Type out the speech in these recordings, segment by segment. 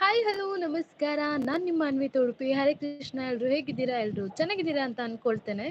Hi, hello, ನಮಸ್ಕಾರ. ನಾನು ನಿಮ್ಮ ಅನ್ವಿತ ಉಡುಪಿ. ಹರೇ ಕೃಷ್ಣ. ಎಲ್ರು ಹೇಗಿದ್ದೀರಾ? ಎಲ್ರು ಚೆನ್ನಾಗಿದ್ದೀರಾ ಅಂತ ಅನ್ಕೊಳ್ತೇನೆ.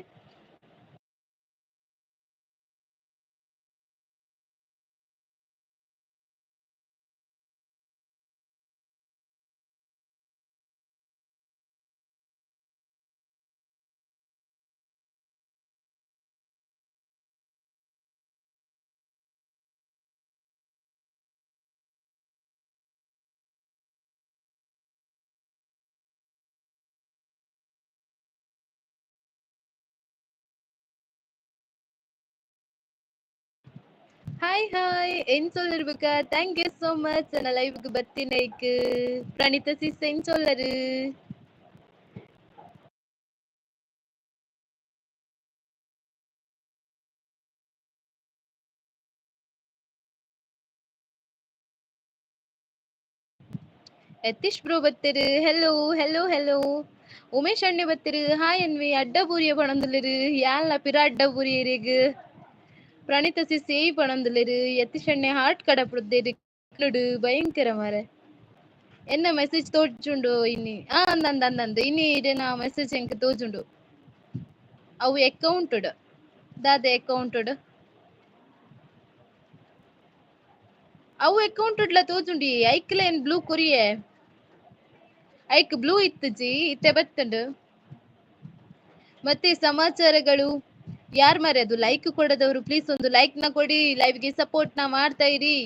ಹಾಯ್ ಹಾಯ್, ಎಂಚೊಲ್ಲರ್? Thank you so much ನನ್ನ ಲೈವ್ಗೆ ಬತ್ತಿನೈಕ್. ಪ್ರಣೀತ ಸಿಸ್, ಎಂಚೊಲ್ಲರು? ಯತೀಶ್ ಬ್ರೋ ಬತ್ತಿರು. Hello hello hello. Umesh ಅಣ್ಣೆ ಬತ್ತಿರು. ಹಾಯ್ ಅನ್ವಿ. ಅಡ್ಡಬೂರಿಯ ಪಣೊಂದುಲ್ಲೆರ್. ಯಾನ್ಲ ಪಿರ ಅಡ್ಡಬೂರಿಯೆರೆಗ್. ಪ್ರಣೀತ ಸಿಸ್ ಏಯ್ ಪಣೊಂದುಲ್ಲೆರ್. ಯತೀಶ್ ಅಣ್ಣೆ ಹಾರ್ಟ್ ಕಡಪುಡ್ದೆರ್. ಭಯಂಕರ ಮಾರೆ. ಎನ್ನ ಮೆಸೇಜ್ ತೋಜುಂಡು ಇನಿ? ಆ, ಅಂದ್ ಅಂದ್ ಅಂದ್, ಇನಿ ಇರೆನ ಮೆಸೇಜ್ ಎಂಕ್ ತೋಜುಂಡು. ಅವು ಅಕೌಂಟ್ ದಾದ? ಅಕೌಂಟ್ ಅವು ಅಕೌಂಟ್ ಡ್ಲ ತೋಜುಂಡಿ. ಐಕ್ಲ ಏನ್ ಬ್ಲೂ ಕೊರಿಯೆ. ಐಕ್ ಬ್ಲೂ ಇತ್ತುಜಿ, ಇತ್ತೆ ಬತ್ತುಂಡು. ಮತ್ತೆ ಸಮಾಚಾರಗಳು? ಯಾರ್ ಮಾರೆ ಅದು ಲೈಕ್ ಕೊಡದವರು? ಪ್ಲೀಸ್ ಒಂದು ಲೈಕ್ ನ ಕೊಡಿ. ಲೈವ್ ಗೆ ಸಪೋರ್ಟ್ ನ ಮಾಡ್ತಾ ಇರಿ.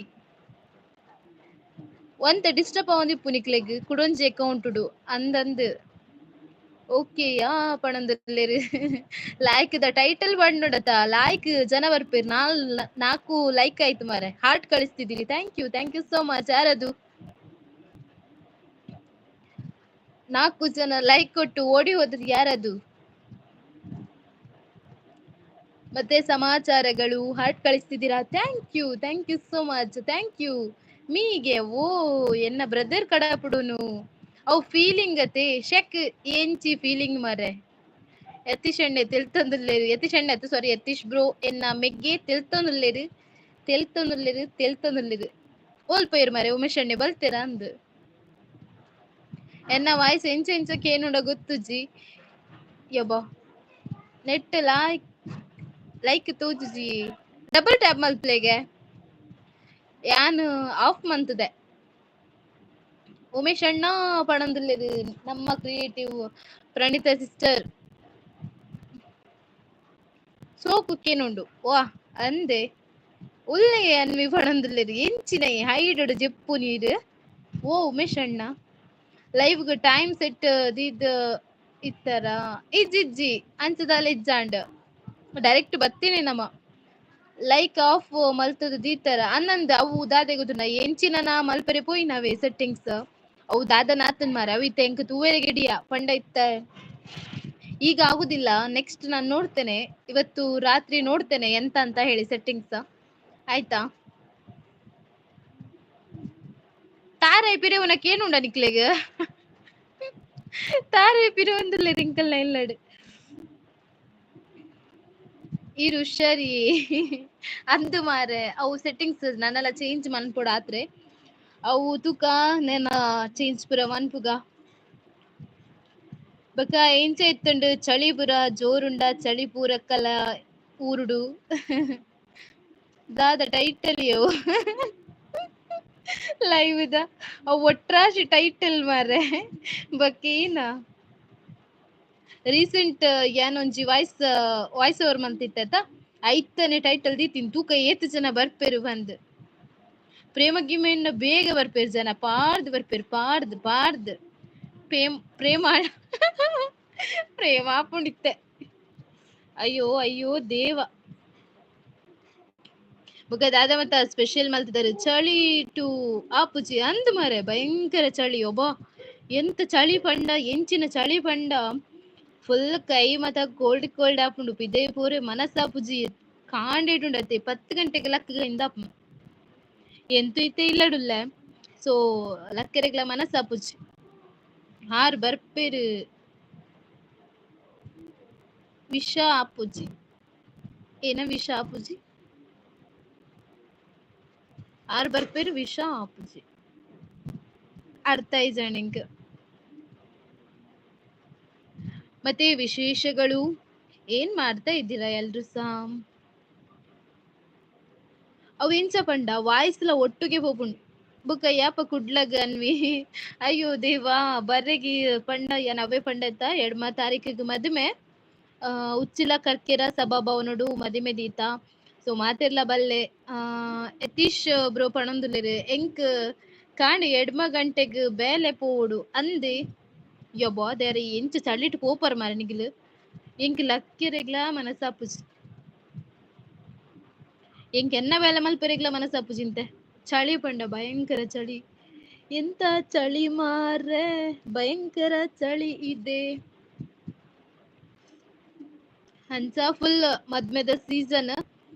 ಒಂತೆ ಡಿಸ್ಟರ್ಬ್ ಆವೊಂದಿಪ್ಪು ನಿಕ್ಲೆಗ್ ಕುಡೊಂಜಿ ಅಕೌಂಟ್ ಅಂದಂದ್. ಓಕೆ, ಯಾ ಪಣೊಂದುಲ್ಲೆರ್. ಲೈಕ್ ದ ಟೈಟಲ್ ಪಂಡುಂಡತ, ಲೈಕ್ ಜನ ಬರ್ಪೆರ್. ನಾಲ್ಕು ಲೈಕ್ ಆಯ್ತು ಮಾರೆ. Heart ಕಳಿಸ್ತಿದ್ದೀರಿ. Thank you, thank you so much. ಯಾರದು ನಾಲ್ಕು ಜನ ಲೈಕ್ ಕೊಟ್ಟು ಓಡಿ ಹೋದ್ರಿ? ಯಾರದು? ಮತ್ತೆ ಸಮಾಚಾರಗಳು? ಹಾರ್ಟ್ ಕಳಿಸ್ತಿದ್ದೀರಾ. Thank you, thank you so much. Thank you. ಮೀಗೆ ಓ ಎನ್ನ ಬ್ರದರ್ ಕಡಪುಡುನು. ಅವು ಫೀಲಿಂಗ್ ಅತೆ ಶೆಕ್ ಎಂಚಿ ಫೀಲಿಂಗ್ ಮಾರೆ. ಯತೀಶ್ ಅಣ್ಣೆ ತೆಲ್ತೊಂದುಲ್ಲೆರ್. ಯತೀಶ್ ಅಣ್ಣೆ ಅತ್, ಸಾರಿ, ಯತೀಶ್ ಬ್ರೋ. ಎನ್ನ ಮೆಗ್ಗೆ ತೆಲ್ತೊಂದುಲ್ಲೆರ್, ತೆಲ್ತೊಂದುಲ್ಲೆರ್, ತೆಲ್ತೊಂದುಲ್ಲೆರ್. ಓಲ್ ಪೋಯೆರ್ ಮಾರೆ ಉಮೇಶ್ ಅಣ್ಣೆ? ಬಲ್ತೆರಾ ಅಂದ್. ಎನ್ನ ವಾಯ್ಸ್ ಎಂಚ ಎಂಚ ಕೇನುಂಡ ಗೊತ್ತುಜಿ. ಯಬ್ಬಾ, ನೆಟ್ ಲೈಕ್ ಲೈಕ್ ತೋಜುಜಿ. ಡಬಲ್ ಟ್ಯಾಪ್ ಮಲ್ಪುಲೆಗೆ. ಯಾನ್ ಆಫ್ ಮಂತುದೆ. ಉಮೇಶ್ ಅಣ್ಣ ಪಣೊಂದುಲ್ಲೆರ್. ನಮ್ಮ ಕ್ರಿಯೇಟಿವ್ ಪ್ರಣೀತ ಸಿಸ್ಟರ್ ಸೋಕು ಕೇನುಂಡು. ವಾ ಅಂದೆ ಉಲ್ಲೆ ಅನ್ವಿ ಪಣೊಂದುಲ್ಲೆರ್. ಎಂಚಿನ ಹೈಡ್ ಜೆಪ್ಪು ನೀರ್. ಓ ಉಮೇಶ್ ಅಣ್ಣ, ಲೈವ್ ಗ್ ಟೈಮ್ ಸೆಟ್ ದೀದ್ ಇತ್ತರ? ಇಜ್ಜಿ, ಅಂಚದಾಲ ಇಜ್ಜಾಂಡ್. ಡೈರೆಕ್ಟ್ ಬತ್ತೀನಿ ನಮ. ಲೈಕ್ ಆಫ್ ಮಲ್ತದ ದೀತರ ಅನ್ನಂದ್. ಅವು ದಾದೆ ಗೊತ್ತುಂಡ? ಎಂಚಿನನ ಮಲ್ಪರೆ ಪೋಯಿನವೇ ಸೆಟ್ಟಿಂಗ್ಸ್. ಅವು ದಾದನ ಆತನ್ ಮಾರೆ. ಅವು ಇತ್ತೆ ಎಂಕ್ ತೂವೆರೆಗ್ ಎಡಿಯ ಪಂಡ ಇತ್ತ ಈಗ ಆಗುದಿಲ್ಲ. ನೆಕ್ಸ್ಟ್ ನಾನು ನೋಡ್ತೇನೆ. ಇವತ್ತು ರಾತ್ರಿ ನೋಡ್ತೇನೆ ಎಂತ ಅಂತ ಹೇಳಿ ಸೆಟ್ಟಿಂಗ್ಸ್, ಆಯ್ತಾ? ತಾರೈ ಪಿರವುನಕ್ ಏನುಂಡ ನಿಕ್ಲೆಗ್? ತಾರೈ ಪಿರವೊಂದುಲ್ಲೆರ್ ಎಂಕಲ್ನ ಇಲ್ಲಡ್. ಈರ್ ಹುಷಾರಿ ಅಂದು ಮಾರೆ. ಅವು ಸೆಟ್ಟಿಂಗ್ಸ್ ನನಲ ಚೇಂಜ್ ಮನ್ಪೊಡು ಆತ್ರೆ. ಅವು ತುಕ ನೆನ ಚೇಂಜ್ ಪೂರ ಮನ್ಪುಗ. ಬೊಕ ಎಂಚ ಇತ್ತುಂಡು? ಚಳಿ ಪೂರ ಜೋರುಂಡ? ಚಳಿ ಪೂರಕ್ಕಲ ಊರುಡು. ದಾದ ಟೈಟಲ್ ಅವು ಲೈವ್ ದ? ಅವು ಒಟ್ರಾಶಿ ಟೈಟಲ್ ಮಾರ್ರೆ. ಬೊಕ ಏನ ರೀಸೆಂಟ್ ಯಾನೊಂಜಿ ವಾಯ್ಸ್ ವಾಯ್ಸ್ ಓವರ್ ಮಂತಿತ್ತತ, ಐತನೆ ಟೈಟಲ್ ದೀತಿನ್, ತೂಕ ಏತ್ ಜನ ಬರ್ಪೆರು ಪಂದ್. ಪ್ರೇಮ ಗಿಮೆನ್ನ ಬೇಗ ಬರ್ಪೆರ್ ಜನ. ಪಾರ್ದ್ ಬರ್ಪೆರ್, ಪಾರ್ದ್ ಪಾರ್ದ್. ಪ್ರೇಮ್ ಪ್ರೇಮ ಪ್ರೇಮ ಆಪುಂಡಿತ್ತೆ. ಅಯ್ಯೋ ಅಯ್ಯೋ ದೇವ. ಬೊಕ ದಾದ ಮತ್ತ ಸ್ಪೆಷಲ್ ಮಲ್ತಿದಾರೆ? ಚಳಿ ಟು ಆಪುಜಿ ಅಂದ್ ಮಾರೆ. ಭಯಂಕರ ಚಳಿ. ಒಬ್ಬ ಎಂತ ಚಳಿ ಪಂಡ, ಎಂಚಿನ ಚಳಿ ಪಂಡ, ಫುಲ್ ಕೈ ಮತ ಕೋಲ್ಡ್ ಕೋಲ್ಡ್ ಆಪುಂಡು. ಪಿದಯಿ ಪೋರೆ ಮನಸ್ಸಾಪುಜಿ. ಕಾಂಡೆಟುಂಡತೆ 10 ಗಂಟೆಗೆ ಲಕ್ಕ್ ಇಂದಾಪು. ಎಂತು ಇತ್ತೆ ಇಲ್ಲಡುಲ್ಲೆ. ಸೊ ಲಕ್ಕೆರೆಗ್ಲ ಮನಸ್ಸಾಪುಜಿ. ಆರ್ ಬರ್ಪೆರ್? ವಿಷ ಆಪುಜಿ. ಏನ ವಿಷ ಆಪುಜಿ? ಆರ್ ಬರ್ಪೆರ್, ವಿಷ ಆಪುಜಿ. ಅರ್ಥ ಇಜ್ಜಂಡ್. ಮತ್ತೆ ವಿಶೇಷಗಳು ಏನ್ ಮಾಡ್ತಾ ಇದ್ದೀರಾ ಎಲ್ರು ಸಹ? ಅವು ಎಂಚ ಪಂಡ ವಾಯ್ಸ್ಲ ಒಟ್ಟುಗೆ ಪೋಪುಂಡು. ಬೊಕ ಯಾಪ ಕುಡ್ಲಗ್ ಅನ್ವಿ. ಅಯ್ಯೋ ದೇವಾ, ಬರ್ರೆಗಿ ಪಂಡ ಯಾನ್ ಅವೇ ಪಂಡತ್ತ 2 ತಾರೀಕಿಗೆ ಮದುಮೆ. ಉಚ್ಚಿಲ ಕರ್ಕೆರ ಸಭಾಭವನಡು ಮದಿಮೆ ದೀತ. ಸೊ ಮಾತೆರ್ಲ ಬಲ್ಲೆ. ಯತೀಶ್ ಬ್ರೋ ಪಣೊಂದುಲ್ಲೆರ್ ಎಂಕ್ ಕಾಂಡೆ 2 ಗಂಟೆಗ್ ಬೇಲೆ ಪೋವೊಡು ಅಂದೆ. ಯಬ್ಬಾ ದೇರೆ ಎಂಚ ಚಳಿಟ್ ಪೋಪರ್ ಮಾರ್ರೆ ನಿಗಲು. ಎಂಕ್ ಲಕ್ಕೆರೆಗ್ಲಾ ಮನಸ್ಸಾಪುಜಿ. ಎಂಕ್ ಎನ್ನ ಬೇಲೆ ಮಲ್ಪೆರೆಗ್ಲಾ ಮನಸ್ಸಾಪುಜಿಂತೆ. ಚಳಿ ಪಂಡ ಭಯಂಕರ ಚಳಿ. ಎಂತ ಚಳಿ ಮಾರ್ರೆ, ಭಯಂಕರ ಚಳಿ ಇದೆ. ಅಂಚ ಫುಲ್ ಮದ್ಮೆದ ಸೀಸನ್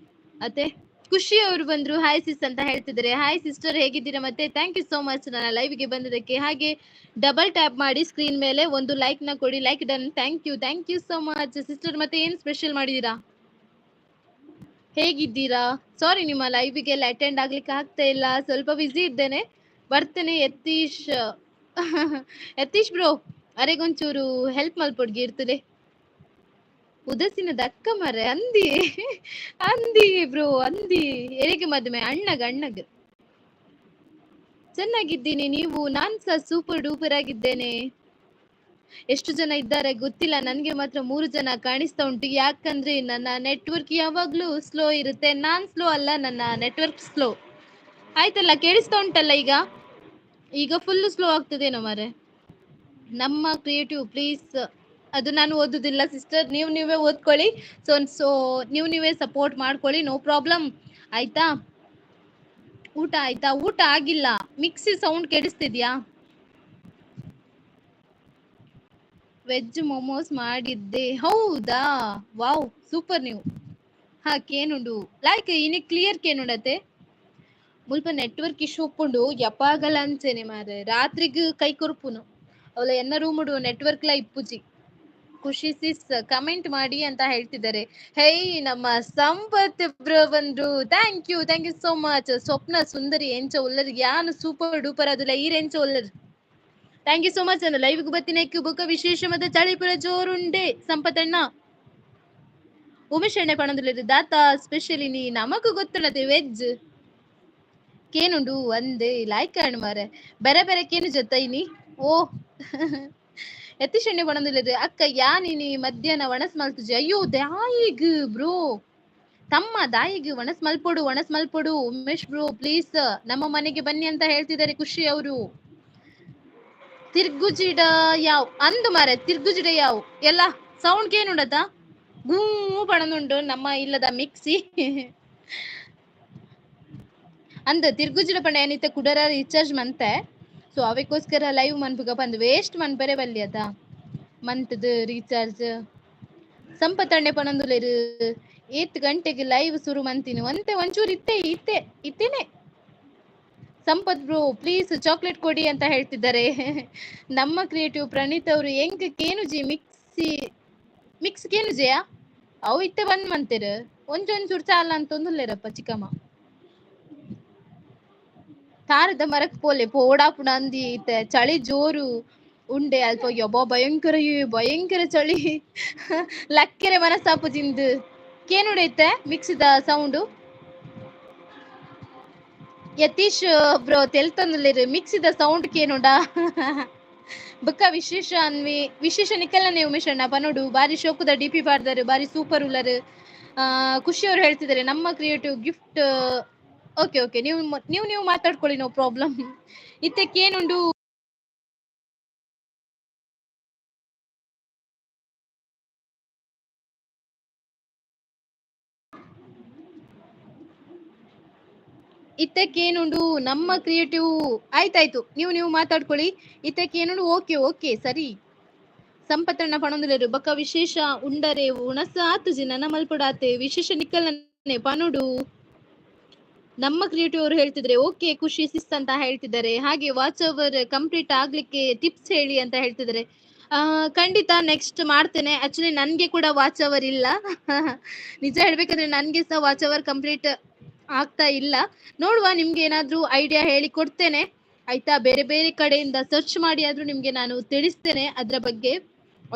ಅತ್ತೆ. ಖುಷಿ ಅವರು ಬಂದ್ರು, ಹಾಯ್ ಸಿಸ್ ಅಂತ ಹೇಳ್ತಿದ್ದಾರೆ. ಹಾಯ್ ಸಿಸ್ಟರ್, ಹೇಗಿದ್ದೀರಾ? ಮತ್ತೆ thank you so much ನನ್ನ ಲೈವ್ ಗೆ ಬಂದಿದ್ದಕ್ಕೆ. ಹಾಗೆ ಡಬಲ್ ಟ್ಯಾಪ್ ಮಾಡಿ ಸ್ಕ್ರೀನ್ ಮೇಲೆ ಒಂದು ಲೈಕ್ ನ ಕೊಡಿ. Like done, thank you, thank you so much sister. ಮತ್ತೆ ಏನ್ ಸ್ಪೆಷಲ್ ಮಾಡಿದೀರಾ? ಹೇಗಿದ್ದೀರಾ? ಸಾರಿ, ನಿಮ್ಮ ಲೈವ್ಗೆಲ್ಲ ಅಟೆಂಡ್ ಆಗ್ಲಿಕ್ಕೆ ಆಗ್ತಾ ಇಲ್ಲ, ಸ್ವಲ್ಪ ಬ್ಯುಸಿ ಇದ್ದೇನೆ. ಬರ್ತೇನೆ. ಯತೀಶ್ ಯತೀಶ್ ಬ್ರೋ, ಅರೆಗೊಂಚೂರು ಹೆಲ್ಪ್ ಮಲ್ಪೊಡ್ಗಿ ಇರ್ತದೆ. ಉದಾಸೀನ ದಕ್ಕ ಮರೆ ಅಂದಿ ಅಂದಿ ಬ್ರೋ ಅಂದಿ. ಎರೆಗೆ ಮದುವೆ? ಅಣ್ಣಗ ಅಣ್ಣಗ. ಚೆನ್ನಾಗಿದ್ದೀನಿ, ನೀವು? ನಾನ್ ಸಹ ಸೂಪರ್ ಡೂಪರ್ ಆಗಿದ್ದೇನೆ. ಎಷ್ಟು ಜನ ಇದ್ದಾರೆ ಗೊತ್ತಿಲ್ಲ, ನನ್ಗೆ ಮಾತ್ರ 3 ಜನ ಕಾಣಿಸ್ತಾ ಉಂಟು. ಯಾಕಂದ್ರೆ ನನ್ನ ನೆಟ್ವರ್ಕ್ ಯಾವಾಗ್ಲೂ ಸ್ಲೋ ಇರುತ್ತೆ. ನಾನ್ ಸ್ಲೋ ಅಲ್ಲ, ನನ್ನ ನೆಟ್ವರ್ಕ್ ಸ್ಲೋ. ಆಯ್ತಲ್ಲ, ಕೇಳಿಸ್ತಾ ಉಂಟಲ್ಲ ಈಗ? ಈಗ ಫುಲ್ ಸ್ಲೋ ಆಗ್ತದೇನೋ ಮಾರೆ. ನಮ್ಮ ಕ್ರಿಯೇಟಿವ್ ಪ್ಲೀಸ್, ಅದು ನಾನು ಓದುದಿಲ್ಲ ಸಿಸ್ಟರ್, ನೀವು ನೀವೇ ಓದ್ಕೊಳ್ಳಿ. ಸೊ ಸೊ ನೀವು ನೀವೇ ಸಪೋರ್ಟ್ ಮಾಡ್ಕೊಳ್ಳಿ, ನೋ ಪ್ರಾಬ್ಲಮ್. ಆಯ್ತಾ? ಊಟ ಆಯ್ತಾ? ಊಟ ಆಗಿಲ್ಲ. ಮಿಕ್ಸಿ ಸೌಂಡ್ ಕೇಳಿಸ್ತಿದ್ಯಾ? ವೆಜ್ ಮೊಮೋಸ್ ಮಾಡಿದ್ದೆ. ಹೌದಾ? ವಾವ್, ಸೂಪರ್ ನೀವು. ಹಾ ಕೇನುಂಡು ಲೈಕ್ ಇನಿ ಕ್ಲಿಯರ್ ಕೇನುಂಡತೆ. ಮುಲ್ಪ ನೆಟ್ವರ್ಕ್ ಇಶ್ಯೂ ಉಪ್ಪುಂಡು ಯಪಾಗಲ ಅಂಚೆನೆ ಮಾರೆ. ರಾತ್ರಿಗ್ ಕೈ ಕೊರ್ಪುನು ಅವಳ ಎನ್ನ ರೂಮುಡು ನೆಟ್ವರ್ಕ್ ಲ ಇಪ್ಪುಜಿ. ಖುಷಿ ಸಿಸ್ ಕಮೆಂಟ್ ಮಾಡಿ ಅಂತ ಹೇಳ್ತಿದ್ದಾರೆ. ಹೇ, ನಮ್ಮ ಸಂಪತ್ ಬ್ರೋ ಬಂದ್ರು. Thank you, thank you so much. Swapna Sundari ಎಂಚ ಉಲ್ಲರ್? ಯಾನು ಸೂಪರ್ ಡೂಪರ್ ಅದುಲ್ಲ, ಈರ್ ಎಂಚ ಉಲ್ಲರ್? Thank you so much. ಅನ್ನ ಲೈವ್ ಬತ್ತಿನ ಬುಕ್ಕ ವಿಶೇಷ ಮತ್ತೆ ಚಳಿಪುರ ಜೋರುಂಡೆ ಸಂಪತಣ್ಣ. ಉಮೇಶ್ ಅಣ್ಣೆ ಪಣಂದುಲ್ಲೆರ್ ದಾತ ಸ್ಪೆಷಲಿ ನೀ ನಮಕು ಗೊತ್ತುಂಡತೆ ವೆಜ್ ಕೇನುಂಡು ಒಂದೇ ಲೈಕ್ ಅಣ್ಣ ಮಾರೆ. ಬೇರೆ ಬೇರೆ ಕೇನು ಜೊತೆ ಇನಿ. ಓ ಯತೀಶ್ ಅಣ್ಣೆ ಪಣಂದುಲ್ಲೆರ್ ಅಕ್ಕ ಯಾನಿನಿ ಮಧ್ಯಾಹ್ನ ಒಣಸ್ ಮಲ್ತುಜಿ. ಅಯ್ಯೋ ದಾಯಿಗ್ ಬ್ರೋ, ತಮ್ಮ ದಾಯಿಗ್ ಒಣಸ್ ಮಲ್ಪೊಡು, ಒಣಸ್ ಮಲ್ಪೊಡು. ಉಮೇಶ್ ಬ್ರೋ ಪ್ಲೀಸ್ ನಮ್ಮ ಮನೆಗೆ ಬನ್ನಿ ಅಂತ ಹೇಳ್ತಿದ್ದಾರೆ ಖುಷಿ ಅವರು. ತಿರ್ಗುಜಿಡ ಯಾವ್ ಅಂದು ಮಾರೆ, ತಿರ್ಗುಜಿಡ ಯಾವ್ ಎಲ್ಲ ಸೌಂಡ್ ಏನುಂಡತ ಗೂ ಪಣನುಂಡು ನಮ್ಮ ಇಲ್ಲದ ಮಿಕ್ಸಿ ಅಂದ. ತಿರ್ಗುಜಿಡ ಪಂಡ ಏನಿತ್ತೆ ಕುಡರ ರೀಚಾರ್ಜ್ ಮಂತೆ. ಸೊ ಅವಕ್ಕೋಸ್ಕರ ಲೈವ್ ಮನ್ಪುಗ ಬಂದು ವೇಸ್ಟ್ ಮನ್ಪರೆ ಬಲ್ಲಿ ಅದ ಮಂತದ ರೀಚಾರ್ಜ್. ಸಂಪತ್ತಣ್ಣೆ ಪಣಂದುಲೇರು ಏತ್ ಗಂಟೆಗೆ ಲೈವ್ ಶುರು ಮಂತೀನಿ ಒಂತೆ ಒಂಚೂರು ಇತ್ತೆ ಇತ್ತೆ ಇತ್ತೇನೆ. ಸಂಪತ್ ಬ್ರೋ ಪ್ಲೀಸ್ ಚಾಕ್ಲೇಟ್ ಕೊಡಿ ಅಂತ ಹೇಳ್ತಿದ್ದಾರೆ ನಮ್ಮ ಕ್ರಿಯೇಟಿವ್ ಪ್ರಣೀತ್ ಅವರು. ಎಂಕ್ ಕೇನುಜಿ ಮಿಕ್ಸಿ ಮಿಕ್ಸ್ ಕೇನುಜಿಯಾ ಅವು ಇತ್ತೆ ಬಂದ್ ಮಂತಿರು ಒಂಚೊಂಚೂರು ಚಾಲ ಅಂತ ಚಿಕ್ಕಮ್ಮ. ತಾರದ ಮರಕ್ ಪೋಲೆ ಪೋಡಾಪುಣ ಅಂದಿ ಇತ್ತೆ ಚಳಿ ಜೋರು ಉಂಡೆ ಅಲ್ಪ. ಯಬ್ಬ ಭಯಂಕರ ಭಯಂಕರ ಚಳಿ, ಲಕ್ಕೆರೆ ಮನಸ್ಸಾಪುಜಿಂದು. ಕೇನುಡೈತೆ ಮಿಕ್ಸಿದ ಸೌಂಡು? ಯತೀಶ್ ಬ್ರೋ ತೆಲ್ತೊಂದುಲ್ಲೆರ್ ಮಿಕ್ಸಿದ ಸೌಂಡ್ ಕೇನುಂಡ? ಬೊಕ್ಕ ವಿಶೇಷ ಅನ್ವಿ ವಿಶೇಷ ನಿಕಲ್ನನೆ ಉಮೇಶ್ ಅಣ್ಣ ಪನೊಡು. ಬಾರಿ ಶೋಕುದ ಡಿಪಿ ಪಾಡ್ದಾರ್, ಬಾರಿ ಸೂಪರ್ ಉಲ್ಲರ್. ಖುಷಿ ಅವರು ಹೇಳ್ತಿದ್ದಾರೆ ನಮ್ಮ ಕ್ರಿಯೇಟಿವ್ ಗಿಫ್ಟ್. ಓಕೆ ಓಕೆ, ನೀವು ನೀವು ನೀವು ಮಾತಾಡ್ಕೊಳ್ಳಿ, ನೋ ಪ್ರಾಬ್ಲಮ್. ಇತ್ತಕ್ಕೇನುಂಡು? ಇತ್ತಕ್ಕೇನುಂಡು ನಮ್ಮ ಕ್ರಿಯೇಟಿವ್? ಆಯ್ತಾಯ್ತು, ನೀವು ನೀವು ಮಾತಾಡ್ಕೊಳ್ಳಿ. ಇತ್ತಕ್ಕೇನುಂಡು? ಓಕೆ ಓಕೆ ಸರಿ. ಸಂಪತ್ತಣ್ಣ ಪಣೊಂದುಲ್ಲೆರ್ ಬೊಕ್ಕ ವಿಶೇಷ ಉಂಡರೆ ಉಣಸ ಆತುಜಿ ನನ ಮಲ್ಪೊಡಾತೆ. ವಿಶೇಷ ನಿಕ್ಕಲ್ನನೆ ಪನೊಡು. ನಮ್ಮ ಕ್ರಿಯೇಟಿವ್ ಅವರು ಹೇಳ್ತಿದ್ರೆ ಓಕೆ ಖುಷಿ ಸಿಸ್ ಅಂತ ಹೇಳ್ತಿದ್ದಾರೆ. ಹಾಗೆ ವಾಚ್ ಅವರ್ ಕಂಪ್ಲೀಟ್ ಆಗ್ಲಿಕ್ಕೆ ಟಿಪ್ಸ್ ಹೇಳಿ ಅಂತ ಹೇಳ್ತಿದ್ದಾರೆ. ಖಂಡಿತ ನೆಕ್ಸ್ಟ್ ಮಾಡ್ತೇನೆ. ಆಕ್ಚುಲಿ ನನ್ಗೆ ಕೂಡ ವಾಚ್ ಅವರ್ ಇಲ್ಲ, ನಿಜ ಹೇಳ್ಬೇಕಂದ್ರೆ ನನ್ಗೆ ಸಹ ವಾಚ್ ಅವರ್ ಕಂಪ್ಲೀಟ್ ಆಗ್ತಾ ಇಲ್ಲ. ನೋಡುವ, ನಿಮ್ಗೆ ಏನಾದ್ರೂ ಐಡಿಯಾ ಹೇಳಿ ಕೊಡ್ತೇನೆ. ಆಯ್ತಾ? ಬೇರೆ ಬೇರೆ ಕಡೆಯಿಂದ ಸರ್ಚ್ ಮಾಡಿ ಆದ್ರೂ ನಿಮ್ಗೆ ನಾನು ತಿಳಿಸ್ತೇನೆ ಅದ್ರ ಬಗ್ಗೆ,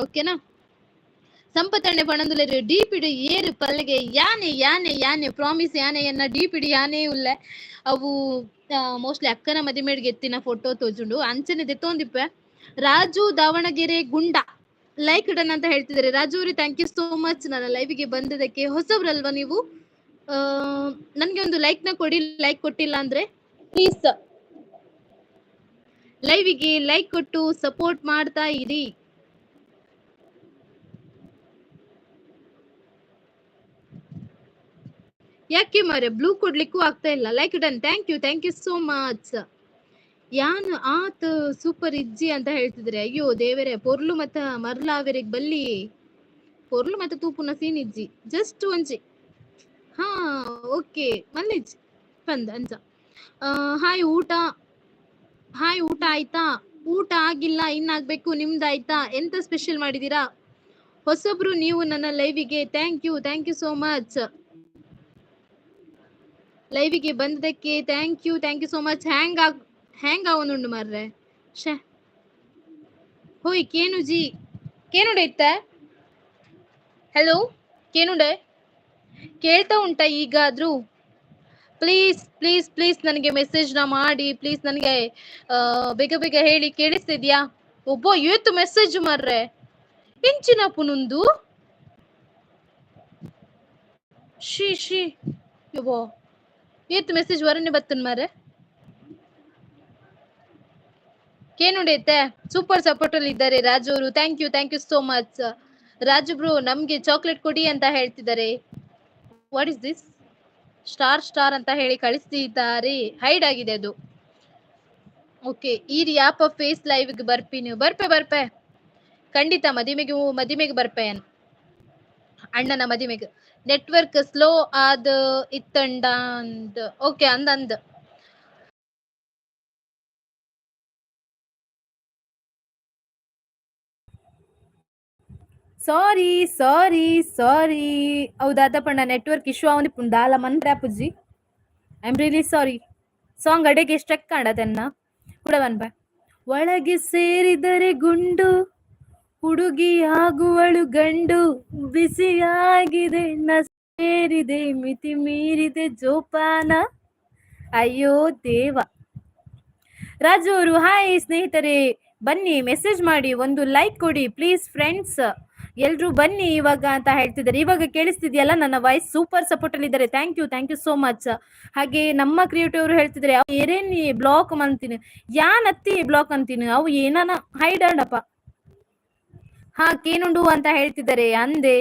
ಓಕೆನಾ? ಸಂಪತಣ್ಣೆ ಪಣಂದುಲೆರು ಡಿಪಿಡು ಏರು ಪಲ್ಲೆಗೆ ಯಾನೆ ಯಾನೆ ಯಾನೆ ಪ್ರಾಮಿಸ್ ಯಾನೆಯನ್ನ ಡಿಪಿಡು ಯಾನೇ ಉಲ್ಲೆ. ಅವು ಮೋಸ್ಟ್ಲಿ ಅಕ್ಕನ ಮದಿಮೇಡ್ಗೆ ಎತ್ತಿನ ಫೋಟೋ ತೋಜುಂಡು ಅಂಚನೆ ದೆತ್ತೊಂದಿಪ್ಪೆ. ರಾಜು ದಾವಣಗೆರೆ ಗುಂಡ ಲೈಕ್ ಡನ್ ಅಂತ ಹೇಳ್ತಿದ್ದಾರೆ. ರಾಜು ಅವ್ರೆ thank you so much ನನ್ನ ಲೈವ್ಗೆ ಬಂದದಕ್ಕೆ. ಹೊಸಬ್ರಲ್ವಾ ನೀವು? ನನ್ಗೆ ಒಂದು ಲೈಕ್ ನ ಕೊಡಿ, ಲೈಕ್ ಕೊಟ್ಟಿಲ್ಲ ಅಂದ್ರೆ ಪ್ಲೀಸ್ ಲೈವಿಗೆ ಲೈಕ್ ಕೊಟ್ಟು ಸಪೋರ್ಟ್ ಮಾಡ್ತಾ ಇರಿ. ಯಾಕೆ ಮಾರೆ ಬ್ಲೂ ಕೊಡ್ಲಿಕ್ಕೂ ಆಗ್ತಾ ಇಲ್ಲ. Like done, thank you, thank you so much. ಯಾನ್ ಆತ್ ಸೂಪರ್ ಇಜ್ಜಿ ಅಂತ ಹೇಳ್ತಿದ್ರೆ. ಅಯ್ಯೋ ದೇವರೇ, ಪೊರ್ಲು ಮತ್ತ ಮರ್ಲಾವೆರೆಗ್ ಬಲ್ಲಿ ಪೊರ್ಲು ಮತ್ತೆ ತೂಪುನ ಸೀನ್ ಇಜ್ಜಿ ಜಸ್ಟ್ ಒಂಜಿ. ಹಾ ಓಕೆ ಮಲ್ಲಿಜ್ ಪಂದ್ ಅಂಚ. ಹಾಯ್ ಊಟ, ಹಾಯ್ ಊಟ ಆಯ್ತಾ? ಊಟ ಆಗಿಲ್ಲ, ಇನ್ನಾಗ್ಬೇಕು. ನಿಮ್ದಾಯ್ತಾ? ಎಂತ ಸ್ಪೆಷಲ್ ಮಾಡಿದೀರಾ? ಹೊಸಬ್ರು ನೀವು ನನ್ನ ಲೈವಿಗೆ, thank you, thank you so much. ಲೈವಿಗೆ ಬಂದದಕ್ಕೆ thank you, thank you so much. Hang ಆಗ್ ಹ್ಯಾಂಗ್ ಆವೊಂದುಂಡು ಮಾರ್ರೆ. ಶೇ ಹೋಯ್ ಕೇನು ಜಿ ಕೇನುಡೆ ಇತ್ತ? ಹಲೋ ಕೇನುಡೆ ಕೇಳ್ತಾ ಉಂಟಾ ಈಗಾದ್ರೂ? Please please please ನನಗೆ ಮೆಸೇಜ್ ನ ಮಾಡಿ ಪ್ಲೀಸ್. ನನಗೆ ಬೇಗ ಬೇಗ ಹೇಳಿ, ಕೇಳಿಸ್ತಿದ್ಯಾ? ಒಬ್ಬ ಏತು ಮೆಸೇಜ್ ಮಾರ್ರೆ ಇಂಚಿನ ಪುನುಂದು she she ಯಬ್ಬೋ ಏತು ಮೆಸೇಜ್ ವರನೆ ಬತ್ತನ್ ಮಾರ್ರೆ. ಕೇನುಡೈತೆ ಸೂಪರ್ ಸಪೋರ್ಟ್ ಅಲ್ಲಿ ಇದ್ದಾರೆ ರಾಜು ಅವರು. Thank you, thank you so much Raju bro. ನಮ್ಗೆ ಚಾಕ್ಲೇಟ್ ಕೊಡಿ ಅಂತ ಹೇಳ್ತಿದ್ದಾರೆ. What is this? Star star ಅಂತ ಹೇಳಿ ಕಳಿಸ್ತಿದ್ದಾರೆ. ಹೈಡ್ ಆಗಿದೆ ಅದು. ಓಕೆ, ಈ ಯಾಪ ಫೇಸ್ ಲೈವ್ ಬರ್ಪಿ ನೀವು? ಬರ್ಪೆ ಬರ್ಪೆ ಖಂಡಿತ. ಮದಿಮೆಗೆ ಮದಿಮೆಗೆ ಬರ್ಪೆ ಅಣ್ಣನ ಮದಿಮೆಗೆ. ನೆಟ್ವರ್ಕ್ ಸ್ಲೋ ಆದ ಇತ್ತಂಡ ಅಂದ್. ಓಕೆ ಅಂದ್ ಅಂದ್. ಸಾರಿ ಸಾರಿ ಸಾರಿ. ಹೌದಾದಪ್ಪಣ್ಣ ನೆಟ್ವರ್ಕ್ ಇಶ್ಯೂ ಅವನಿ ದಾಲ ಮನ್ಪ್ರಾಪುಜಿ. I am really sorry. Song ಅಡೆಗೆ ಸ್ಟ್ರಕ್ ಕಾಣದನ್ನ ಕೂಡ ಬನ್ಬ. ಒಳಗೆ ಸೇರಿದರೆ ಗುಂಡು, ಹುಡುಗಿಯಾಗುವಳು ಗಂಡು, ಬಿಸಿಯಾಗಿದೆ ನ ಸೇರಿದೆ ಮಿತಿ ಮೀರಿದೆ ಜೋಪಾನ. ಅಯ್ಯೋ ದೇವ. ರಾಜು ಅವರು ಹಾಯ್ ಸ್ನೇಹಿತರೆ, ಬನ್ನಿ ಮೆಸೇಜ್ ಮಾಡಿ, ಒಂದು ಲೈಕ್ ಕೊಡಿ ಪ್ಲೀಸ್ ಫ್ರೆಂಡ್ಸ್, ಎಲ್ರು ಬನ್ನಿ ಇವಾಗ ಅಂತ ಹೇಳ್ತಿದ್ದಾರೆ. ಇವಾಗ ಕೇಳಿಸ್ತಿದ್ಯಲ್ಲ ನನ್ನ voice? Super support ಅಲ್ಲಿ ಇದ್ದಾರೆ. Thank you, thank you so much. ಹಾಗೆ ನಮ್ಮ ಕ್ರಿಯೇಟಿವ್ ಅವರು ಹೇಳ್ತಿದ್ದಾರೆ ಏರೇನಿ ಬ್ಲಾಕ್ ಅಂತೀನಿ, ಯಾನತ್ತಿ ಬ್ಲಾಕ್ ಅಂತೀನಿ, ಅವು ಏನಾನ ಹೈಡ್ ಆಡಪ್ಪ. ಹಾ ಕೇನುಂಡು ಅಂತ ಹೇಳ್ತಿದ್ದಾರೆ. ಅಂದೆ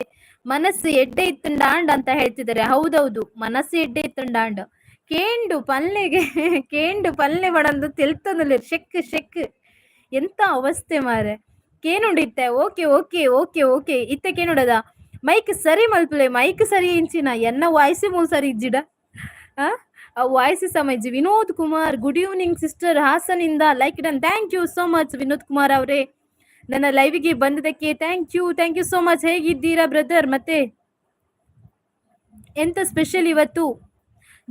ಮನಸ್ಸು ಎಡ್ಡೆ ಇತ್ತುಂಡಾಂಡ್ ಅಂತ ಹೇಳ್ತಿದ್ದಾರೆ. ಹೌದೌದು, ಮನಸ್ಸು ಎಡ್ಡೆ ಇತ್ತುಂಡಾಂಡ್. ಕೇಂಡು ಪಲ್ಲೆಗೆ ಕೇಂಡು ಪಲ್ಲೆ ಬಡಂದು ತೆಲ್ತೊಂದುಲ್ಲೆರ್ ಶೆಕ್ ಶೆಕ್ ಎಂತ ಅವಸ್ಥೆ ಮಾರೆ. ಕೇನುಂಡು ಇತ್ತೆ okay okay okay okay ಇತ್ತೆ ಕೇನುಡದ ಮೈಕ್ ಸರಿ ಮಲ್ಪುಲೆ, ಮೈಕ್ ಸರಿ ಇಂಚಿನ ಎನ್ನ ವಾಯ್ಸ್ ಮೂಲ್ ಸರಿ ಇಜ್ಜಿಡ. ಆ ವಾಯ್ಸ್ ಸಮ ಇಜ್ಜಿ. Vinod Kumar good evening sister, ಹಾಸನಿಂದ like done. Thank you so much Vinod Kumar ಅವರೇ, ನನ್ನ ಲೈವ್ಗೆ ಬಂದದಕ್ಕೆ thank you, thank you so much. ಹೇಗಿದ್ದೀರಾ ಬ್ರದರ್? ಮತ್ತೆ ಎಂತ ಸ್ಪೆಷಲ್ ಇವತ್ತು?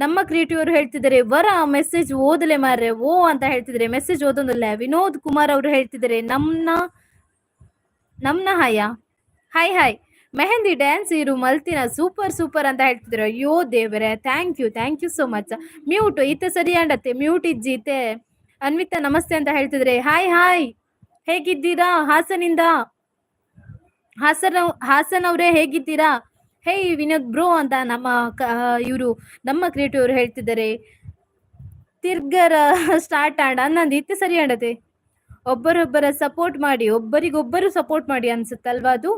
ನಮ್ಮ ಕ್ರಿಯೇಟಿವ್ ಅವರು ಹೇಳ್ತಿದ್ದಾರೆ ವರ ಮೆಸೇಜ್ ಓದಲೆ ಮಾರ್ರೆ ಓ ಅಂತ ಹೇಳ್ತಿದ್ದಾರೆ. ಮೆಸೇಜ್ ಓದೊಂದಿಲ್ಲ. ವಿನೋದ್ ಕುಮಾರ್ ಅವರು ಹೇಳ್ತಿದ್ದಾರೆ ನಮ್ನ ನಮ್ನ ಹಾಯ hi hi mehndi dance ಇರು ಮಲ್ತಿನ ಸೂಪರ್ ಸೂಪರ್ ಅಂತ ಹೇಳ್ತಿದ್ರು. ಅಯ್ಯೋ ದೇವರೇ, thank you, thank you so much. Mute ಇತ್ತೆ ಸರಿ ಅಂಡತ್ತೆ ಮ್ಯೂಟ್ ಇಜ್ಜಿ ಇತ್ತೆ. ಅನ್ವಿತಾ ನಮಸ್ತೆ ಅಂತ ಹೇಳ್ತಿದ್ರೆ. ಹಾಯ್ ಹಾಯ್, ಹೇಗಿದ್ದೀರಾ? ಹಾಸನಿಂದ ಹಾಸನ, ಹಾಸನ್ ಅವರೇ ಹೇಗಿದ್ದೀರಾ? ಹೇ ವಿನೋದ್ ಬ್ರೋ ಅಂತ ನಮ್ಮ ಇವರು ನಮ್ಮ ಕ್ರಿಯೇಟಿವ್ ಅವರು ಹೇಳ್ತಿದ್ದಾರೆ. ತಿರ್ಗರ ಸ್ಟಾರ್ಟ್ ಆಂಡ ಅನ್ನಂದು ಇತ್ತೆ ಸರಿ ಅಂಡತೆ. ಒಬ್ಬರೊಬ್ಬರ ಸಪೋರ್ಟ್ ಮಾಡಿ, ಒಬ್ಬರಿಗೊಬ್ಬರು ಸಪೋರ್ಟ್ ಮಾಡಿ ಅನ್ಸುತ್ತಲ್ವಾ ಅದು?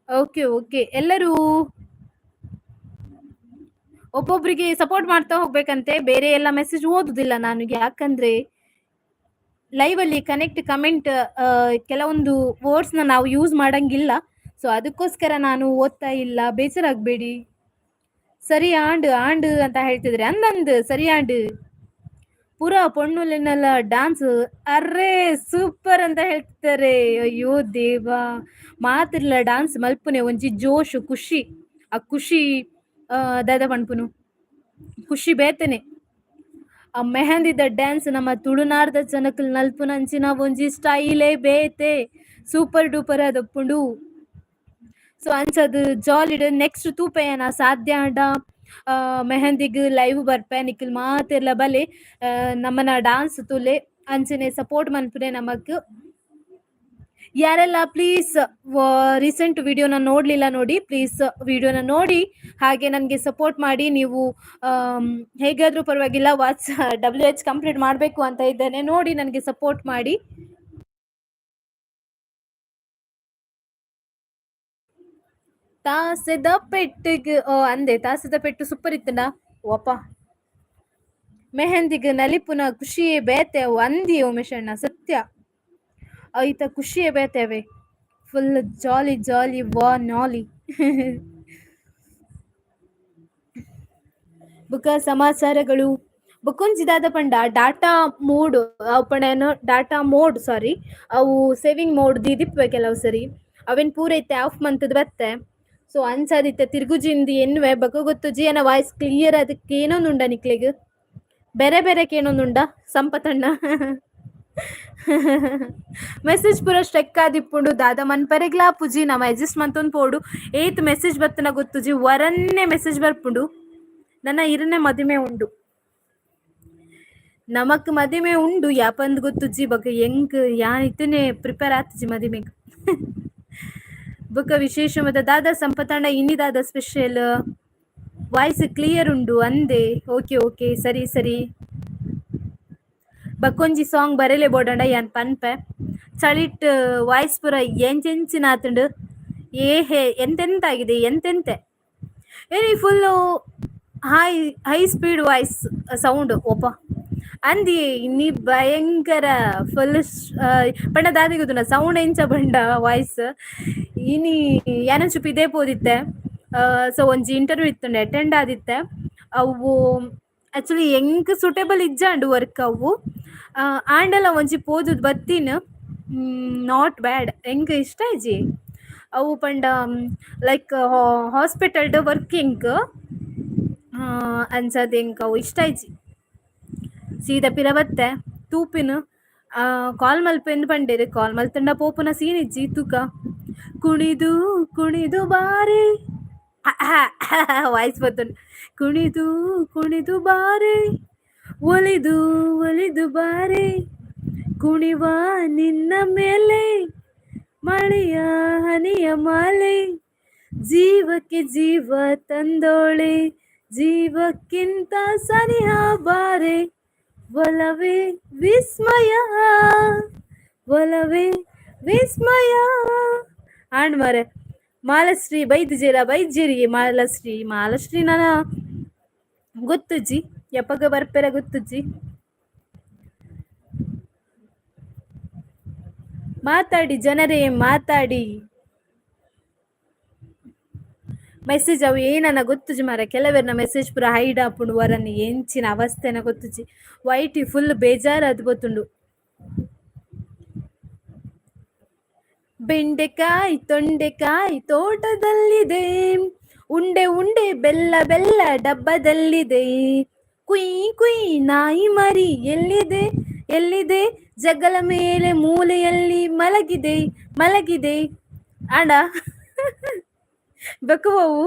ಓಕೆ ಓಕೆ, ಎಲ್ಲರೂ ಒಬ್ಬೊಬ್ರಿಗೆ ಸಪೋರ್ಟ್ ಮಾಡ್ತಾ ಹೋಗ್ಬೇಕಂತೆ. ಬೇರೆ ಎಲ್ಲ ಮೆಸೇಜ್ ಓದುದಿಲ್ಲ ನಾನು, ಯಾಕಂದ್ರೆ ಲೈವ್ ಅಲ್ಲಿ ಕನೆಕ್ಟ್ ಕಮೆಂಟ್ ಕೆಲವೊಂದು ವರ್ಡ್ಸ್ ನ ನಾವು ಯೂಸ್ ಮಾಡಂಗಿಲ್ಲ. ಸೊ ಅದಕ್ಕೋಸ್ಕರ ನಾನು ಓದ್ತಾ ಇಲ್ಲ, ಬೇಜಾರಾಗ್ಬೇಡಿ. ಸರಿ ಆಂಡ್ ಆಂಡ್ ಅಂತ ಹೇಳ್ತಿದ್ರೆ ಅಂದಂದ್ ಸರಿ ಆಂಡ್. ಪೂರ ಪೊಣ್ಣುಲೆನೆಲ್ಲ dance array super ಅಂತ ಹೇಳ್ತಿದ್ದಾರೆ. ಅಯ್ಯೋ ದೇವಾ, ಮಾತಿರ್ಲ ಡಾನ್ಸ್ ಮಲ್ಪುನೆ ಒಂಜಿ ಜೋಶು ಖುಷಿ, ಆ ಖುಷಿ ದಾದ ಪನ್ಪುನು ಖುಷಿ ಬೇತನೆ. ಆ ಮೆಹಂದಿದ ಡ್ಯಾನ್ಸ್ ನಮ್ಮ ತುಳುನಾಡ್ದ ಜನಕುಲ್ ನಲ್ಪುನಂಚಿನ ಒಂಜಿ ಸ್ಟೈಲೇ ಬೇತೆ ಸೂಪರ್ ಡೂಪರ್ ಆದಪ್ಪುಂಡು. ಸೊ ಅಂಚದ್ ಜಾಲಿಡ್ ನೆಕ್ಸ್ಟ್ ತೂಪೆಯನ ಸಾಧ್ಯ ಆಂಡ ಮೆಹಂದಿಗ್ ಲೈವ್ ಬರ್ಪೆ ನಿಕುಲ್ ಮಾತೆರ್ಲ ಬಲೆ ನಮ್ಮನ ಡಾನ್ಸ್ ತೂಲೆ ಅಂಚನೆ ಸಪೋರ್ಟ್ ಮನ್ಪುನೆ ನಮಕ್. ಯಾರೆಲ್ಲ ಪ್ಲೀಸ್ ರೀಸೆಂಟ್ ವಿಡಿಯೋನ ನೋಡಲಿಲ್ಲ ನೋಡಿ, ಪ್ಲೀಸ್ ವಿಡಿಯೋನ ನೋಡಿ, ಹಾಗೆ ನನಗೆ ಸಪೋರ್ಟ್ ಮಾಡಿ. ನೀವು ಹೇಗಾದರೂ ಪರವಾಗಿಲ್ಲ, watch WH complete ಮಾಡಬೇಕು ಅಂತ ಇದ್ದೇನೆ, ನೋಡಿ ನನಗೆ ಸಪೋರ್ಟ್ ಮಾಡಿ. ತಾಸೆದ ಪೆಟ್ಟಿಗೆ ಓ ಅಂದೆ, ತಾಸೆದ ಪೆಟ್ಟು ಸೂಪರ್ ಇತ್ತಂಡ ಓಪ. ಮೆಹಂದಿಗ್ ನಲಿಪುನ ಖುಷಿಯೇ ಬೇತೆ ಅವು ಅಂದಿ ಉಮೇಶಣ್ಣ ಸತ್ಯ. ಐತ ಖುಷಿಯೇ ಬೇತೆವೆ, ಫುಲ್ ಜಾಲಿ ಜಾಲಿ ವಾ ನಾಲಿ. ಬುಕ ಸಮಾಚಾರಗಳು ಬುಕೊಂಜಿದಾದ ಪಂಡ ಡಾಟಾ ಮೋಡ್ ಪಂಡ ಡಾಟಾ ಮೋಡ್ ಸಾರಿ ಅವು ಸೇವಿಂಗ್ ಮೋಡ್ ದೀದಿಪ್ವೆ ಕೆಲವು ಸರಿ ಅವೇನ್ ಪೂರ ಇತ್ತೆ ಆಫ್ ಮಂತದ ಬತ್ತೆ. ಸೊ ಅಂಚಾದಿತ್ತೆ ತಿರುಗುಜಿಂದಿ ಎನ್ನುವೆ ಬಕ ಗೊತ್ತುಜಿ ಎನ್ನ ವಾಯ್ಸ್ ಕ್ಲಿಯರ್ ಅದಕ್ಕೆ ಏನೊಂದುಂಡ ನಿಕ್ಲೆಗ್ ಬೇರೆ ಬೇರೆ ಕೇನೊಂದುಂಡ ಸಂಪತಣ್ಣ ಮೆಸೇಜ್ ಪೂರ ಸ್ಟೆಕ್ ಆದಿಪ್ಪುಂಡು ದಾದ ಮನ್ಪರೆಗ್ಲಾ ಪುಜಿ ನಮ ಅಡ್ಜಸ್ಟ್ ಮಂತೊಂದು ಪೋಡು ಏತ್ ಮೆಸೇಜ್ ಬತ್ತನ ಗೊತ್ತುಜಿ ವರನ್ನೇ ಮೆಸೇಜ್ ಬರ್ಪುಂಡು. ನನ್ನ ಇರನೆ ಮದಿಮೆ ಉಂಡು, ನಮಕ್ ಮದಿಮೆ ಉಂಡು ಯಾಪಂದ್ ಗೊತ್ತುಜ್ಜಿ ಬಕ ಎಂಕ್ ಯಾನ್ ಇತ್ತನೆ ಪ್ರಿಪೇರ್ ಆತುಜಿ ಮದಿಮೆಗ್. ಬೊಕ ವಿಶೇಷ ಮತ ದಾದಾ ಸಂಪತಣ್ಣ ಇನ್ನಿ ದಾದ special voice clear ಉಂಡು ಅಂದೆ. ಓಕೆ ಓಕೆ ಸರಿ ಸರಿ. ಬಕ್ಕೊಂಜಿ ಸಾಂಗ್ ಬರೆಲೆ ಬೋಡಂಡ ಯಾನ್ ಪನ್ಪೆ ಚಳಿಟ್ ವಾಯ್ಸ್ ಪೂರ ಎಂಚೆಂಚಿನ ಆತುಂಡು ಏ ಹೇ ಎಂತೆಂತಾಗಿದೆ ಎಂತೆಂತೆ ಏನಿ full high high speed voice sound ಒಪ್ಪ ಅಂದಿ ಇನ್ನಿ ಭಯಂಕರ ಫುಲ್ ಪಂಡ ದಾದೆ ಗೊತ್ತುಂಡ ಸೌಂಡ್ ಎಂಚ ಪಂಡ ವಾಯ್ಸ್ ಇನಿ ಯಾನೊಂಚೂರು ಪಿದೆ ಪೋದಿತ್ತೆ. ಸೊ ಒಂಜಿ ಇಂಟರ್ವ್ಯೂ ಇತ್ತುಂಡೆ ಅಟೆಂಡ್ ಆದಿತ್ತೆ. ಅವು ಆಕ್ಚುಲಿ ಎಂಕ್ ಸೂಟೇಬಲ್ ಇಜ್ಜಾಂಡ್ ವರ್ಕ್ ಅವು ಆಂಡಲ ಒಂಜಿ ಪೋದುದು ಬತ್ತಿನ not bad ಎಂಕ್ ಇಷ್ಟ ಇಜ್ಜಿ ಅವು ಪಂಡ ಲೈಕ್ ಹಾಸ್ಪಿಟಲ್ಡ್ ವರ್ಕಿಂಗ್ ಅಂಚಾದ್ ಎಂಕ್ ಅವು ಇಷ್ಟ ಇಜ್ಜಿ. ಸೀದಾ ಪಿರ ಬತ್ತೆ ತೂಪಿನ ಕಾಲ್ ಮಲ್ಪೆಂದ್ ಪಂಡೆರ್ ಕಾಲ್ ಮಲ್ತಂಡ ಪೋಪುನ ಸೀನ್ ಇಜ್ಜಿ ತೂಕ ಕುಣಿದು ಕುಣಿದು ಬಾರೆ ವಾಯ್ಸ್ ಬತ್ತುಂಡು ಕುಣಿದು ಕುಣಿದು ಬಾರೆ ಒಲಿದು ಒಲಿದು ಬಾರೆ ಕುಣಿವ ನಿನ್ನ ಮೇಲೆ ಮಳೆಯ ಹನಿಯ ಮಾಲೆ ಜೀವಕ್ಕೆ ಜೀವ ತಂದೋಳೆ ಜೀವಕ್ಕಿಂತ ಸನಿಹ ಬಾರೆ ಒಲವೇ ವಿಸ್ಮಯ ಒಲವೇ ವಿಸ್ಮಯ. ಆಂಡ್ ಮಾರೆ ಮಾಲಶ್ರೀ ಬೈದ್ಜೇರ ಬೈದ್ಜೇರಿಗೆ ಮಾಲಶ್ರೀ ಮಾಲಶ್ರೀ ನನ ಗೊತ್ತುಜ್ಜಿ ಯಪಗ ಬರ್ಪೆರ ಗೊತ್ತುಜ್ಜಿ. ಮಾತಾಡಿ ಜನರೇ ಮಾತಾಡಿ. ಮೆಸೇಜ್ ಅವು ಏನನ್ನ ಗೊತ್ತುಜಿ ಮಾರ ಕೆಲವೆರ್ನ ಮೆಸೇಜ್ ಪೂರ ಹೈಡ್ ಆಪುಂಡು ವರನ್ ಎಂಚಿನ ಅವಸ್ಥೆನ ಗೊತ್ತುಜಿ ವೈಟಿ ಫುಲ್ ಬೇಜಾರಾದ್ ಪೋತುಂಡು. ಬೆಂಡೆಕಾಯಿ ತೊಂಡೆಕಾಯಿ ತೋಟದಲ್ಲಿದೆ ಉಂಡೆ ಉಂಡೆ ಬೆಲ್ಲ ಬೆಲ್ಲ ಡಬ್ಬದಲ್ಲಿದೆ ಕುಯ್ ಕುಯ್ ನಾಯಿ ಮರಿ ಎಲ್ಲಿದೆ ಎಲ್ಲಿದೆ ಜಗ್ಗಲ ಮೇಲೆ ಮೂಲೆಯಲ್ಲಿ ಮಲಗಿದೆ ಮಲಗಿದೆ. ಆಂಡ ಬಕ್ಕುವವು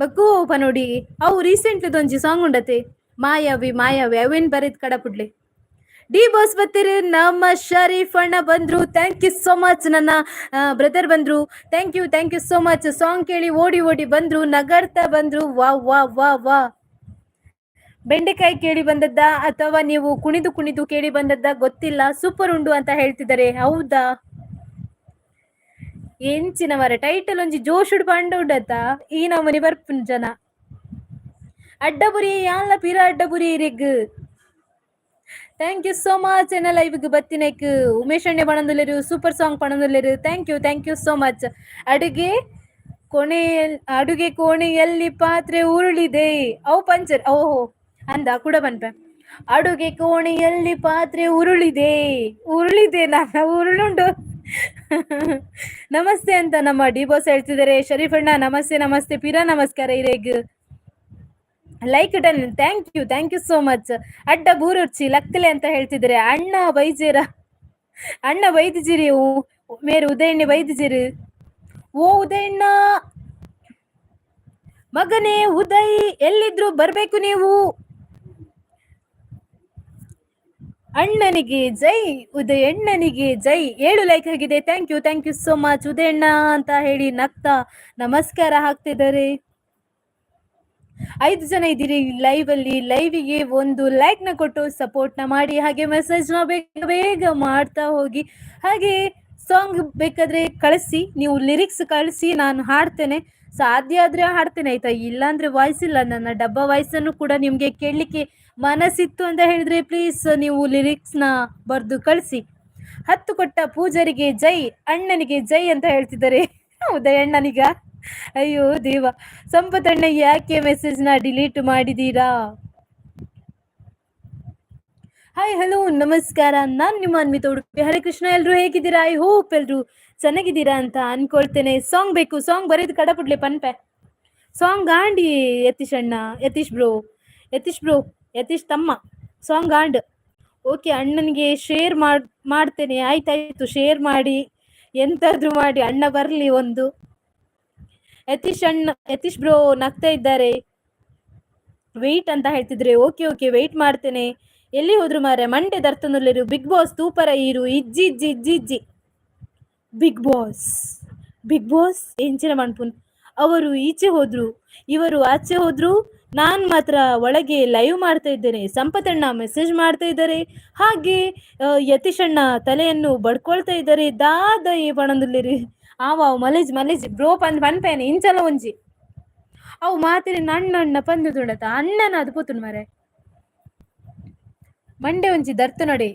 ಬಕ್ಕುವವು ಪನೋಡಿ ಅವು ರೀಸೆಂಟ್ಲಿ ಒಂಜಿ ಸಾಂಗ್ ಉಂಡತೆ ಮಾಯಾವಿ ಮಾಯಾವಿ ಅವೇನ್ ಬರೆದ್ ಕಡಪುಡ್ಲೆ. ಡಿ ಬಾಸ್ ಬತ್ತೀರಿ ನಮ್ಮ ಶರೀಫ್ ಅಣ್ಣ ಬಂದ್ರು, thank you so much. ನನ್ನ ಬ್ರದರ್ ಬಂದ್ರು, thank you thank you so much. Song ಕೇಳಿ ಓಡಿ ಓಡಿ ಬಂದ್ರು, ನಗರ್ತಾ ಬಂದ್ರು. ವಾ ವಾ ವಾ ವಾ. ಬೆಂಡೆಕಾಯಿ ಕೇಳಿ ಬಂದದ್ದ ಅಥವಾ ನೀವು ಕುಣಿದು ಕುಣಿದು ಕೇಳಿ ಬಂದದ್ದ ಗೊತ್ತಿಲ್ಲ. ಸೂಪರ್ ಉಂಡು ಅಂತ ಹೇಳ್ತಿದ್ದಾರೆ. ಹೌದಾ? ಎಂಚಿನ ಮರ ಟೈಟಲ್ ಒಂಜಿ ಜೋಶುಡ್ ಪಂಡ ಉಂಡತ್ತ ಈ ನಮೂನಿ ಬರ್ಪುನ್ ಜನ. ಅಡ್ಡಬುರಿ ಯಾನ್ಲ ಪಿರ ಅಡ್ಡಬುರಿ ಇರೆಗ್. Thank you so much ಎನ್ನ ಲೈವ್ಗ್ ಬತ್ತಿನೈಕ್. ಉಮೇಶ್ ಅಣ್ಣೆ ಪಣೊಂದುಲ್ಲೆರ್, ಸೂಪರ್ ಸಾಂಗ್ ಪಣೊಂದುಲ್ಲೆರ್. Thank you thank you so much. ಅಡುಗೆ ಕೊನೆಯಲ್ಲಿ ಅಡುಗೆ ಕೋಣೆಯಲ್ಲಿ ಪಾತ್ರೆ ಉರುಳಿದೆ ಅವು ಪಂಚರ್ ಓಹೋ ಅಂದ ಕೂಡ ಪನ್ಪೆ. ಅಡುಗೆ ಕೋಣೆಯಲ್ಲಿ ಪಾತ್ರೆ ಉರುಳಿದೆ ಉರುಳಿದೆ ನಾನು ಉರುಳುಂಡು. ನಮಸ್ತೆ ಅಂತ ನಮ್ಮ ಡಿ ಬಾಸ್ ಹೇಳ್ತಿದ್ದಾರೆ. ಶರೀಫ್ ಅಣ್ಣ ನಮಸ್ತೆ ನಮಸ್ತೆ ಪಿರ ನಮಸ್ಕಾರ ಇರೆಗ್. Like done, thank you, thank you so much. ಅಡ್ಡ ಬೂರುರ್ಚಿ ಲಕ್ಕಲೆ ಅಂತ ಹೇಳ್ತಿದ್ದಾರೆ. ಅಣ್ಣ ಬೈಜೇರ, ಅಣ್ಣ ಬೈದಿಜಿರಿ ಮೇರು ಉದಯಣ್ಣೆ ಬೈದಿಜಿರು. ಓ ಉದಯಣ್ಣ ಮಗನೇ ಉದಯ್, ಎಲ್ಲಿದ್ರು ಬರ್ಬೇಕು ನೀವು. ಅಣ್ಣನಿಗೆ ಜೈ, ಉದಯಣ್ಣನಿಗೆ ಜೈ. 7 ಲೈಕ್ ಆಗಿದೆ. Thank you, thank you so much ಉದಯಣ್ಣ ಅಂತ ಹೇಳಿ ನಗ್ತಾ ನಮಸ್ಕಾರ ಹಾಕ್ತಿದ್ದಾರೆ. 5 ಜನ ಇದ್ದೀರಿ ಲೈವ್ ಅಲ್ಲಿ. ಲೈವಿಗೆ ಒಂದು ಲೈಕ್ ನ ಕೊಟ್ಟು ಸಪೋರ್ಟ್ ನ ಮಾಡಿ, ಹಾಗೆ ಮೆಸೇಜ್ ನ ಬೇಗ ಬೇಗ ಮಾಡ್ತಾ ಹೋಗಿ. ಹಾಗೆ ಸಾಂಗ್ ಬೇಕಾದ್ರೆ ಕಳಿಸಿ, ನೀವು ಲಿರಿಕ್ಸ್ ಕಳಿಸಿ, ನಾನು ಹಾಡ್ತೇನೆ. ಸಾಧ್ಯ ಆದ್ರೆ ಹಾಡ್ತೇನೆ ಆಯ್ತಾ, ಇಲ್ಲಾಂದ್ರೆ ವಾಯ್ಸ್ ಇಲ್ಲ. ನನ್ನ ಡಬ್ಬ ವಾಯ್ಸ್ ಅನ್ನು ಕೂಡ ನಿಮ್ಗೆ ಕೇಳಲಿಕ್ಕೆ ಮನಸ್ಸಿತ್ತು ಅಂತ ಹೇಳಿದ್ರೆ ಪ್ಲೀಸ್ ನೀವು ಲಿರಿಕ್ಸ್ ನ ಬರ್ದು ಕಳಿಸಿ. 10 ಕೊಟ್ಟ ಪೂಜಾರಿಗೆ ಜೈ, ಅಣ್ಣನಿಗೆ ಜೈ ಅಂತ ಹೇಳ್ತಿದ್ದಾರೆ ಉದಯಣ್ಣನಿಗ. ಅಯ್ಯೋ ದೇವ. ಸಂಪತಣ್ಣ ಯಾಕೆ ಮೆಸೇಜ್ ನ ಡಿಲೀಟ್ ಮಾಡಿದೀರಾ? ಹಾಯ್ ಹಲೋ ನಮಸ್ಕಾರ, ನಾನು ನಿಮ್ಮ ಅನ್ವಿತಾ ಉಡುಪಿ. ಹರೇ ಕೃಷ್ಣ. ಎಲ್ರು ಹೇಗಿದ್ದೀರಾ? I hope ಎಲ್ರು ಚೆನ್ನಾಗಿದ್ದೀರಾ ಅಂತ ಅನ್ಕೊಳ್ತೇನೆ. ಸಾಂಗ್ ಬೇಕು, ಸಾಂಗ್ ಬರೆದು ಕಡಪುಡ್ಲೆ ಪನ್ಪೆ ಸಾಂಗ್ ಆಂಡಿ ಯತೀಶ್ ಅಣ್ಣ, ಯತೀಶ್ ಬ್ರೋ, ಯತೀಶ್ ಬ್ರೋ, ಯತೀಶ್ ತಮ್ಮ song and. Okay, ಅಣ್ಣನಿಗೆ ಶೇರ್ ಮಾಡ್ತೇನೆ. ಆಯ್ತಾಯ್ತು, ಶೇರ್ ಮಾಡಿ, ಎಂತಾದ್ರೂ ಮಾಡಿ ಅಣ್ಣ ಬರ್ಲಿ ಒಂದು. ಯತೀಶ್ ಅಣ್ಣ, ಯತೀಶ್ ಬ್ರೋ ನಗ್ತಾ ಇದ್ದಾರೆ. ವೆಯ್ಟ್ ಅಂತ ಹೇಳ್ತಿದ್ರೆ. Okay okay, wait ಮಾಡ್ತೇನೆ. ಎಲ್ಲಿ ಹೋದ್ರು ಮಾರೆ? ಮಂಡೆ ದರ್ತನುಲ್ಲಿರು ಬಿಗ್ ಬಾಸ್ ತೂಪರ ಈರು ಇಜ್ಜಿ ಇಜ್ಜಿ ಇಜ್ಜಿ ಇಜ್ಜಿ. Big boss, big boss ಎಂಚಿನ ಮನ್ಪುನ್. ಅವರು ಈಚೆ ಹೋದ್ರು, ಇವರು ಆಚೆ ಹೋದ್ರು, ನಾನು ಮಾತ್ರ ಒಳಗೆ ಲೈವ್ ಮಾಡ್ತಾ ಇದ್ದೇನೆ. ಸಂಪತಣ್ಣ ಮೆಸೇಜ್ ಮಾಡ್ತಾ ಇದ್ದಾರೆ, ಹಾಗೆ ಯತೀಶಣ್ಣ ತಲೆಯನ್ನು ಬಡ್ಕೊಳ್ತಾ ಇದ್ದಾರೆ. ದಾದ ಈ ಪಣಂದುಲ್ಲಿರಿ ಆವಾವ್ ಮಲೇಜ್ ಮಲೇಜ್ ಬ್ರೋ ಪಂದ್ ಪನ್ಪೇನೆ ಇಂಚಲ ಒಂಜಿ ಅವು ಮಾತಿನ ಅಣ್ಣಣ್ಣ ಪಂದು ತುಡತ ಅಣ್ಣನ ಅದು ಪೋತುನ್ ಮರೆ ಮಂಡೆ ಒಂಜಿ ದರ್ತು ನೋಡಿ.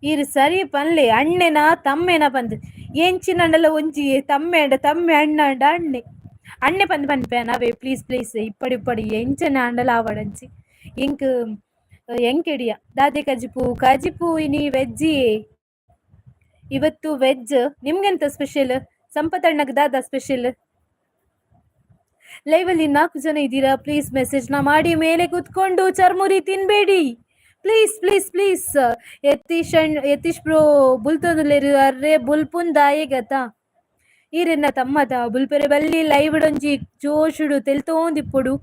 ಈರು ಸರಿ ಪನ್ಲೆ, ಅಣ್ಣೆನ ತಮ್ಮೆನ ಪಂದ್ ಎಂಚಿನಂಡಲ ಒಂಜಿ ತಮ್ಮೆ ಅಂಡ ತಮ್ಮೆ ಅಣ್ಣ ಅಂಡ ಅಣ್ಣೆ ಅಣ್ಣೆ ಪಂದ್ ಪನ್ಪೆ ನಾವೇ. ಪ್ಲೀಸ್ ಪ್ಲೀಸ್ ಇಪ್ಪಡಿ ಇಪ್ಪಡಿ ಎಂಚನ ಅಂಡಲ ಆವಡಂಚಿ ಎಂಕ್ ಎಂಕೆಡಿಯ ದಾದೆ ಕಜಿಪು ಕಜಿಪು ಇನಿ ವೆಜ್ಜಿ ಇವತ್ತು ವೆಜ್. ನಿಮ್ಗೆಂತ ಸ್ಪೆಷಲ್ ಸಂಪತಣ್ಣಗ್ ದಾದಾ ಸ್ಪೆಷಲ್? ಲೈವ್ ಅಲ್ಲಿ 4 ಜನ ಇದ್ದೀರಾ, ಪ್ಲೀಸ್ ಮೆಸೇಜ್ ನ ಮಾಡಿ. ಮೇಲೆ ಕುತ್ಕೊಂಡು churmuri ತಿನ್ಬೇಡಿ please please please. Yatish and Yatish bro ಬುಲ್ತೊಂದುಲ್ಲೆರ್ array ಬುಲ್ಪುನ್ ದಾಯೆ ಗತ ಈರೆನ್ನ ತಮ್ಮದ ಬುಲ್ಪೆರೆ ಬಲ್ಲಿ ಲೈವ್ ಡೊಂಜಿ ಜೋಶುಡು ತೆಲ್ತೋಂದಿಪ್ಪೊಡು.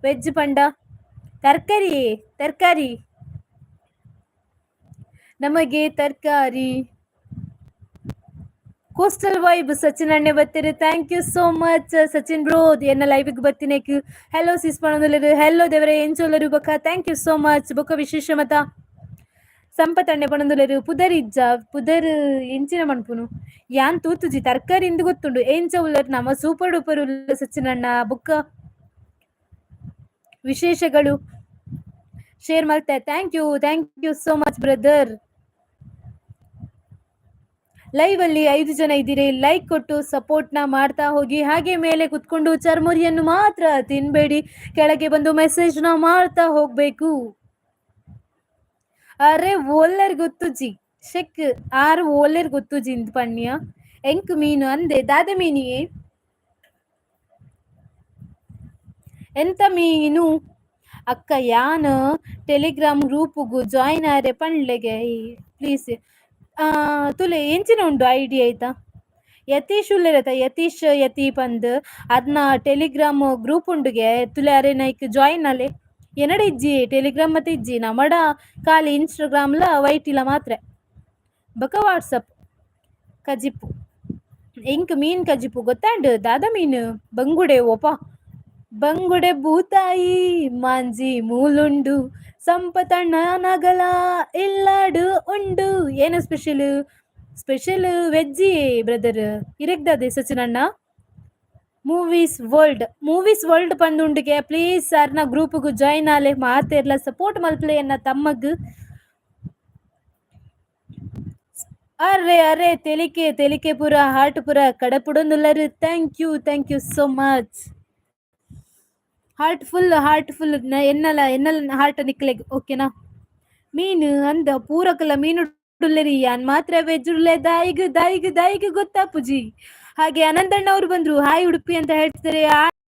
ವೆಜ್ ಪಂಡ ತರಕಾರಿ ತರಕಾರಿ ನಮಗೆ ತರಕಾರಿ. ಕೋಸ್ಟಲ್ ವೈಬ್ ಸಚಿನ್ ಅಣ್ಣೆ ಬರ್ತೀರಿ. Thank you so much Sachin bro, ಎನ್ನ ಲೈವಿಗೆ ಬರ್ತೀನಿ. ಹಲೋ ಸಿಸ್ ಪಣೊಂದುಲ್ಲೆರ್. ಹಲೋ ದೇವರೇ ಎಂಚೊಲ್ಲರು ಬೊಕ್ಕ thank you so much. ಬೊಕ್ಕ ವಿಶೇಷ ಮತ ಸಂಪತ್ ಅಣ್ಣೆ ಪಣೊಂದುಲ್ಲೆರ್. ಪುದರ್ ಇಜ್ಜ ಪುದರ್ ಎಂಚಿನ ಮನ್ಪುನು ಯಾನ್ ತೂತುಜಿ ತರಕಾರಿ ಇಂದು ಗೊತ್ತುಂಡು. ಎಂಚ ಉಲ್ಲರ್ ನಮ ಸೂಪರ್ ಡೂಪರ್ ಉಲ್ಲ ಸಚಿನ್ ಅಣ್ಣ. ಬೊಕ್ಕ ವಿಶೇಷಗಳು ಶೇರ್ ಮಲ್ತೆ. Thank you, thank you so much brother. Live ಅಲ್ಲಿ 5 ಜನ ಇದ್ದೀರಿ, ಲೈಕ್ ಕೊಟ್ಟು ಸಪೋರ್ಟ್ ನ ಮಾಡ್ತಾ ಹೋಗಿ. ಹಾಗೆ ಮೇಲೆ ಕುತ್ಕೊಂಡು ಚರ್ಮುರಿಯನ್ನು ಮಾತ್ರ ತಿನ್ಬೇಡಿ, ಕೆಳಗೆ ಬಂದು ಮೆಸೇಜ್ ನ ಮಾಡ್ತಾ ಹೋಗ್ಬೇಕು. ಅರೆ ಓಲ್ಲರ್ ಗೊತ್ತುಜಿ ಶೆಕ್ ಆರ್ ಓಲೆರ್ ಗೊತ್ತುಜಿ ಇಂದ್ ಪಣ್ಯ ಎಂಕ್ ಮೀನು ಅಂದೆ ದಾದ ಮೀನಿಯೇ ಎಂತ ಮೀನು ಅಕ್ಕ? ಯಾನ್ ಟೆಲಿಗ್ರಾಮ್ ಗ್ರೂಪ್ಗು ಜಾಯಿನ್ ಆರೆ ಪನ್ಲೆಗೆ ಪ್ಲೀಸ್. ತುಲೆ ಎಂಚಿನ ಉಂಡು ಐಡಿ ಆಯ್ತಾ? ಯತೀಶ್ ಉಲ್ಲೆರತ ಯತೀಶ್ ಯತಿ ಪಂದ್ ಅದ್ನ ಟೆಲಿಗ್ರಾಮ್ ಗ್ರೂಪ್ ಉಂಡುಗೆ ತುಲೆ ಅರೆ ನೈಕ್ ಜಾಯಿನ್ ಅಲೆ. ಎನ್ನಡ ಇಜ್ಜಿ ಟೆಲಿಗ್ರಾಮ್ ಮತ್ತೆ ಇಜ್ಜಿ ನಮಡ ಖಾಲಿ ಇನ್ಸ್ಟಾಗ್ರಾಮ್ಲ ವೈಟಿಲ ಮಾತ್ರ ಬಕ ವಾಟ್ಸಪ್. ಕಜಿಪು ಎಂಕ್ ಮೀನ್ ಕಜಿಪು ಗೊತ್ತಾಂಡ್ ದಾದ ಮೀನು ಬಂಗುಡೆ ಓಪ ಬಂಗುಡೆ ಬೂತಾಯಿ ಮಾಂಜಿ ಮೂಲುಂಡು ಸಂಪತಣ್ಣ ನಗಲ ಇಲ್ಲಾಡು ಉಂಡು. ಏನು special? Special veggie brother. ಇರೆಗ್ದಾದೆ Sachin ಅಣ್ಣ? Movies world, movies world ಪಂದುಂಡುಗೆ please ಸರ್ನ ಗ್ರೂಪ್ಗು ಜಾಯಿನ್ ಆಲೆ ಮಾತೆರ್ಲ ಸಪೋರ್ಟ್ ಮಲ್ಪಲೆ ಎನ್ನ ತಮ್ಮಗ್. ಅರೆ ಅರೆ ತೆಲಿಕೆ ತೆಲಿಕೆ ಪೂರ ಹಾರ್ಟ್ ಪೂರ ಕಡಪುಡೊಂದುಲ್ಲರು. Thank you, thank you so much. Heart full, heart full ಎನ್ನಲ ಎನ್ನಲ heart ನಿಕ್ಲೆಗ್ ಓಕೆನಾ? ಮೀನು ಅಂದ ಪೂರಕಲ ಮೀನು ಉಲ್ಲೆರಿ ಯಾನ್ ಮಾತ್ರ ವೆಜ್ ಉಲ್ಲೆ. ದಾಯಿಗ್ ದಾಯಿಗ್ ದಾಯಿಗ್ ಗೊತ್ತಾಪುಜಿ. ಹಾಗೆ ಅನಂತಣ್ಣ ಅವರು ಬಂದ್ರು, ಹಾಯ್ ಉಡುಪಿ ಅಂತ ಹೇಳ್ತಿದ್ದಾರೆ.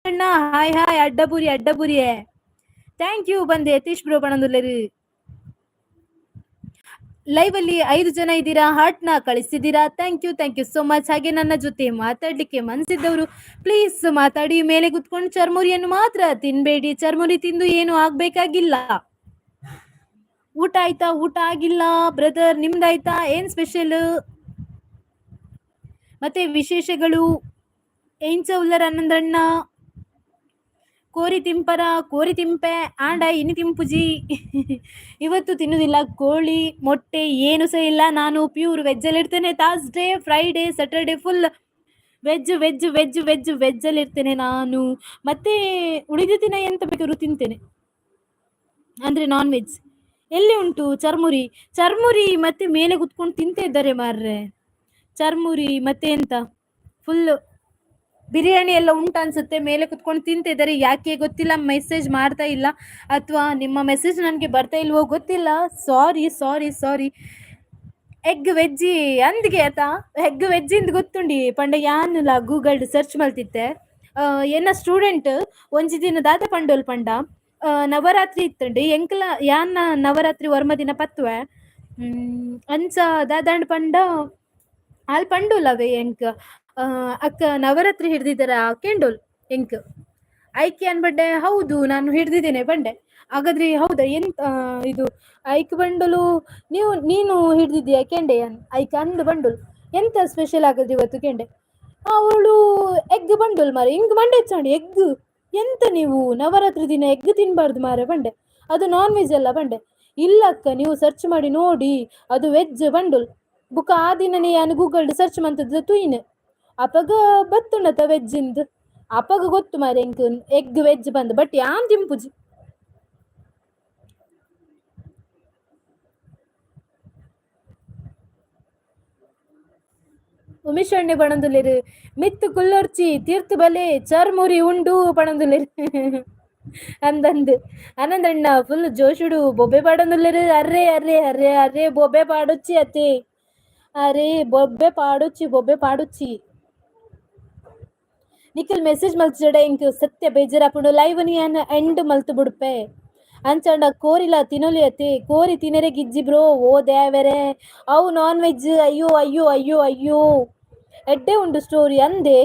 ಅಣ್ಣ ಹಾಯ್ ಹಾಯ್, ಅಡ್ಡಪುರಿ ಅಡ್ಡಪುರಿಯೇ, thank you ಬಂದೆ ಯತೀಶ್ ಬ್ರೋ ಪಣಂದುಲ್ಲೇರಿ. ಲೈವ್ ಅಲ್ಲಿ 5 ಜನ ಇದ್ದೀರಾ, ಹಾರ್ಟ್ ನ ಕಳಿಸಿದ್ದೀರಾ, thank you thank you so much. ಹಾಗೆ ನನ್ನ ಜೊತೆ ಮಾತಾಡ್ಲಿಕ್ಕೆ ಮನ್ಸಿದ್ದವರು ಪ್ಲೀಸ್ ಮಾತಾಡಿ. ಮೇಲೆ ಕುತ್ಕೊಂಡು ಚರ್ಮುರಿಯನ್ನು ಮಾತ್ರ ತಿನ್ಬೇಡಿ, ಚರ್ಮುರಿ ತಿಂದು ಏನು ಆಗ್ಬೇಕಾಗಿಲ್ಲ. ಊಟ ಆಯ್ತಾ? ಊಟ ಆಗಿಲ್ಲ ಬ್ರದರ್, ನಿಮ್ದಾಯ್ತಾ? ಏನ್ ಸ್ಪೆಷಲ್? ಮತ್ತೆ ವಿಶೇಷಗಳು ಎಂಚ ಉಲ್ಲರ್ ಆನಂದಣ್ಣ? ಕೋರಿ ತಿಂಪರ ಕೋರಿ ತಿಂಪೆ ಆಂಡ ಇನಿ ತಿಂಪುಜಿ. ಇವತ್ತು ತಿನ್ನುದಿಲ್ಲ ಕೋಳಿ ಮೊಟ್ಟೆ ಏನು ಸಹ ಇಲ್ಲ, ನಾನು ಪ್ಯೂರ್ ವೆಜ್ಜಲ್ಲಿ ಇರ್ತೇನೆ. Thursday Friday Saturday full veg veg veg veg ವೆಜ್ಜಲ್ಲಿ ಇರ್ತೇನೆ ನಾನು. ಮತ್ತೆ ಉಳಿದ ದಿನ ಎಂತ ಬೇಕಾದ್ರೂ ತಿಂತೇನೆ, ಅಂದರೆ ನಾನ್ ವೆಜ್. ಎಲ್ಲಿ ಉಂಟು ಚರ್ಮುರಿ? ಚರ್ಮುರಿ ಮತ್ತೆ ಮೇಲೆ ಕುತ್ಕೊಂಡು ತಿಂತ ಇದ್ದಾರೆ ಮಾರ್ರೆ. ಚರ್ಮುರಿ ಮತ್ತೆ ಎಂತ ಫುಲ್ ಬಿರಿಯಾನಿ ಎಲ್ಲ ಉಂಟು ಅನ್ಸುತ್ತೆ, ಮೇಲೆ ಕುತ್ಕೊಂಡು ತಿಂತ ಇದ್ದಾರೆ. ಯಾಕೆ ಗೊತ್ತಿಲ್ಲ, ಮೆಸೇಜ್ ಮಾಡ್ತಾ ಇಲ್ಲ, ಅಥವಾ ನಿಮ್ಮ ಮೆಸೇಜ್ ನನಗೆ ಬರ್ತಾ ಇಲ್ವೋ ಗೊತ್ತಿಲ್ಲ. ಸಾರಿ ಸಾರಿ ಸಾರಿ. ಎಗ್ ವೆಜ್ಜಿ ಅಂದ್ಗೆ ಆತ, ಎಗ್ ವೆಜ್ಜಿಂದ ಗೊತ್ತುಂಡಿ ಪಂಡ ಯಾನುಲ ಗೂಗಲ್ ಸರ್ಚ್ ಮಲ್ತಿತ್ತೆ. ಎನ್ನ ಸ್ಟೂಡೆಂಟ್ ಒಂಜಿ ದಿನ ದಾದ ಪಂಡೋಲ್ ಪಂಡ, ನವರಾತ್ರಿ ಇತ್ತಂಡಿ ಎಂಕ್ಲ ಯಾನ್ನ ನವರಾತ್ರಿ ವರ್ಮ ದಿನ ಪತ್ವೆ ಅಂಚ ದಾದಾಂಡ್ ಪಂಡ ಆಲ್ ಪಂಡೋಲ್ ಅವೇ ಎಂಕ್ ಅಕ್ಕ ನವರಾತ್ರಿ ಹಿಡ್ದಿದ್ದಾರ ಕೆಂಡೋಲ್ ಎಂಕ್ ಐಕೆ ಅನ್ಬಡ್ಡೆ. ಹೌದು ನಾನು ಹಿಡ್ದಿದ್ದೇನೆ ಬಂಡೆ. ಹಾಗಾದ್ರೆ ಹೌದಾ ಎಂತ ಇದು ಐಕ್ ಬಂಡಲು ನೀವು ನೀನು ಹಿಡ್ದಿದ್ದೀಯಾ ಕೆಂಡೆ ಐಕ್ ಅಂದು ಬಂಡಲ್ ಎಂತ ಸ್ಪೆಷಲ್ ಆಗದ್ರಿ ಇವತ್ತು ಕೆಂಡೆ. ಅವಳು ಎಗ್ ಬಂಡಲ್ ಮಾರೆ ಹಿಂಗ್ ಮಂಡೆ ಚಾಂಡಿ ಎಗ್ ಎಂತ ನೀವು ನವರಾತ್ರಿ ದಿನ ಎಗ್ ತಿನ್ಬಾರ್ದು ಮಾರೆ ಬಂಡೆ, ಅದು ನಾನ್ ವೆಜ್ ಅಲ್ಲ ಬಂಡೆ. ಇಲ್ಲ ಅಕ್ಕ ನೀವು ಸರ್ಚ್ ಮಾಡಿ ನೋಡಿ ಅದು ವೆಜ್ ಬಂಡಲ್. ಬುಕ್ಕ ಆ ದಿನನೇ ಯಾನು ಗೂಗಲ್ ಸರ್ಚ್ ಮಂತದ್ದು ತುಯಿನ್ ಅಪಗ ಬತ್ತುಂಡತ ವೆಜ್ಜಿಂದು ಅಪಗ ಗೊತ್ತು ಮಾರೆ ಎಂಕ್ ಎಗ್ ವೆಜ್ ಬಂದು, ಬಟ್ ಯಾನ್ ತಿಂಪುಜಿ. ಉಮೇಶ್ ಅಣ್ಣೆ ಪಣಂದುಲ್ಲೆರ್ ಮಿತ್ತು ಕುಲ್ಲೊರ್ಚಿ ತೀರ್ತು ಬಲೆ ಚರ್ಮುರಿ ಉಂಡು ಪಣಂದುಲ್ಲೆರ್ ಅಂದಂದು. ಆನಂದಣ್ಣ ಫುಲ್ ಜೋಶುಡು ಬೊಬ್ಬೆ ಪಾಡೊಂದುಲ್ಲೆರ್. Array array array array ಬೊಬ್ಬೆ ಪಾಡೊಚ್ಚಿ ಅತ್ತೆ, ಅರೆ ಬೊಬ್ಬೆ ಪಾಡೊಚ್ಚಿ ಬೊಬ್ಬೆ ಪಾಡೊಚ್ಚಿ. ನಿಖಿಲ್ ಮೆಸೇಜ್ ಮಲ್ತ್ಜಡ ಎಂಕ್ ಸತ್ಯ ಬೇಜಾರಾಪುಂಡು. ಲೈವ್ ಯಾನ್ ಎಂಡ್ ಮಲ್ತ್ ಬುಡ್ಪೆ ಅಂಚಂಡ ಕೋರಿಲ ತಿನೊಲಿ ಅತ್ತೆ, ಕೋರಿ ತಿನರೆ ಗಿಜ್ಜಿ ಬ್ರೋ. ಓ ದೇವರೇ ಅವು ನಾನ್ ವೆಜ್, ಅಯ್ಯೋ ಅಯ್ಯೋ ಅಯ್ಯೋ ಅಯ್ಯೋ ಎಡ್ಡೆ ಉಂಡು ಸ್ಟೋರಿ ಅಂದೆ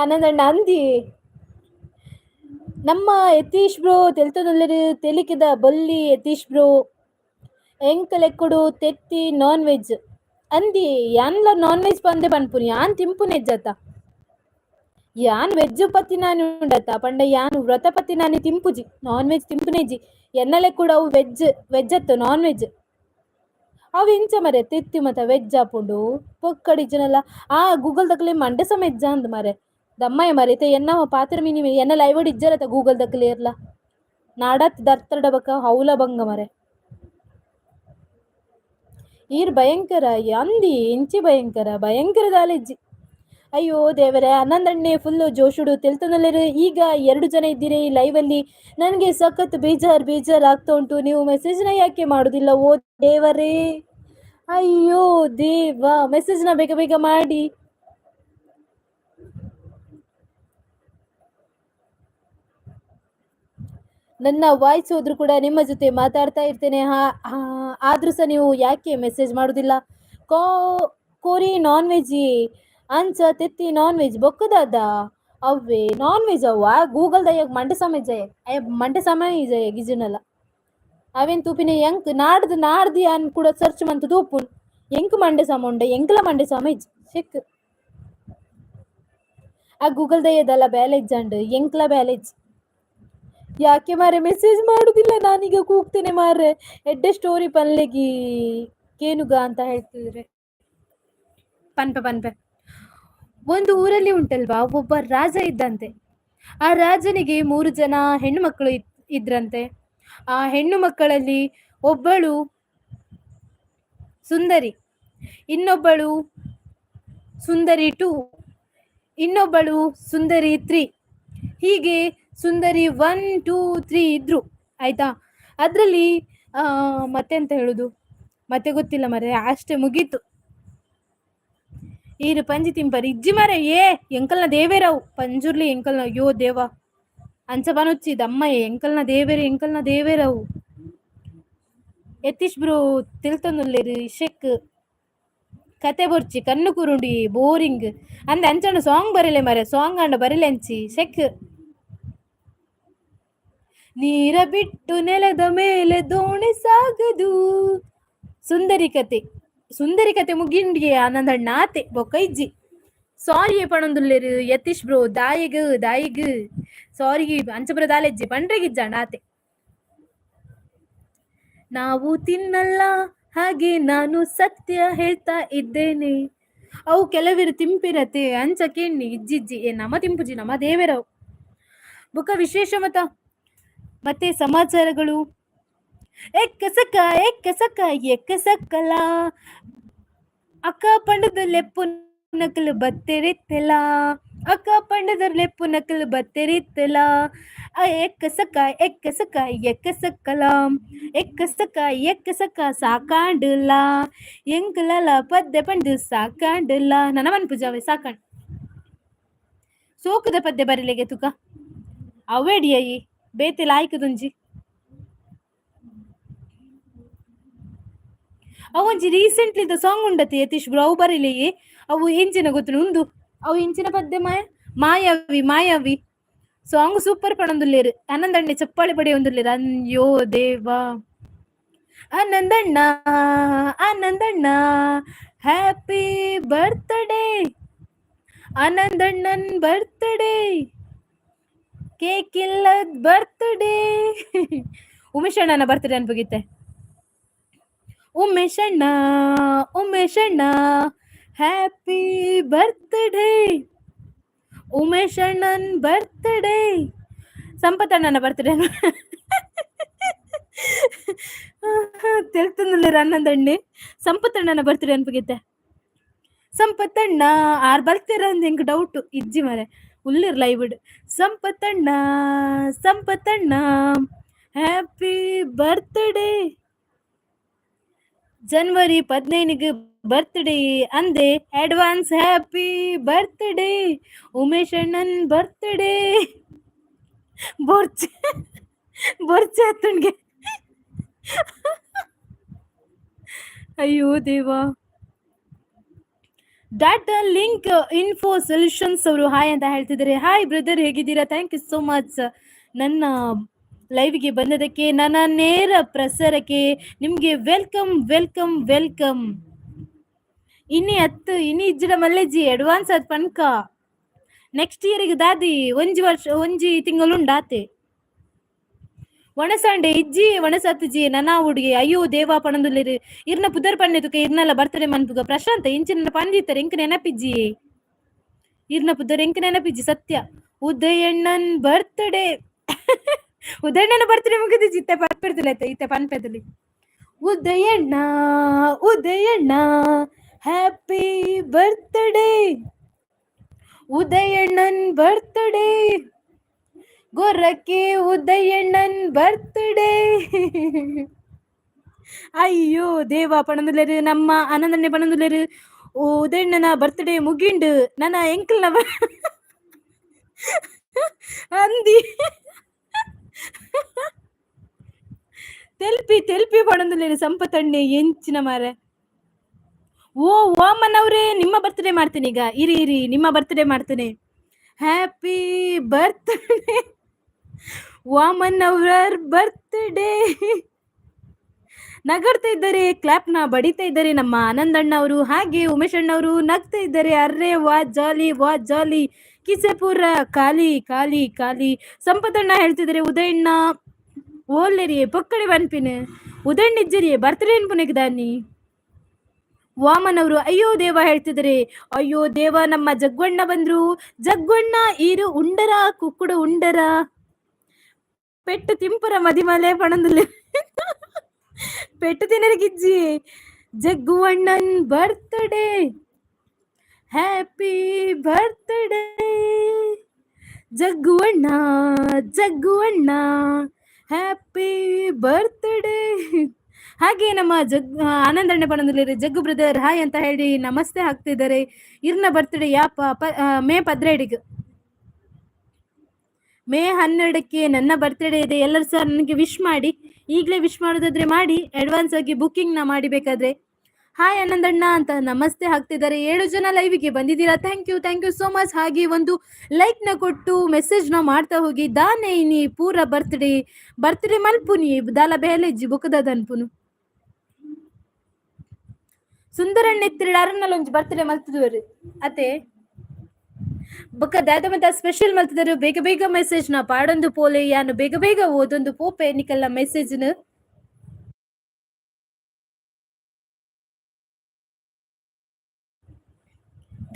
ಆನಂದಣ್ಣ ಅಂದಿ. ನಮ್ಮ ಯತೀಶ್ ಬ್ರೋ ತೆಲ್ತೊಂದುಲ್ಲೆರ್ ತೆಲಿಕೆದ ಬೊಲ್ಲಿ ಯತೀಶ್ ಬ್ರೋ ಎಂಕ್ ಲೆಕ್ಕುಡು ತೆತ್ತಿ ನಾನ್ ವೆಜ್ ಅಂದಿ. ಯಾನ್ಲ ನಾನ್ ವೆಜ್ ಪಂದೆ ಪನ್ಪುನಿ ಯಾನ್ ತಿಂಪುನೆಜ್ಜತ, ಯಾನ್ ವೆಜ್ ಪತ್ತಿನಾನಿ ಉಂಡತ ಪಂಡ ಯಾನ್ ವ್ರತ ಪತ್ತಿನಾನಿ ತಿಂಪುಜಿ, ನಾನ್ ವೆಜ್ ತಿಂಪುನೆಜ್ಜಿ. ಎನ್ನಲೆ ಕೂಡ ಅವು ವೆಜ್ ವೆಜ್ ಅತ್ತು ನಾನ್ ವೆಜ್ ಅವು ಇಂಚ ಮರೆ ತೆತ್ತಿ ಮತ ವೆಜ್ ಆಪುಂಡು ಪೊಕ್ಕಡಿ ಜನಲ ಆ ಗೂಗಲ್ ದಕ್ಲೆ ಮಂಡೆ ಸಮ ಎಜ್ಜ ಅಂದ್ ಮರೆ ದಮ್ಮಯ್ಯ ಮರೆ. ಇತ್ತೆ ಎನ್ನ ಪಾತ್ರ ಮಿನಿ ಎನ್ನ ಲೈವ್ ಇಜ್ಜರತ ಗೂಗಲ್ ದಕ್ಲೆ ಇರ್ಲ ನಾಡತ್ ದರ್ತಡ ಬಕ ಹೌಲ ಬಂಗ ಮರೆ. ಈರ್ ಭಯಂಕರ ಅಂದಿ ಇಂಚಿ ಭಯಂಕರ ಭಯಂಕರ ದಾಲೆಜ್ಜಿ. ಅಯ್ಯೋ ದೇವರೇ ಆನಂದಣ್ಣೆ ಫುಲ್ ಜೋಶುಡು ತೆಲ್ತೊಂದುಲ್ಲೆರ್. ಈಗ 2 ಜನ ಇದ್ದೀರಿ ಲೈವ್ ಅಲ್ಲಿ, ನನಗೆ ಸಖತ್ ಬೇಜಾರ್ ಬೇಜಾರ್ ಆಗ್ತಾ ಉಂಟು. ನೀವು ಮೆಸೇಜ್ನ ಯಾಕೆ ಮಾಡುದಿಲ್ಲ? ಓ ದೇವರೇ, ಅಯ್ಯೋ ದೇವ, ಮೆಸೇಜ್ನ ಬೇಗ ಬೇಗ ಮಾಡಿ. ನನ್ನ ವಾಯ್ಸ್ ಹೋದ್ರು ಕೂಡ ನಿಮ್ಮ ಜೊತೆ ಮಾತಾಡ್ತಾ ಇರ್ತೇನೆ, ಆದ್ರೂ ಸಹ ನೀವು ಯಾಕೆ ಮೆಸೇಜ್ ಮಾಡುದಿಲ್ಲ? ಕೋರಿ ನಾನ್ ವೆಜ್ ಅಂಚ ತೆತ್ತಿ ನಾನ್ ವೆಜ್ ಬೊಕ್ಕದಾದ ಅವ್ವೆ ನಾನ್ ವೆಜ್ ಅವ್ವ ಗೂಗಲ್ ದಯ್ಯಾಗ ಮಂಡೆ ಸಮ ಜಯ ಮಂಡೆ ಸಮ ಜಯ ಗಿಜನಲ್ಲ ಅವೇನ್ ತೂಪಿನ ಎಂಕ್ ನಾಡ್ದು ನಾಡ್ದು ಅನ್ ಕೂಡ ಸರ್ಚ್ ಮಂತು ತೂಪುನ್ ಎಂಕ್ ಮಂಡೆ ಸಮ ಉಂಡೆ ಎಂಕ್ಲ ಮಂಡೆ ಸಮ ಇಜ್ಜಿ ಚೆಕ್ ಆ ಗೂಗಲ್ ದಯ್ಯದಲ್ಲ ಬ್ಯಾಲೇಜ್ ಅಂಡ್ ಎಂಕ್ಲ ಬ್ಯಾಲೇಜ್. ಯಾಕೆ ಮಾರೆ ಮೆಸೇಜ್ ಮಾಡುದಿಲ್ಲ? ನಾನೀಗ ಕೂಗ್ತೇನೆ ಮಾರ್ರೆ. ಎಡ್ಡೆ ಸ್ಟೋರಿ ಪನ್ಲೆಗಿ ಕೇನುಗ ಅಂತ ಹೇಳ್ತಿದ್ರೆ ಪನ್ಪೆ ಪನ್ಪೆ. ಒಂದು ಊರಲ್ಲಿ ಉಂಟಲ್ವಾ ಒಬ್ಬ ರಾಜ ಇದ್ದಂತೆ. ಆ ರಾಜನಿಗೆ 3 ಜನ ಹೆಣ್ಣು ಮಕ್ಕಳು ಇದ್ರಂತೆ. ಆ ಹೆಣ್ಣು ಮಕ್ಕಳಲ್ಲಿ ಒಬ್ಬಳು ಸುಂದರಿ, ಇನ್ನೊಬ್ಬಳು ಸುಂದರಿ 2, ಇನ್ನೊಬ್ಬಳು ಸುಂದರಿ 3, ಹೀಗೆ ಸುಂದರಿ 1 2 3 ಇದ್ರು ಆಯ್ತಾ. ಅದರಲ್ಲಿ ಮತ್ತೆಂತ ಹೇಳುದು ಮತ್ತೆ ಗೊತ್ತಿಲ್ಲ ಮರೆ, ಅಷ್ಟೇ ಮುಗೀತು. ಈರು ಪಂಜಿ ತಿಂಪರ್ ಇಜ್ಜಿ ಮರೆ ಏ ಎಂಕಲ್ನ ದೇವೇರವು ಪಂಜುರ್ಲಿ ಎಂಕಲ್ನ ಅಯ್ಯೋ ದೇವ ಅಂಚ ಬನೊಚ್ಚಿ ದಮ್ಮ ಎಂಕಲ್ನ ದೇವೇರು ಎಂಕಲ್ನ ದೇವೇರವು. ಯತೀಶ್ ಬ್ರೋ ತಿಳ್ತೊಂದುಲ್ಲೆರ್ ಇಶೆಕ್ ಕತೆ ಬೊರ್ಚಿ ಕಣ್ಣು ಕುರುಂಡಿ ಬೋರಿಂಗ್ ಅಂದೆ ಅಂಚಂಡ ಸಾಂಗ್ ಬರಲೆ ಮರೆ ಸಾಂಗ್ ಅಂಡ ಬರಲೆ ಅಂಚಿ ಶೆಕ್. ನೀರ ಬಿಟ್ಟು ನೆಲದ ಮೇಲೆ ದೋಣಿ ಸಾಗದು. ಸುಂದರಿ ಕತೆ ಸುಂದರಿ ಕತೆ ಮುಗಿಂಡಿಗೆ ಆನಂದಣ್ಣ ಆತೆ ಬೊಕ್ಕ ಇಜ್ಜಿ. ಸಾರಿ ಪಣೊಂದುಲ್ಲೆರ್ ಯತೀಶ್ ಬ್ರೋ ದಾಯಿಗ್ ದಾಯಿಗ್ ಸಾರಿ ಅಂಚಪುರ ದಾಲೆಜ್ಜಿ ಪಂಡ್ರೆಗಿಜ್ಜಾಂಡ ಆತೆ. ನಾವು ತಿನ್ನಲ್ಲ ಹಾಗೆ ನಾನು ಸತ್ಯ ಹೇಳ್ತಾ ಇದ್ದೇನೆ. ಅವು ಕೆಲವರು ತಿಂಪಿರತೆ ಅಂಚ ಕೇಣ್ಣಿ ಇಜ್ಜಿಜ್ಜಿ ಏ ನಮ ತಿಂಪುಜಿ ನಮ ದೇವೆರವು. ಬುಕ್ಕ ವಿಶೇಷ ಮತ ಮತ್ತೆ ಸಮಾಚಾರಗಳು. ಎಕ್ಕ ಸಕ್ಕ ಎಕ್ಕ ಸಕ್ಕ ಎಕ್ಕ ಸಕ್ಕಲ ಅಕ್ಕ ಪಂಡದ ಲೆಪ್ಪು ನಕಲು ಬತ್ತೆರಿತ್ತೆಲ ಅಕ್ಕ ಪಂಡದ ಲೆಪ್ಪು ನಕಲು ಬತ್ತೆರಿತ್ತೆಲ ಎಕ್ಕ ಸಕ್ಕ ಎಕ್ಕ ಸಕ್ಕ ಎಕ್ಕ ಸಕ್ಕಲ ಎಕ್ಕ ಸಕ್ಕ ಎಕ್ಕ ಸಕ್ಕ ಸಾಕಾಂಡುಲ ಎಂಕಲಲ ಪದ್ಯ ಪಂಡು ಸಾಕಾಂಡುಲ ನನ್ನ ಮನ್ಪುಜಾವೆ ಸಾಕಾಂಡ್ ಸೋಕುದ ಪದ್ಯ ಬರಲೆಗೆ ತುಕ ಅವೇಡಿಯಯಿ ಬೇತೆ ಲಾಯ್ಕದುಂಜಿ ಅವೊಂಜಿ ರೀಸೆಂಟ್ಲಿ the song ಉಂಡತಿ ಯತೀಶ್ ಬ್ರೋ ಅವು ಬರಲಿಯೇ ಅವು ಎಂಚಿನ ಗೊತ್ತುಂಡು ಉಂದು ಅವು ಎಂಚಿನ ಪದ್ಯ ಮಾಯ ಮಾಯಾವಿ ಮಾಯಾವಿ ಸಾಂಗ್ ಸೂಪರ್ ಪಣೊಂದುಲ್ಲೆರ್ ಆನಂದಣ್ಣೆ ಚಪ್ಪಾಳೆ ಪಡೆಯೊಂದುಲ್ಲೆರ್ ಅಯ್ಯೋ ದೇವಾ. ಆನಂದಣ್ಣ ಆನಂದಣ್ಣ ಹ್ಯಾಪಿ ಬರ್ತ್ಡೇ ಆನಂದಣ್ಣನ್ ಬರ್ತ್ಡೇ ಕೇಕ್ ಇಲ್ಲದ ಬರ್ತ್ಡೇ. ಉಮೇಶ್ ಅಣ್ಣನ ಬರ್ತ್ಡೇ ಅನ್ಪಗಿತ್ತೆ. ಉಮೇಶ್ ಅಣ್ಣ ಉಮೇಶ್ ಅಣ್ಣ ಹ್ಯಾಪಿ ಬರ್ತ್ಡೇ ಉಮೇಶ್ ಅಣ್ಣನ್ ಬರ್ತ್ಡೇ ಸಂಪತ್ ಅಣ್ಣನ ಬರ್ತ್ಡೇ ತೆಲ್ತೊಂದುಲ್ಲೆರ್ ಆನಂದಣ್ಣೆ ಸಂಪತ್ ಅಣ್ಣನ ಬರ್ತ್ಡೇ ಅನ್ಪಗಿತ್ತೆ. ಸಂಪತ್ತಣ್ಣ ಆರ್ ಬರ್ತೀರಂದ್ ಎಂಕ್ ಡೌಟ್ ಇಜ್ಜಿ ಮರೆ ಉಲ್ಲೆರ್ ಲೈವ್ ಡ್. ಸಂಪತ್ತಣ್ಣ ಸಂಪತ್ತಣ್ಣ ಹ್ಯಾಪಿ ಬರ್ತ್ಡೇ ಜನವರಿ 15ಗ್ ಬರ್ತ್ಡೇ ಅಂದೆ ಅಡ್ವಾನ್ಸ್ ಹ್ಯಾಪಿ ಬರ್ತ್ಡೇ ಉಮೇಶ್ ಅಣ್ಣನ್ ಬರ್ತ್ಡೇ ಬೊರ್ಚಿ ಬೊರ್ಚಿ ಆತುಂಡ್ಗೆ. ಅಯ್ಯೋ ದೇವಾ. ಡಾಟಾ ಲಿಂಕ್ ಇನ್ಫೋ ಸೊಲ್ಯೂಷನ್ಸ್ ಅವರು ಹಾಯ್ ಅಂತ ಹೇಳ್ತಿದ್ದಾರೆ. ಹಾಯ್ ಬ್ರದರ್, ಹೇಗಿದ್ದೀರಾ? Thank you so much ನನ್ನ ಲೈವ್ಗೆ ಬಂದದಕ್ಕೆ, ನನ್ನ ನೇರ ಪ್ರಸಾರಕ್ಕೆ ನಿಮಗೆ welcome welcome welcome. ಇನಿ ಅತ್ತು ಇನಿ ಇಜ್ಜಿಡ ಮಲ್ಲೆಜ್ಜಿ ಅಡ್ವಾನ್ಸ್ ಆದ್ ಪನ್ಕ ನೆಕ್ಸ್ಟ್ ಇಯರ್ಗೆ ದಾದಿ ಒಂಜಿ ವರ್ಷ ಒಂಜಿ ತಿಂಗಳು ಉಂಡಾತೆ. ಒಣಸಾಂಡೆ ಇಜ್ಜಿ ಒಣಸತ್ತುಜಿ ನನ ಹುಡುಗಿ ಅಯ್ಯೋ ದೇವಾ ಪಣಂದುಲ್ಲೆರ್ ಇರ್ನ ಪುದರ್ ಪನ್ನೆ ತುಕ ಇರ್ನಲ ಬರ್ತಡೆ ಮನ್ಪುಗ ಪ್ರಶಾಂತ ಇಂಚಿನ ಪಂದಿತ್ತಾರೆ ಎಂಕ್ ನೆನಪಿಜ್ಜಿ ಇರ್ನ ಪುದರ್ ಎಂಕ್ ನೆನಪಿಜ್ಜಿ ಸತ್ಯ. ಉದಯಣ್ಣನ್ ಬರ್ತ್ಡೇ ಉದಯಣ್ಣನ ಬರ್ತ್ಡೇ ಮುಗಿದಿಜ್ಜಿ ಇತ್ತೆ ಪನ್ಪೆರ್ದಿಲ್ಲ ಇತ್ತೆ ಪನ್ಪೆದಲ್ಲಿ. ಉದಯಣ್ಣ ಉದಯಣ್ಣ ಹ್ಯಾಪಿ ಬರ್ತ್ಡೇ ಉದಯಣ್ಣನ್ ಬರ್ತ್ಡೇ ಗೊರಕೆ ಉದಯಣ್ಣನ್ ಬರ್ತ್ಡೇ. ಅಯ್ಯೋ ದೇವ ಪಣಂದುಲ್ಲೆರ್ ನಮ್ಮ ಆನಂದಣ್ಣೆ ಪಣಂದುಲ್ಲೆರ್ ಉದಯಣ್ಣನ ಬರ್ತ್ಡೇ ಮುಗಿಂಡು ನನ್ನ ಎಂಕಲ್ನ ಅಂದಿ ತೆಲ್ಪಿ ತೆಲ್ಪಿ ಪಣಂದುಲ್ಲೆರ್ ಸಂಪತ್ತಣ್ಣೆ ಎಂಚಿನ ಮಾರೆ. ಓ ವಾಮನ್ ಅವರೇ ನಿಮ್ಮ ಬರ್ತ್ಡೇ ಮಾಡ್ತೇನೆ ಈಗ, ಇರಿ ಇರಿ ನಿಮ್ಮ ಬರ್ತ್ಡೇ ಮಾಡ್ತೇನೆ. ಹ್ಯಾಪಿ ಬರ್ತ್ಡೇ ವಾಮನ್ ಅವರ ಬರ್ತ್ಡೇ. ನಗಡ್ತಾ ಇದ್ದಾರೆ, ಕ್ಲಾಪ್ ನ ಬಡಿತಾ ಇದ್ದಾರೆ ನಮ್ಮ ಆನಂದಣ್ಣ ಅವರು, ಹಾಗೆ ಉಮೇಶ್ ಅಣ್ಣ ಅವರು ನಗ್ತಾ ಇದ್ದಾರೆ. ಅರ್ರೆ ವಾ ಜಾಲಿ ವಾ ಜಾಲಿ, ಕಿಸೆ ಪೂರ ಖಾಲಿ ಖಾಲಿ ಖಾಲಿ. ಸಂಪತಣ್ಣ ಹೇಳ್ತಿದ್ದಾರೆ ಉದಯಣ್ಣ ಓಲ್ಲೆರಿ ಪೊಕ್ಕಡೆ ಪನ್ಪಿನ ಉದಯಣ್ಣ ಇಜ್ಜರಿ ಬರ್ತ್ಡೇ ಅನ್ಪುನೆಗ್ ದಾನಿ. ವಾಮನ್ ಅವರು ಅಯ್ಯೋ ದೇವ ಹೇಳ್ತಿದ್ದಾರೆ. ಅಯ್ಯೋ ದೇವ ನಮ್ಮ ಜಗ್ವಣ್ಣ ಬಂದ್ರು. ಜಗ್ವಣ್ಣ ಈರು ಉಂಡರ ಕುಕ್ಕುಡು ಉಂಡರ ಪೆಟ್ಟು ತಿಂಪುರ ಮದಿಮಲೆ ಪಣಂದುಲ್ಲೆ ಪೆಟ್ಟು ತಿನ್ನರಿಗಿಜ್ಜಿ. ಜಗ್ಗುವಣ್ಣನ್ ಬರ್ತ್ಡೇ ಹ್ಯಾಪಿ ಬರ್ತ್ಡೇ ಜಗ್ಗುವಣ್ಣ ಜಗ್ಗುವಣ್ಣ ಹ್ಯಾಪಿ ಬರ್ತ್ಡೇ. ಹಾಗೆ ನಮ್ಮ ಜಗ್ ಆನಂದಣ್ಣ ಪಣಂದುಲ್ಲೇರು ಜಗ್ಗು ಬ್ರದರ್ ಹಾಯ್ ಅಂತ ಹೇಳಿ ನಮಸ್ತೆ ಹಾಕ್ತಿದ್ದಾರೆ. ಇರ್ನ ಬರ್ತ್ಡೇ ಯಾಪ ಮೇ 12ಗೆ. ಮೇ 12ಕ್ಕೆ ನನ್ನ ಬರ್ತ್ಡೇ ಇದೆ. ಎಲ್ಲರೂ ಸಹ ನನಗೆ ವಿಶ್ ಮಾಡಿ. ಈಗಲೇ ವಿಶ್ ಮಾಡೋದಾದ್ರೆ ಮಾಡಿ, ಅಡ್ವಾನ್ಸ್ ಆಗಿ ಬುಕ್ಕಿಂಗ್ ನ ಮಾಡಿ ಬೇಕಾದ್ರೆ. ಹಾಯ್ ಆನಂದಣ್ಣ ಅಂತ ನಮಸ್ತೆ ಹಾಕ್ತಿದ್ದಾರೆ. 7 ಜನ ಲೈವ್ಗೆ ಬಂದಿದ್ದೀರಾ. Thank you, thank you so much. ಹಾಗೆ ಒಂದು ಲೈಕ್ ನ ಕೊಟ್ಟು ಮೆಸೇಜ್ ನ ಮಾಡ್ತಾ ಹೋಗಿ. ದಾನೆ ಇನಿ ಪೂರ ಬರ್ತ್ಡೇ ಬರ್ತ್ಡೇ ಮಲ್ಪುನಿ ದಾಲ ಬೇಲೆಜ್ಜಿ ಬೊಕದ ಅನ್ಪುನು. ಸುಂದರಣ್ಣ ಇತ್ತಿರಡ ಅರನ್ನಲ ಒಂಜಿ ಬರ್ತ್ಡೇ ಮಲ್ತುದುವರು ಅತೆ ಬೊಕ ದಾದ ಮತ ಸ್ಪೆಷಲ್ ಮಲ್ತಿದರು. ಬೇಗ ಬೇಗ ಮೆಸೇಜ್ ನ ಪಾಡೊಂದು ಪೋಲೆ ಯಾನು ಬೇಗ ಬೇಗ ಓದೊಂದು ಪೋಪೆ ನಿಕಲ್ಲ ಮೆಸೇಜ್ ನ.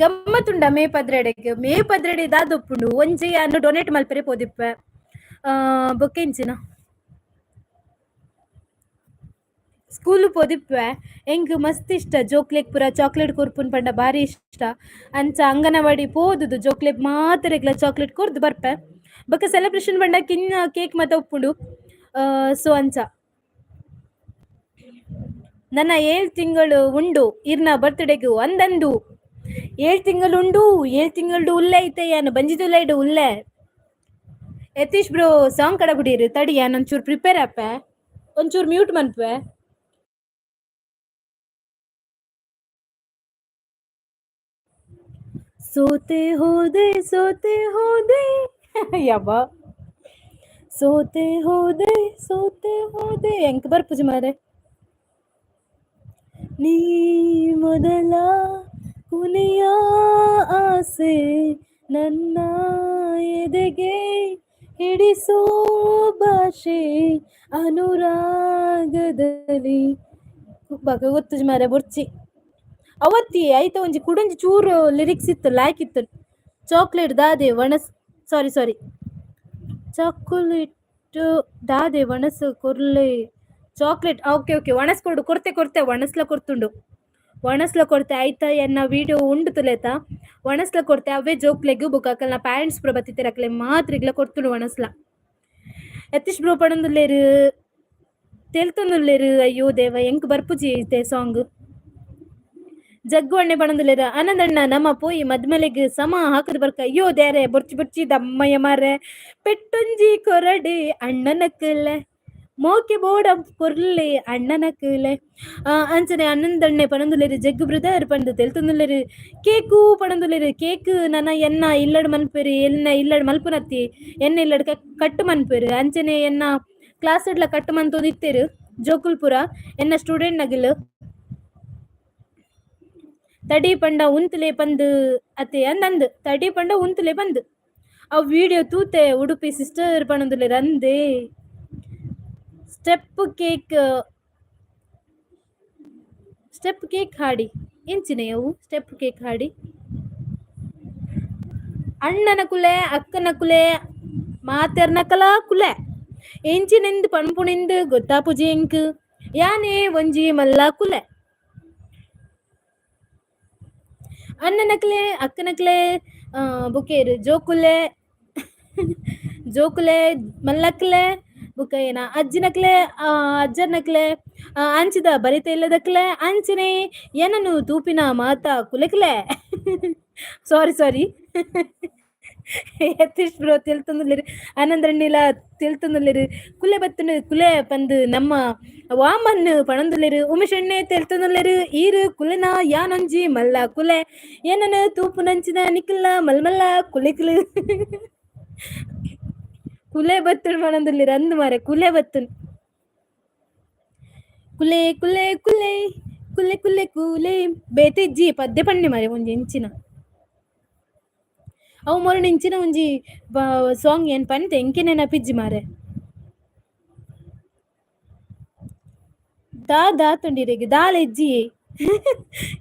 ಗಮ್ಮತ್ತುಂಡ ಮೇ 12ಗೆ. ಮೇ 12 ದಾದೊಪ್ಪುಂಡು ಒಂಜಿ ಯಾನು ಡೊನೇಟ್ ಮಲ್ಪರೆ ಪೋದಿಪ್ಪೆ. ಬೊಕ್ಕೆಂಚಿನ ಸ್ಕೂಲ್ ಪೋದಿಪ್ಪೆ. ಎಂಕ್ ಮಸ್ತ್ ಇಷ್ಟ ಜೋಕ್ಲೆಗ್ ಪೂರ ಚಾಕ್ಲೇಟ್ ಕೊರ್ಪುನ್ ಪಂಡ ಬಾರಿ ಇಷ್ಟ. ಅಂಚ ಅಂಗನವಾಡಿ ಪೋದುದು ಜೋಕ್ಲೆಗ್ ಮಾತೆರೆಗ್ಲ ಚಾಕ್ಲೇಟ್ ಕೊರ್ದು ಬರ್ಪೆ. ಬೊಕ ಸೆಲೆಬ್ರೇಷನ್ ಪಂಡ ಕಿನ್ನ ಕೇಕ್ ಮಾತ ಉಪ್ಪುಂಡು. ಸೊ ಅಂಚ ನನ್ನ 7 ತಿಂಗಳು ಉಂಡು ಇರ್ನ ಬರ್ತ್ಡೇಗು ಅಂದಂದು. 7 ತಿಂಗಳು ಉಂಡು, 7 ತಿಂಗಳು ಉಲ್ಲೆ ಐತೆ ಯಾನು ಬಂಜಿದುಲ್ಲ ಇಡು ಉಲ್ಲೆ. ಯತೀಶ್ ಬ್ರೋ ಸಾಂಗ್ ಕಡ ಬಿಡಿರು ತಡಿ ಯಾನ್ ಒಂಚೂರು ಪ್ರಿಪೇರ್ ಆಪೆ, ಒಂಚೂರು ಮ್ಯೂಟ್ ಮನ್ಪೆ. ಸೋತೆ ಹೋದೆ ಸೋತೆ ಹೋದೆ ಯವ್ವ ಸೋತೆ ಹೋದೆ ಸೋತೆ ಹೋದೆ ಎಂಕ್ ಬರ್ಪುಜಿ ಮಾರೆ. ನೀ ಮೊದಲ ಕೊನೆಯ ಆಸೆ ನನ್ನ ಎದೆಗೆ ಹಿಡಿಸೋ ಭಾಷೆ ಅನುರಾಗದಲ್ಲಿ ಬಗ ಗೊತ್ತುಜಿ ಮಾರೆ ಬೊರ್ಚಿ. ಅವತ್ತಿ ಐತ ಒಂಜಿ ಕುಡೊಂಜಿ ಚೂರು ಲಿರಿಕ್ಸ್ ಇತ್ತು ಲಾಯ್ಕ್ ಇತ್ತು. ಚಾಕ್ಲೇಟ್ ದಾದೆ ಒಣಸ್ ಸಾರಿ ಸಾರಿ ಚಾಕ್ಲೇಟ್ ದಾದೆ ಒಣಸು ಕೊರ್ಲೆ chocolate okay okay ಒಣಸ್ ಕೊಡು ಕೊರ್ತೆ ಕೊರ್ತೆ ಒಣಸ್ಲ ಕೊರ್ತುಂಡು ಒಣಸ್ಲ ಕೊರ್ತೆ ಆಯ್ತಾ ಎನ್ನ ವಿಡಿಯೋ ಉಂಡು ತುಲೇತ ಒಣಸ್ಲ ಕೊರ್ತೆ ಅವೇ ಜೋಕ್ಲೆಗ್ ಬೊಕ ಅಕಲ್ನ ಪ್ಯಾರೆಂಟ್ಸ್ ಪೂರ ಬತ್ತಿತ್ತೆರ್ ಅಕ್ಲೆ ಮಾತ್ರಿಗ್ಲ ಕೊರ್ತುಂಡು ಒಣಸ್ಲ. ಯತೀಶ್ ಬ್ರೋ ಪಣೊಂದುಲ್ಲೆರ್ ತೆಲ್ತೊಂದುಲ್ಲೆರ್ ಅಯ್ಯೋ ದೇವ ಎಂಕ್ ಬರ್ಪುಜಿ ಇತ್ತೆ ಸಾಂಗ್. ಜಗ್ಗು ಅಣ್ಣೆ ಪಣೊಂದುಲ್ಲೆರ್ ಆನಂದಣ್ಣ ನಮ್ಮ ಪೋಯಿ ಮದ್ಮಲೆಗ್ ಸಮ ಹಾಕುದು ಬರ್ಕ ಅಯ್ಯೋ ದೇರೆ ಬೊರ್ಚಿ ಬೊರ್ಚಿ ದಮ್ಮಯ್ಯ ಮಾರ್ರೆ ಪೆಟ್ಟೊಂಜಿ ಕೊರಡೆ ಅಣ್ಣನಕ್ಕಲೆ ಮೋಕೆ ಬೋಡ ಕೊರ್ಲೆ ಅಣ್ಣನಕ್ಕಲೆ. ಅಂಚನೆ ಆನಂದಣ್ಣೆ ಪಣೊಂದುಲ್ಲೆರ್ ಜಗ್ಗು ಬ್ರದರ್ ಪಂದ್ ತೆಲ್ತೊಂದುಲ್ಲೆರ್ ಕೇಕು ಪಣೊಂದುಲ್ಲೆರ್ ಕೇಕ್ ನನ ಎನ್ನ ಇಲ್ಲಡ್ ಮನ್ಪೆರ್ ಎನ್ನ ಇಲ್ಲಡ್ ಮಲ್ಪುನತ್ತಿ ಎನ್ನ ಇಲ್ಲಡ್ ಕಟ್ ಮನ್ಪೆರ್ ಅಂಚನೆ ಎನ್ನ ಕ್ಲಾಸ್ ಡ್ಲ ಕಟ್ ಮಂತೊಂದಿತ್ತೆರ್ ಜೋಕುಲ್ ಪೂರ ಎನ್ನ ಸ್ಟೂಡೆಂಟ್ ನಗಲ್. ತಡಿ ಪಂಡ ಉಂತುಲೆ ಪಂದ್ ಅತೆ ಅಂದಂದ್ ತಡಿ ಪಂಡ ಉಂತುಲೆ ಪಂದ್ ಅವು ವಿಡಿಯೋ ತೂತೆ ಉಡುಪಿ ಸಿಸ್ಟರ್ ಪಣೊಂದುಲ್ಲೆರ್ ಅಂದೇ. Step cake step cake ಹಾಡಿ ಎಂಚಿನ ಅವು ಸ್ಟೆಪ್ ಕೇಕ್ ಹಾಡಿ. ಅಣ್ಣನ ಕುಲೆ ಅಕ್ಕನ ಕುಲೆ ಮಾತೆರ್ನಕಲ ಕುಲೆ ಎಂಚಿನೆಂದ್ ಪನ್ಪುನೆಂದ್ ಗೊತ್ತಾಪುಜಿ ಎಂಕ್ ಯಾನೆ ಒಂಜಿ ಮಲ್ಲ ಕುಲೆ. ಅಣ್ಣನಕ್ಲೆ ಅಕ್ಕನಕ್ಲೆ ಬೊಕೇರು ಜೋಕುಲೆ ಜೋಕುಲೆ ಮಲ್ಲಕ್ಲೆ ಬೊಕ ಏನ ಅಜ್ಜಿನಕ್ಲೆ ಅಜ್ಜನಕ್ಲೆ ಅಂಚಿದ ಬರಿತ ಇಲ್ಲದಕ್ಲೆ ಅಂಚನೆ ಏನನು ತೂಪಿನ ಮಾತಾ ಕುಲೆಕ್ಲೆ. ಸಾರಿ ಸಾರಿ ಯತೀಶ್ ಬ್ರೋ ತೆಲ್ತೊಂದುಲ್ಲೆರ್ ಆನಂದಣ್ಣಿಲ ತೆಲ್ತೊಂದುಲ್ಲೆರ್ ಕುಲೆ ಬತ್ತುಂಡು ಕುಲೆ ಪಂದ್ ನಮ್ಮ ವಾಮನ್ ಪಣೊಂದುಲ್ಲೆರ್ ಉಮೇಶ್ ಅಣ್ಣೆ ತೆಲ್ತೊಂದುಲ್ಲೆರ್ ಈರ್ ಕುಲೆನ ಯಾನೊಂಜಿ ಮಲ್ಲ ಕುಲೆ ಏನನ ತೂಪುನಂಚಿನ ನಿಕಲ್ನ ಮಲ್ಮಲ್ಲ ಕುಲೆಕ್ಲು. ಕುಲೆ ಬತ್ತುಂಡು ಪಣೊಂದುಲ್ಲೆರ್ ಅಂದ್ ಮಾರ್ರೆ ಕುಲೆ ಬತ್ತುಂಡು. ಕುಲೆ ಕುಲೆ ಕುಲೆ ಕುಲೆ ಕುಲೆ ಕುಲೆ ಬೇತೆ ಇಜ್ಜಿ ಪದ್ಯ ಪನ್ನೆ ಮಾರ್ರೆ ಒಂಜಿ ಎಂಚಿನ ಅವು ಮೊರಣ ಇಂಚಿನ ಒಂಜಿ ಸಾಂಗ್ ಏನ್ ಪಂತೆ ಎಂಕೆ ನೆನಪಿಜ್ಜಿ ಮಾರ್ರೆ. ದಾ ದಾತುಂಡಿರೆಗ್ ದಾಲ ಇಜ್ಜಿ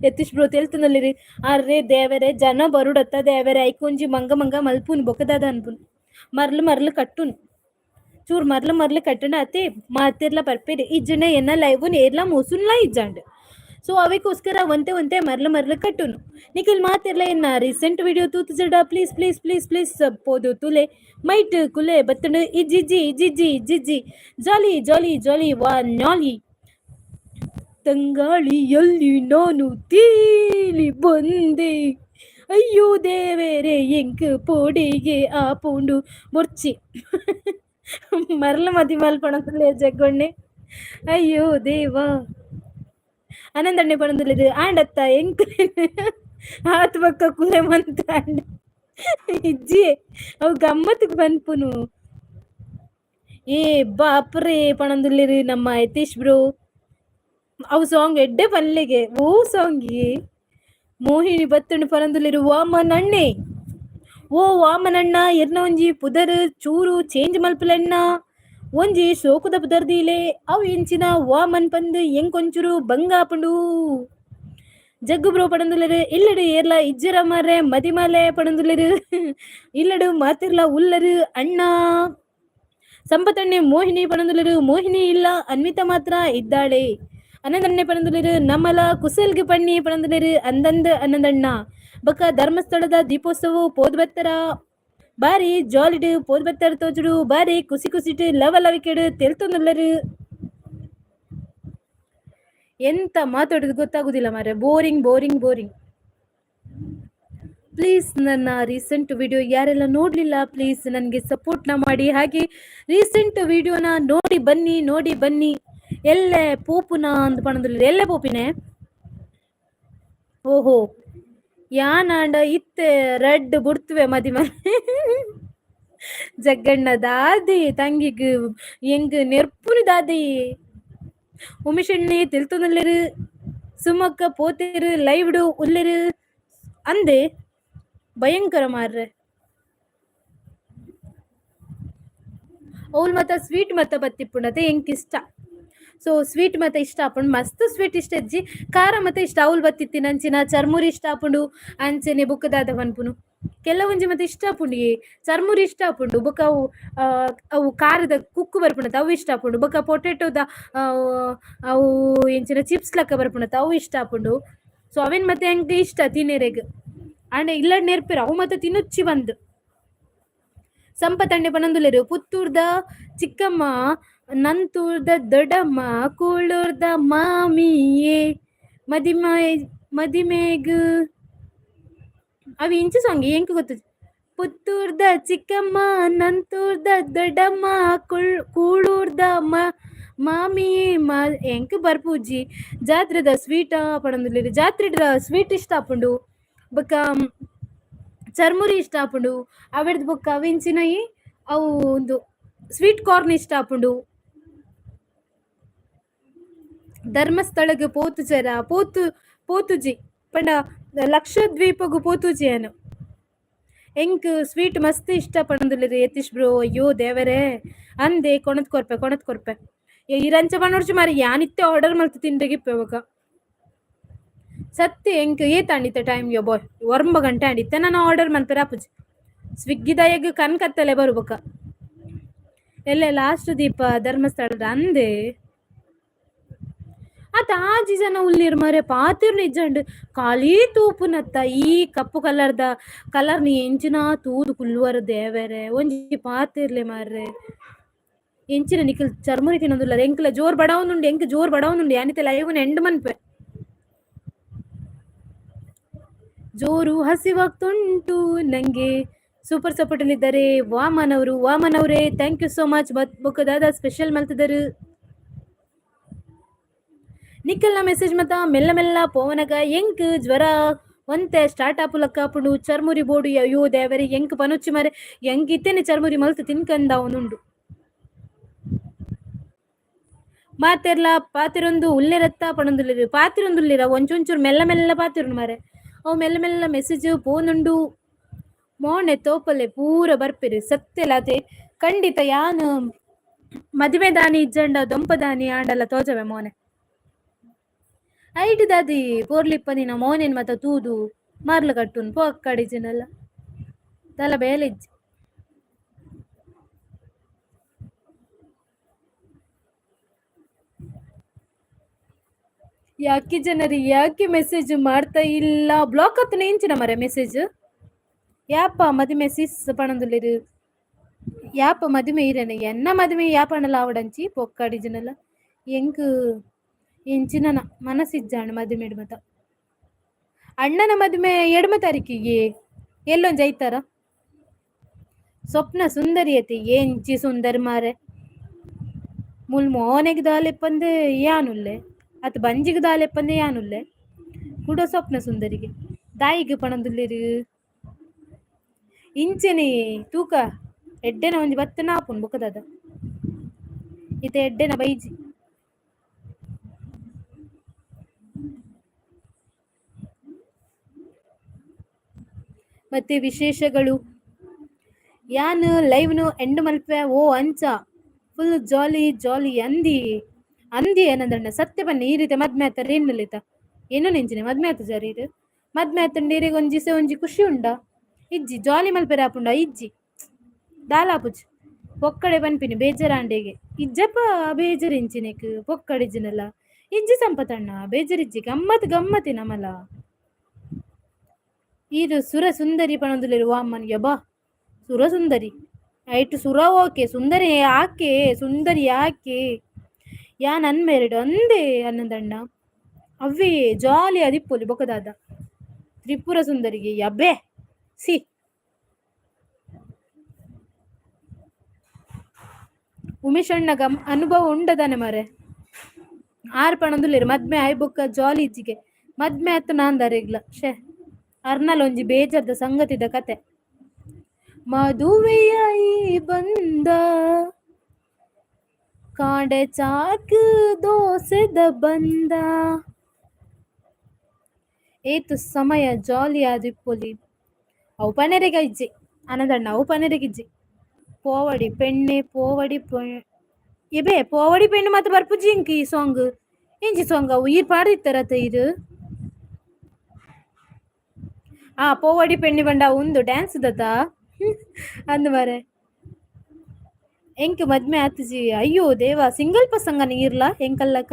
ಯತೀಶ್ ಬ್ರೋ ತೆಲ್ತೊಂದುಲ್ಲೆರ್ ಅರ್ರೆ ದೇವೆರೆ ಜನ ಬರುಡತ್ತ ದೇವೆರೆ ಐಕೊಂಜಿ ಮಂಗ ಮಂಗ ಮಲ್ಪುನು ಬೊಕ ದಾದ ಅನ್ಪುನು ಮರ್ಲು ಮರ್ಲು ಕಟ್ಟುನು ಚೂರು ಮರ್ಲು ಮರ್ಲು ಕಟ್ಟುಂಡ ಅತೆ ಮಾತೆರ್ಲ ಬರ್ಪೆರ್ ಇಜ್ಜಿಂಡ ಎನ್ನ ಲೈವ್ ಏರ್ಲ ಮೋಸುನ್ಲ ಇಜ್ಜಾಂಡ್. ಸೊ ಅವೆಕೋಸ್ಕರ ಒಂತೆ ಒಂತೆ ಮರ್ಲು ಮರ್ಲು ಕಟ್ಟುನು. ನಿಕಲ್ ಮಾತೆರ್ಲ ಎನ್ನ ರೀಸೆಂಟ್ ವಿಡಿಯೋ ತೂತುಜಡ please please please please ಪೋದು ತುಲೆ ಮೈಟ್ ಕುಲೆ ಬತ್ತುಂಡು ಇಜ್ಜಿಜ್ಜಿ ಇಜ್ಜಿಜ್ಜಿ ಇಜ್ಜಿಜ್ಜಿ ಜಾಲಿ ಜಾಲಿ ಜಾಲಿ ವಾ ನಾಲಿ. ತಂಗಾಳಿಯಲ್ಲಿ ನಾನು ತೇಲಿ ಬಂದೆ, ಅಯ್ಯೋ ದೇವರೇ ಎಂಕ್ ಪೋಡಿಗೆ ಆಪುಂಡು ಬೊರ್ಚಿ. ಮರ್ಲ ಮದಿಮಾಲ್ ಪಣೊಂದುಲ್ಲೆ ಜಗ್ಗೊಂಡೆ. ಅಯ್ಯೋ ದೇವಾ. ಆನಂದಣ್ಣೆ ಪಣೊಂದುಲ್ಲೆರ್ ಆಂಡತ್ತ ಎಂಕ್ ಆತ್ ಬೊಕ್ಕ ಕುಲೆ ಮಂತಾಂಡ ಇಜ್ಜಿ ಅವು ಗಮ್ಮತ್ಗ್ ಪನ್ಪುನು. ಏ ಬಾಪ್ರೇ ಪಣೊಂದುಲ್ಲೆರ್ ನಮ್ಮ ಯತೀಶ್ ಬ್ರೋ. ಅವು ಸಾಂಗ್ ಎಡ್ಡೆ ಪನ್ಲೆಗೆ ಓ ಸಾಂಗ್ ಮೋಹಿನಿ ಬತ್ತುಂಡು ಪನೊಂದುಲ್ಲೆರ್ ವಾಮನಣ್ಣೆ. ಓ ವಾಮನಣ್ಣ ಎರ್ನ ಒಂಜಿ ಪುದರ್ ಚೂರು ಚೇಂಜ್ ಮಲ್ಪುಲೆಣ್ಣ. ಒಂಜಿ ಶೋಕುದ ಪುದರ್ ದೀಲೆ ಅವು ಎಂಚಿನ ವಾಮನ್ ಪಂದ್ ಎಂಕೊಂಚೂರು ಬಂಗ ಆಪುಂಡು. ಜಗ್ಗು ಬ್ರೋ ಪಣೊಂದುಲ್ಲೆರ್ ಇಲ್ಲಡು ಏರ್ಲ ಇಜ್ಜೆರ ಮಾರ್ರೆ ಮದಿಮಾಲೆ ಪಣೊಂದುಲ್ಲೆರ್. ಇಲ್ಲಡು ಮಾತೆರ್ಲ ಉಲ್ಲರು ಅಣ್ಣ. ಸಂಪತಣ್ಣೆ ಮೋಹಿನಿ ಪಣೊಂದುಲ್ಲೆರ್. ಮೋಹಿನಿ ಇಲ್ಲ, ಅನ್ವಿತಾ ಮಾತ್ರ ಇದ್ದಾಳೆ. ಅನಂದಣ್ಣೆ ಪಣೊಂದುಲ್ಲೆರ್ ನಮಲ ಕುಸಲ್ಗ್ ಪಣ್ಣಿ ಪಣೊಂದುಲ್ಲೆರ್. ಅಂದಂದ್ ಅನಂದಣ್ಣ. ಬೊಕ ಧರ್ಮಸ್ಥಳದ ದೀಪೋತ್ಸವ ಪೋದು ಬತ್ತರ ಬಾರಿ ಜಾಲಿಡ್ ಪೋದು ಬತ್ತರ ತೋಜುಡು ಬಾರಿ ಕುಸಿ ಕುಸಿಟ್ ಲವ ಲವಿಕೆಡ್ ತೆಲ್ತೊಂದುಲ್ಲೆರ್. ಎಂತ ಮಾತಾಡುದು ಗೊತ್ತಾಗುದಿಲ್ಲ ಮಾರ್ರೆ, ಬೋರಿಂಗ್ ಬೋರಿಂಗ್ ಬೋರಿಂಗ್. ಪ್ಲೀಸ್ ನನ್ನ ರೀಸೆಂಟ್ ವಿಡಿಯೋ ಯಾರೆಲ್ಲ ನೋಡಲಿಲ್ಲ ಪ್ಲೀಸ್ ನನಗೆ ಸಪೋರ್ಟ್ನ ಮಾಡಿ. ಹಾಗೆ ರೀಸೆಂಟ್ ವಿಡಿಯೋನ ನೋಡಿ ಬನ್ನಿ, ನೋಡಿ ಬನ್ನಿ. ಎಲ್ಲೆ ಪೋಪುನ ಅಂದ್ ಪಣೊಂದುಲ್ಲೆರ್. ಎಲ್ಲೆ ಪೋಪಿನೆ? ಓಹೋ ಯಾನಾಂಡ ಇತ್ತೆ ರಡ್ಡ್ ಬುಡ್ತುವೆ ಮದಿಮಲ್. ಜಗ್ಗಣ್ಣ ದಾದಿ ತಂಗಿಗ್ ಎಂಗ್ ನೆರ್ಪುನು ದಾದಿ. ಉಮೇಶಣ್ಣೆ ತೆಲ್ತೊಂದುಲ್ಲೆರ್. ಸುಮಕ್ಕ ಪೋತೆರ್ ಲೈವ್ಡ್ ಉಲ್ಲೆರ್ ಅಂದೆ ಭಯಂಕರ ಮಾರ್ರೆ. ಅವ್ಲು ಮಾತ ಸ್ವೀಟ್ ಮತ್ತ ಬತ್ತಿಪ್ಪುಂಡತೆ ಎಂಕ್ ಇಷ್ಟ. ಸೊ ಸ್ವೀಟ್ ಮತ ಇಷ್ಟ ಆಪುಂಡು, ಮಸ್ತ್ ಸ್ವೀಟ್ ಇಷ್ಟ ಇಜ್ಜಿ, ಖಾರ ಮತ ಇಷ್ಟ. ಅವ್ಲು ಬತ್ತಿತ್ತಿನ ಅಂಚಿನ ಚರ್ಮುರಿ ಇಷ್ಟ ಆಪುಂಡು, ಅಂಚನೆ ಬೊಕ್ಕ ದಾದ ಪನ್ಪುನು ಕೆಲವೊಂಜಿ ಮತ ಇಷ್ಟ ಆಪುಂಡು. ಚರ್ಮುರಿ ಇಷ್ಟ ಆಪುಂಡು, ಬೊಕ್ಕ ಅವು ಅವು ಖಾರದ ಕುಕ್ಕು ಬರ್ಪುಂಡತ ಅವು ಇಷ್ಟ ಆಪುಂಡು. ಬೊಕ್ಕ ಪೊಟೆಟೋದ ಅವು ಎಂಚಿನ ಚಿಪ್ಸ್ ಲಕ್ಕ ಬರ್ಪುಂಡತ ಅವು ಇಷ್ಟ ಆಪುಂಡು. ಸೊ ಅವೇನ್ ಮತ್ತೆ ಎಂಕ್ ಇಷ್ಟ ತಿನೆರೆಗ್. ಆಂಡ ಇಲ್ಲಡ್ ನೆರ್ಪೆರ್ ಅವು ಮತ ತಿನುಚ್ಚಿ ಬಂದ್. ಸಂಪತಣ್ಣೆ ಪನೊಂದುಲ್ಲೆರ್ ಪುತ್ತೂರ್ದ ಚಿಕ್ಕಮ್ಮ ನಂತೂರ್ದ ದೊಡ್ಡಮ್ಮ ಕೂಳೂರ್ದ ಮಾಮಿಯೇ ಮದಿಮೆ ಮದಿಮೆಗ್. ಅವು ಇಂಚ ಸಾಂಗ್ ಎಂಕ್ ಗೊತ್ತುಜಿ. ಪುತ್ತೂರ್ದ ಚಿಕ್ಕಮ್ಮ ನಂತೂರ್ದ ದೊಡ್ಡಮ್ಮ ಕೂಳೂರ್ದ ಮಾಮಿಯೇ ಮಾ ಎಂಕ್ ಬರ್ಪುಜಿ. ಜಾತ್ರೆದ ಸ್ವೀಟ ಪಣೊಂದುಲ್ಲೆರ್. ಜಾತ್ರೆದ ಸ್ವೀಟ್ ಇಷ್ಟ ಆಪುಂಡು. ಬೊಕ್ಕ ಚರ್ಮುರಿ ಇಷ್ಟ ಆಪುಂಡು. ಅವೆಡ್ದ್ ಬೊಕ್ಕ ಅವೆಂಚಿನಯಿ ಅವು ಉಂದು ಸ್ವೀಟ್ ಕಾರ್ನ್ ಇಷ್ಟ ಆಪುಂಡು. ಧರ್ಮಸ್ಥಳಗ್ ಪೋತುಜರ ಪೋತುಜಿ ಪಂಡ ಲಕ್ಷದ್ವೀಪಗ್ ಪೋತುಜಿ ಯಾನ್. ಎಂಕ್ ಸ್ವೀಟ್ ಮಸ್ತ್ ಇಷ್ಟ ಪಣೊಂದುಲ್ಲೆರ್ ಯತೀಶ್ ಬ್ರೋ. ಅಯ್ಯೋ ದೇವರೇ ಅಂದೆ ಕೊಣತ್ ಕೊರ್ಪೆ ಕೊಣತ್ ಕೊರ್ಪೆ. ಇರಂಚ ಪನೊಡ್ಚಿ ಮಾರ್ರೆ ಯಾನಿತ್ತೆ ಆರ್ಡರ್ ಮಲ್ತ್ ತಿಂಡ್ರೆಗಿಪ್ಪೆ ಬೊಕ. ಸತ್ಯ ಎಂಕ್ ಏತ್ ಟೈಮ್ ಯೋ ಬಾಯ್ 9 ಗಂಟೆ ಆಂಡ್ ಇತ್ತೆ ನನ ಆರ್ಡರ್ ಮನ್ಪೆರೆ ಆಪುಜಿ. ಸ್ವಿಗ್ಗಿದಯಗ್ ಕಣ್ ಕತ್ತಲೆ ಬರು ಬೊಕ. ಎಲ್ಲೆ ಲಾಸ್ಟ್ ದೀಪ ಧರ್ಮಸ್ಥಳದ ಅಂದೆ. ಅತ್ ಆಜಿ ಜನ ಉಲ್ಲೆರ್ ಮಾರ್ರೆ ಪಾತೆರ್ನ ಇಜ್ಜಂಡ್ ಖಾಲಿ ತೂಪುನತ್ತ ಈ ಕಪ್ಪು ಕಲರ್ದ ಕಲರ್ನ್ ಎಂಚಿನ ತೂದು ಕುಲ್ಲುವರ್ ದೇವೆರೆ ಒಂಜಿ ಪಾತೆರ್ಲೆ ಮಾರ್ರೆ. ಎಂಚಿನ ನಿಕಲ್ ಚರ್ಮುರಿ ತಿನ್ನೊಂದುಲ್ಲರ್ ಎಂಕ್ಲ ಜೋರ್ ಬಡಾವೊಂದುಂಡು ಎಂಕ್ ಜೋರ್ ಬಡಾವೊಂದುಂಡು ಯಾನಿತ್ತೆ ಲೈವ್ ನ್ ಎಂಡ್ ಮನ್ಪೆ. ಜೋರು ಹಸಿವಾಗ್ತುಂಟು ನಂಗೆ. ಸೂಪರ್ ಸಪೋರ್ಟ್ ಅಲ್ಲಿ ಇದ್ದಾರೆ ವಾಮನ್ ಅವರು. ವಾಮನ್ ಅವರೇ thank you so much. ಬೊಕ್ಕ ದಾದಾ ಸ್ಪೆಷಲ್ ಮಲ್ತದರು. ನಿಕ್ಕಲ್ನ ಮೆಸೇಜ್ ಮತ ಮೆಲ್ಲ ಮೆಲ್ಲ ಪೋವನಗ ಎಂಕ್ ಜ್ವರ ಒಂತೆ ಸ್ಟಾರ್ಟ್ ಆಪುಲಕ್ಕ ಆಪುಂಡು. ಚರ್ಮುರಿ ಬೋಡು ಅಯ್ಯೋ ದೇವರೇ ಎಂಕ್ ಪನೊಚ್ಚಿ ಮಾರ್ರೆ ಎಂಕ್ ಇತ್ತೆನೆ ಚರ್ಮುರಿ ಮಲ್ತ್ ತಿನ್ಕಂದ ಅವನುಂಡು. ಮಾತೆರ್ಲ ಪಾತೆರೊಂದು ಉಲ್ಲೆರತ್ತ ಪಣೊಂದುಲ್ಲೆರ್. ಪಾತೆರೊಂದುಲ್ಲೆರ ಒಂಚೊಂಚೂರು ಮೆಲ್ಲ ಮೆಲ್ಲ ಪಾತೆರುಂಡು ಮಾರ್ರೆ. ಅವು ಮೆಲ್ಲ ಮೆಲ್ಲ ಮೆಸೇಜ್ ಪೋನುಂಡು. ಮೋನೆ ತೋಪಲೆ ಪೂರ ಬರ್ಪೆರ್ ಸತ್ಯಲಾತೆ ಖಂಡಿತ ಯಾನ್ ಮದಿಮೆ ದಾನಿ ಇಜ್ಜಂಡ ದೊಂಪದಾನಿ ಆಂಡಲ ತೋಜವೆ ಮೋನೆ. ಐಟ್ ದಾದಿ ಪೋರ್ಲಿಪ್ಪದಿನ ಮೋನೆನ್ ಮತ ತೂದು ಮಾರ್ಲ ಕಟ್ಟುನ್ ಪೋಕ್ಕಡಿಜಿನಲ್ಲ ದಾಲ ಬೇಲೆ ಇಜ್ಜಿ. ಯಾಕೆ ಜನರಿ ಯಾಕೆ ಮೆಸೇಜ್ ಮಾಡ್ತಾ ಇಲ್ಲ? ಬ್ಲಾಕ್ ಆತನ ಎಂಚಿನ ಮರೆ ಮೆಸೇಜ್? ಯಾಪ ಮದಿಮೆ ಸಿಸ್ ಪಣೊಂದುಲ್ಲೆರ್. ಯಾಪ ಮದಿಮೆ ಇರೆನ ಎನ್ನ ಮದಿಮೆ ಯಾಪಂಡಲ ಆವಡಂಚಿ ಪೊಕ್ಕಡಿಜಿನಲ್ಲ. ಎಂಕ್ ಎಂಚಿನ ಮನಸ್ಸಿಜ್ಜಾಣ ಮದುವೆ ಮತ. ಅಣ್ಣನ ಮದುವೆ ಎಡ್ಮ ತಾರೀಕಿಗೆ ಎಲ್ಲೊಂಜಿ ಐತಾರ. ಸ್ವಪ್ನ ಸುಂದರಿಯತೆ ಎಂಚಿ ಸುಂದರ್ ಮಾರೆ. ಮುಲ್ ಮೋನೆಗ್ ದಾಲೆಪ್ಪಂದೆ ಯಾನುಲ್ಲೆ ಅತ್ ಬಂಜಿಗ್ ದಾಲೆಪ್ಪಂದೆ ಯಾನುಲ್ಲೆ ಕುಡ ಸ್ವಪ್ನ ಸುಂದರಿಗೆ ದಾಯಿಗ್ ಪಣಂದುಲ್ಲೆರು. ಇಂಚೆನೆ ತೂಕ ಎಡ್ಡೆನ ಒಂಜಿ ಬತ್ತನ ಆಪುಂಡು ಬೊಕದಾದ ಇತ್ತೆ ಎಡ್ಡೆನ ಬೈಜಿ. ಮತ್ತೆ ವಿಶೇಷಗಳು ಯಾನ್ ಲೈವ್ನು ಎಂಡ್ ಮಲ್ಪೆ ಓ ಅಂಚ ಫುಲ್ ಜಾಲಿ ಜಾಲಿ ಅಂದಿ ಅಂದಿ ಏನಂದ್ರಣ್ಣ ಸತ್ಯ ಬನ್ನಿ ಈ ರೀತಿ ಮದ್ಮೆ ಆತರ ಏನುಲಿತ ಏನು ನೆಂಚಿನ ಮದ್ಮೆ ಆತ ಜರಿ ಇದು ಮದ್ಮೆ ಆತಂಡ ಇರೆಗ್ ಒಂಜಿ ಒಂಜಿ ಖುಷಿ ಉಂಡ ಇಜ್ಜಿ ಜಾಲಿ ಮಲ್ಪೆರೆ ಆಪುಂಡ ಇಜ್ಜಿ ದಾಲಾಪುಜ್ ಪೊಕ್ಕಡೆ ಪನ್ಪಿನಿ ಬೇಜಾರಾಂಡೆಗೆ ಇಜ್ಜಪ್ಪ ಬೇಜಾರ್ ಇಂಚಿನೆಕ್ ಪೊಕ್ಕಡಿಜಿನಲ್ಲ ಇಜ್ಜಿ ಸಂಪತಣ್ಣ ಬೇಜಾರಿಜ್ಜಿ ಗಮ್ಮತ್ ಗಮ್ಮತಿ ನಮಲ. ಇದು ಸುರ ಸುಂದರಿ ಪಣೊಂದುಲ್ಲೆರ್ ವಾಮನ್ ಯಬ್ಬಾ ಸುರ ಸುಂದರಿ ಐಟ್ ಸುರ ಓಕೆ ಸುಂದರಿ ಯಾಕೆ ಸುಂದರಿ ಯಾಕೆ ಯಾನ್ ಅನ್ಮೇರಿಡ್ ಅಂದೇ ಅನ್ನಂದಣ್ಣ ಅವ್ವೇ ಜಾಲಿ ಅದಿಪ್ಪೊಲಿ ಬೊಕದಾದ ತ್ರಿಪುರ ಸುಂದರಿಗೆ ಯಬ್ಬೆ ಸಿ. ಉಮೇಶ್ ಅಣ್ಣಗ ಅನುಭವ ಉಂಡದಾನೆ ಮಾರೆ. ಆರ್ ಪಣೊಂದುಲ್ಲೆರ್ ಮದ್ಮೆ ಆಯ್ ಬೊಕ್ಕ ಜಾಲಿ ಇಜ್ಜಿಗೆ ಮದ್ಮೆ ಆತ್ ನಾಂದಾರೆಗ್ಲ ಶೇ ಅರ್ನಲ್ ಒಂಜಿ ಬೇಜಾರ್ದ ಸಂಗತಿದ ಕತೆ. ಮದುವೆಯಾಯಿ ಬಂದ ಕಾಂಡೆ ಚಾಕ್ ದೋಸೆದ ಬಂದ ಏತು ಸಮಯ ಜಾಲಿ ಆದಿಪ್ಪೊಲಿ. ಅವು ಪನೆರೆಗ್ ಇಜ್ಜಿ ಆನಂದಣ್ಣ ಅವು ಪನೆರೆಗ್ ಇಜ್ಜಿ. ಪೋವಡಿ ಪೆಣ್ಣೆ ಪೋವಡಿ ಎಬೆ ಪೋವಡಿ ಪೆಣ್ಣೆ ಮಾತ ಬರ್ಪುಜಿ ಇಂಕ್ ಈ ಸಾಂಗ್ ಎಂಚಿ ಸಾಂಗ್ ಅವು ಈರ್ ಪಾಡ್ದಿತ್ತರತ ಈರ್. ಆ ಪೋವಡಿ ಪೆಣ್ಣಿ ಬಂಡ ಉಂದು ಡ್ಯಾನ್ಸ್ ದತ್ತ ಅಂದ್ ಮಾರೆ. ಎಂಕ್ ಮದ್ಮೆ ಆತುಜಿ ಅಯ್ಯೋ ದೇವ ಸಿಂಗಲ್ ಪಸಂಗನ ಈರ್ಲ ಎಂಕಲ್ಲಕ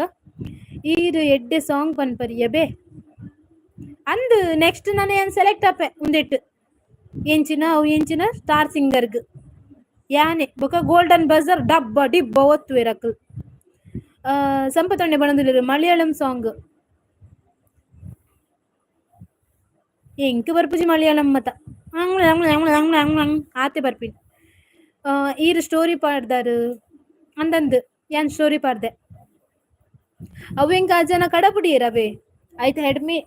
ಈರ್ ಎಡ್ಡೆ ಸಾಂಗ್ ಪನ್ಪರ್ ಎಬೆ ಅಂದ್ ನೆಕ್ಸ್ಟ್ ನಾನು ಏನ್ ಸೆಲೆಕ್ಟ್ ಆಪೆ ಉಂದೆಟ್ ಎಂಚಿನ ಅವು ಎಂಚಿನ ಸ್ಟಾರ್ ಸಿಂಗರ್ಗ್ ಯಾನೆ ಬೊಕ ಗೋಲ್ಡನ್ ಬಜರ್ ಡಬ್ಬ ಡಿಬ್ಬ ಒತ್ತುವೆರ್ ಅಕುಲ್. ಸಂಪತೊಂಡೆ ಬಣದುಲ್ಲೆರ್ ಮಲಯಾಳಂ ಸಾಂಗ್. ಎಂಕ್ ಬರ್ಪುಜಿ ಮಲಯಾಳಂ ಮತ ಆತೆ ಬರ್ಪಿನಿ. ಈರ್ ಸ್ಟೋರಿ ಪಾಡ್ದಾರ್ ಅಂದಂದ್ ಯಾನ್ ಸ್ಟೋರಿ ಪಾಡ್ದೆ. ಅವು ಎಂಕ್ ಆ ಜನ ಕಡಪುಡಿಯೆರ್ ಅವೇ ಐತ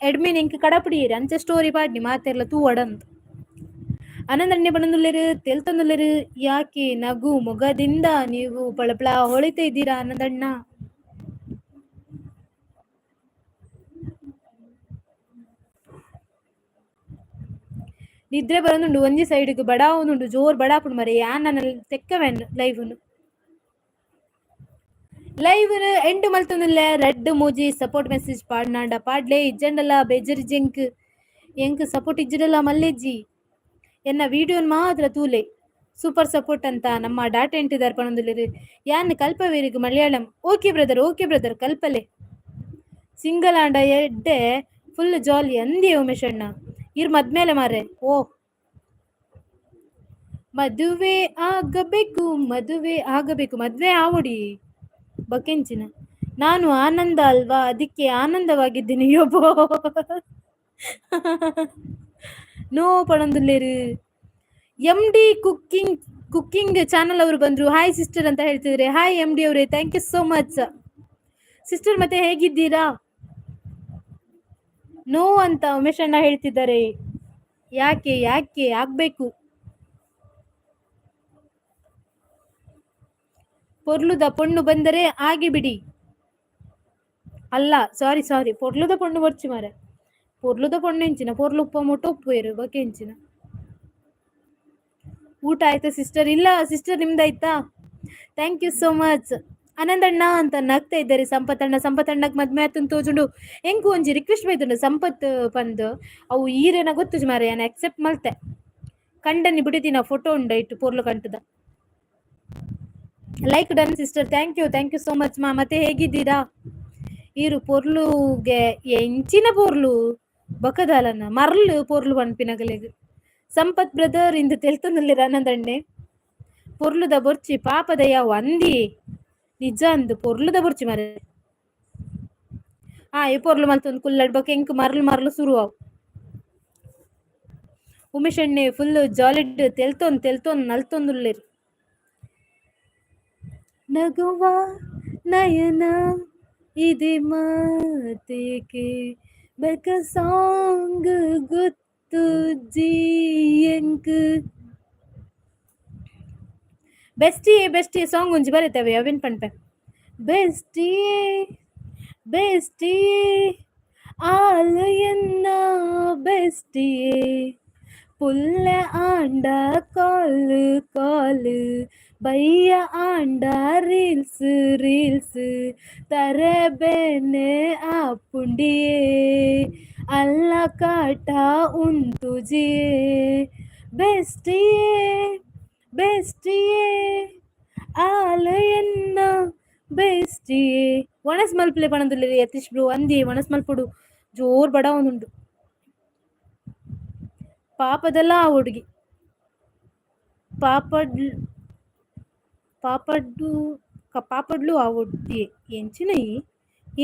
ಎಡ್ಮಿನ್ ಎಂಕ್ ಕಡಪುಡಿಯೆರ್ ಅಂಚ ಸ್ಟೋರಿ ಪಾಡ್ನಿ ಮಾತೆರ್ಲ ತೂವಡಂದ್. ಆನಂದಣ್ಣೆ ಪಣೊಂದುಲ್ಲೆರ್ ತೆಲ್ತೊಂದುಲ್ಲೆರ್ ಯಾಕೆ ನಗು ಮೊಗದಿಂದ ನೀವು ಪಳಪಳ ಹೊಳಿತಾ ಇದ್ದೀರಾ ಆನಂದಣ್ಣ. ನಿದ್ರೆ ಬರೋದುಂಡು ಒಂಜಿ ಸೈಡ್ಗ್ ಬಡಾವೊಂದುಂಡು ಜೋರ್ ಬಡಾಪುಂಡು ಮಾರ್ರೆ ಯಾನ್ ನನ ತೆಕ್ಕವೆನ್ ಲೈವ್ನು. ಲೈವ್ ಎಂಡ್ ಮಲ್ತೊಂದುಲ್ಲೆ ರಡ್ಡ್ ಮೂಜಿ ಸಪೋರ್ಟ್ ಮೆಸೇಜ್ ಪಾಡ್ನಾಂಡ ಪಾಡ್ಲೆ ಇಜ್ಜಂಡಲ ಬೇಜಾರಿಜ್ಜಿ ಎಂಕ್ ಎಂಕ್ ಸಪೋರ್ಟ್ ಇಜ್ಜಿಡಲ ಮಲ್ಲೆಜ್ಜಿ. ಎನ್ನ ವಿಡಿಯೋನ್ ಮಾತ್ರ ತೂಲೆ ಸೂಪರ್ ಸಪೋರ್ಟ್ ಅಂತ ನಮ್ಮ ಡಾಟಾ ಎಂಟಿದಾರ್ ಪಣೊಂದುಲ್ಲೆರ್. ಯಾನ್ ಕಲ್ಪವೇರಿಗ್ Malayalam okay brother okay brother ಕಲ್ಪಲೆ. Single ಆಂಡ ಎಡ್ಡೆ ಫುಲ್ ಜಾಲಿ ಅಂದೇ ಉಮೇಶ್ ಅಣ್ಣ. ಈರ್ ಮದ್ಮೇಲೆ ಮಾರ್ರೆ ಓ ಮದುವೆ ಆಗಬೇಕು ಮದುವೆ ಆಗಬೇಕು ಮದ್ವೆ ಆವೊಡಿ ಬಕೆಂಚಿನ. ನಾನು ಆನಂದ ಅಲ್ವಾ ಅದಕ್ಕೆ ಆನಂದವಾಗಿದ್ದೀನಿ ಯಬ್ಬೋ. No ಪಣೊಂದುಲ್ಲೆರ್. M D cooking cooking channel ಅವರು ಬಂದ್ರು ಹಾಯ್ ಸಿಸ್ಟರ್ ಅಂತ ಹೇಳ್ತಿದ್ರೆ. ಹಾಯ್ ಎಂ ಡಿ ಅವರೇ, thank you so much sister. ಮತ್ತೆ ಹೇಗಿದ್ದೀರಾ? ನೋ ಅಂತ ಉಮೇಶ್ ಅಣ್ಣ ಹೇಳ್ತಿದ್ದಾರೆ. ಯಾಕೆ ಯಾಕೆ ಆಗ್ಬೇಕು? ಪೊರ್ಲುದ ಪೊಣ್ಣು ಬಂದರೆ ಆಗಿ ಬಿಡಿ. ಅಲ್ಲ ಸಾರಿ ಸಾರಿ ಪೊರ್ಲುದ ಪೊಣ್ಣು ಬರ್ಚಿ ಮಾರೆ. ಪೊರ್ಲುದ ಪೊಣ್ಣು ಎಂಚಿನ ಪೊರ್ಲು ಉಪ್ಪ ಮುಟ್ಟ ಉಪ್ಪುವೆರು ಬೊಕ ಎಂಚಿನ. ಊಟ ಆಯ್ತಾ ಸಿಸ್ಟರ್? ಇಲ್ಲ ಸಿಸ್ಟರ್, ನಿಮ್ದಾಯ್ತಾ? Thank you so much ಆನಂದಣ್ಣ ಅಂತ ನಗ್ತಾ ಇದ್ದಾರೆ ಸಂಪತ್ತಣ್ಣ. ಸಂಪತ್ತಣ್ಣಗ್ ಮದ್ಮೆ ಆತನ್ ತೋಜುಂಡು. ಎಂಕು ಒಂಜಿ ರಿಕ್ವೆಸ್ಟ್ ಬೈದುಂಡು ಸಂಪತ್ ಪಂದ್ ಅವು ಈರೇನ ಗೊತ್ತುಜಿ ಮಾರ್ರೆ ಯಾನ್ ಅಕ್ಸೆಪ್ಟ್ ಮಲ್ತೆ. ಕಂಡನಿ ಬಿಡಿದಿನ ಫೋಟೋ ಉಂಡ ಇಟ್ಟು ಪೊರ್ಲು ಕಂಟದ. Like done sister, thank you thank you so much ಮಾ. ಮತ್ತೆ ಹೇಗಿದ್ದೀರಾ? ಈರು ಪೊರ್ಲುಗೆ ಎಂಚಿನ ಪೊರ್ಲು ಬಕದಾಲನ ಮರ್ಲ್ ಪೊರ್ಲು ಪನ್ಪಿನಗಲೆಗ್. ಸಂಪತ್ ಬ್ರದರ್ ಇಂದು ತೆಲ್ತೊಂದುಲ್ಲೆರ್ ಆನಂದಣ್ಣೆ. ಪೊರ್ಲುದ ಬೊರ್ಚಿ ಪಾಪದ ಯಾವು ಅಂದಿ ನಿಜ ಅಂದ್ ಪೊರ್ಲುದ ಬೊರ್ಚಿ ಮಾರ್ರೆ. ಆ ಪೊರ್ಲು ಮಲ್ತೊಂದು ಕುಲ್ಲಡ್ ಬೊಕ ಎಂಕ್ ಮರ್ಲು ಮರ್ಲು ಸುರು ಆವು. ಉಮೇಶ್ ಅಣ್ಣೆ ಫುಲ್ ಜಾಲಿಡ್ ತೆಲ್ತೊಂದು ತೆಲ್ತೊಂದು ನಲ್ತೊಂದುಲ್ಲೆರ್. ನಗುವ ನಯನ ಇದೆ ಮಾತೇಕೆ ಬಕ ಸಾಂಗ್ ಗೊತ್ತುಜ್ಜಿ ಎಂಕ್. ಬೆಸ್ಟಿಯೇ ಬೆಸ್ಟಿಯೇ ಸಾಂಗ್ ಒಂಜಿ ಬರೆತವೆ ಅವೇನ್ ಪನ್ಪೆ. ಬೆಸ್ಟಿಯೇ ಬೆಸ್ಟಿಯೇ ಆಲ್ ಎನ್ನ ಬೆಸ್ಟಿಯೇ ಪುಲ್ಲೆ ಆಂಡ ಕಾಲ್ ಕಾಲ್ ಬಯ್ಯ ಆಂಡ ರೀಲ್ಸ್ ರೀಲ್ಸ್ ತರೆ ಬೇನೆ ಆಪುಂಡಿಯೇ ಅಲ್ಲ ಕಾಟ ಉಂತುಜಿಯೇ ಬೆಸ್ಟಿಯೇ ಬೆಸ್ಟಿಯೇ ಆಲ್ ಎನ್ನ ಬೆಸ್ಟಿಯೇ. ಒಣಸ್ ಮಲ್ಪಲೆ ಪಣಂದುಲ್ಲೆರ್ ಯತೀಶ್ ಬ್ರೋ ಅಂದಿ ಒಣಸ್ ಮಲ್ಪೊಡು ಜೋರ್ ಬಡ ಒಂದುಂಡು. ಪಾಪದಲ್ಲ ಆ ಹುಡುಗಿ ಪಾಪಡ್ ಪಾಪಡ್ಡು ಪಾಪಡ್ಲು ಆ ಒಡ್ಡಿ ಎಂಚಿನ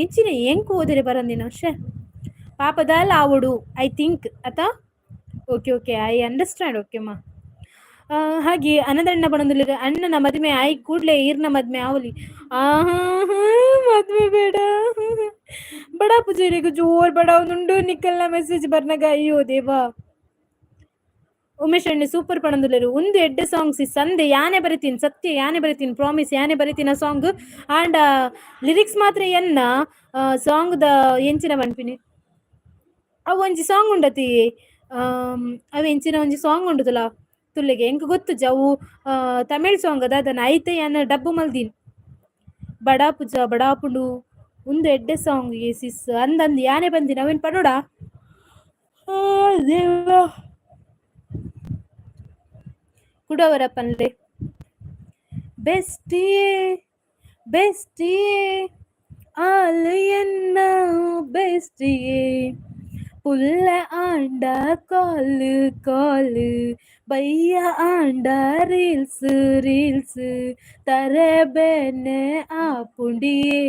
ಎಂಚಿನ ಎಂಕ್ ಓದಿರೆ ಬರಂದಿನ ಶೇ ಪಾಪದಾಲ್ ಆವೊಡು I think ಅತ. Okay okay I understand okay ಮಾ. ಹಾಗೆ ಅನದಣ್ಣ ಪಣೊಂದುಲ್ಲೆರ್ ಅಣ್ಣನ ಮದಿಮೆ ಆಯಿ ಕೂಡ್ಲೆ ಈರ್ನ ಮದ್ಮೆ ಆವೊಲಿ. ಆಹಾ ಮದ್ಮೆ ಬೇಡ ಬಡ ಪೂಜಾರಿಗ್ ಜೋರ್ ಬಡವೊಂದುಂಡು ನಿಕಲ್ನ ಮೆಸೇಜ್ ಬರ್ನಗ ಅಯ್ಯೋ ದೇವಾ. ಉಮೇಶ್ ಅಣ್ಣೆ ಸೂಪರ್ ಪಣೊಂದುಲ್ಲೆರ್ ಉಂದು ಎಡ್ಡೆ ಸಾಂಗ್ಸ್ ಸಂದೆ ಯಾನೆ ಬರಿತೀನಿ ಸತ್ಯ ಯಾನೆ ಬರಿತೀನಿ ಪ್ರಾಮಿಸ್ ಯಾನೆ ಬರಿತಿನ ಸಾಂಗ್ ಆಂಡ ಲಿರಿಕ್ಸ್ ಮಾತ್ರ ಎನ್ನ ಸಾಂಗ್ ದ ಎಂಚಿನ ಪನ್ಪಿನಿ ಅವು ಒಂಜಿ ಸಾಂಗ್ ಉಂಡತಿ ಅವು ಎಂಚಿನ ಒಂಜಿ ಸಾಂಗ್ ಉಂಡುದಲ ತುಲ್ಲೆಗೆ ಎಂಕ್ ಗೊತ್ತುಜ್ಜಿ ಅವು ತಮಿಳ್ ಸಾಂಗ್ ದಾದನ ಐತೆ ಯಾನ್ ಡಬ್ಬು ಮಲ್ದಿನಿ. ಬಡಾ ಪೂಜ ಬಡಾಪುಂಡು ಉಂದು ಎಡ್ಡೆ ಸಾಂಗ್ ಏ ಸಿಸ್ ಅಂದಂದ್ ಯಾನೆ ಬಂದಿನ ಅವೆನ್ ಪನೊಡ ದೇವಾ. ಕುಡವರ ಪನ್ಲೆ. ಬೆಸ್ಟಿಯೇ ಬೆಸ್ಟಿಯೇ ಆಲ್ ಎನ್ನ ಬೆಸ್ಟಿಯೇ ಪುಲ್ಲೆ ಆಂಡ ಕಾಲ್ ಕಾಲ್ ಬಯ್ಯ ಆಂಡ ರೀಲ್ಸ್ ರೀಲ್ಸ್ ತರೆ ಬೇನೆ ಆಪುಂಡಿಯೇ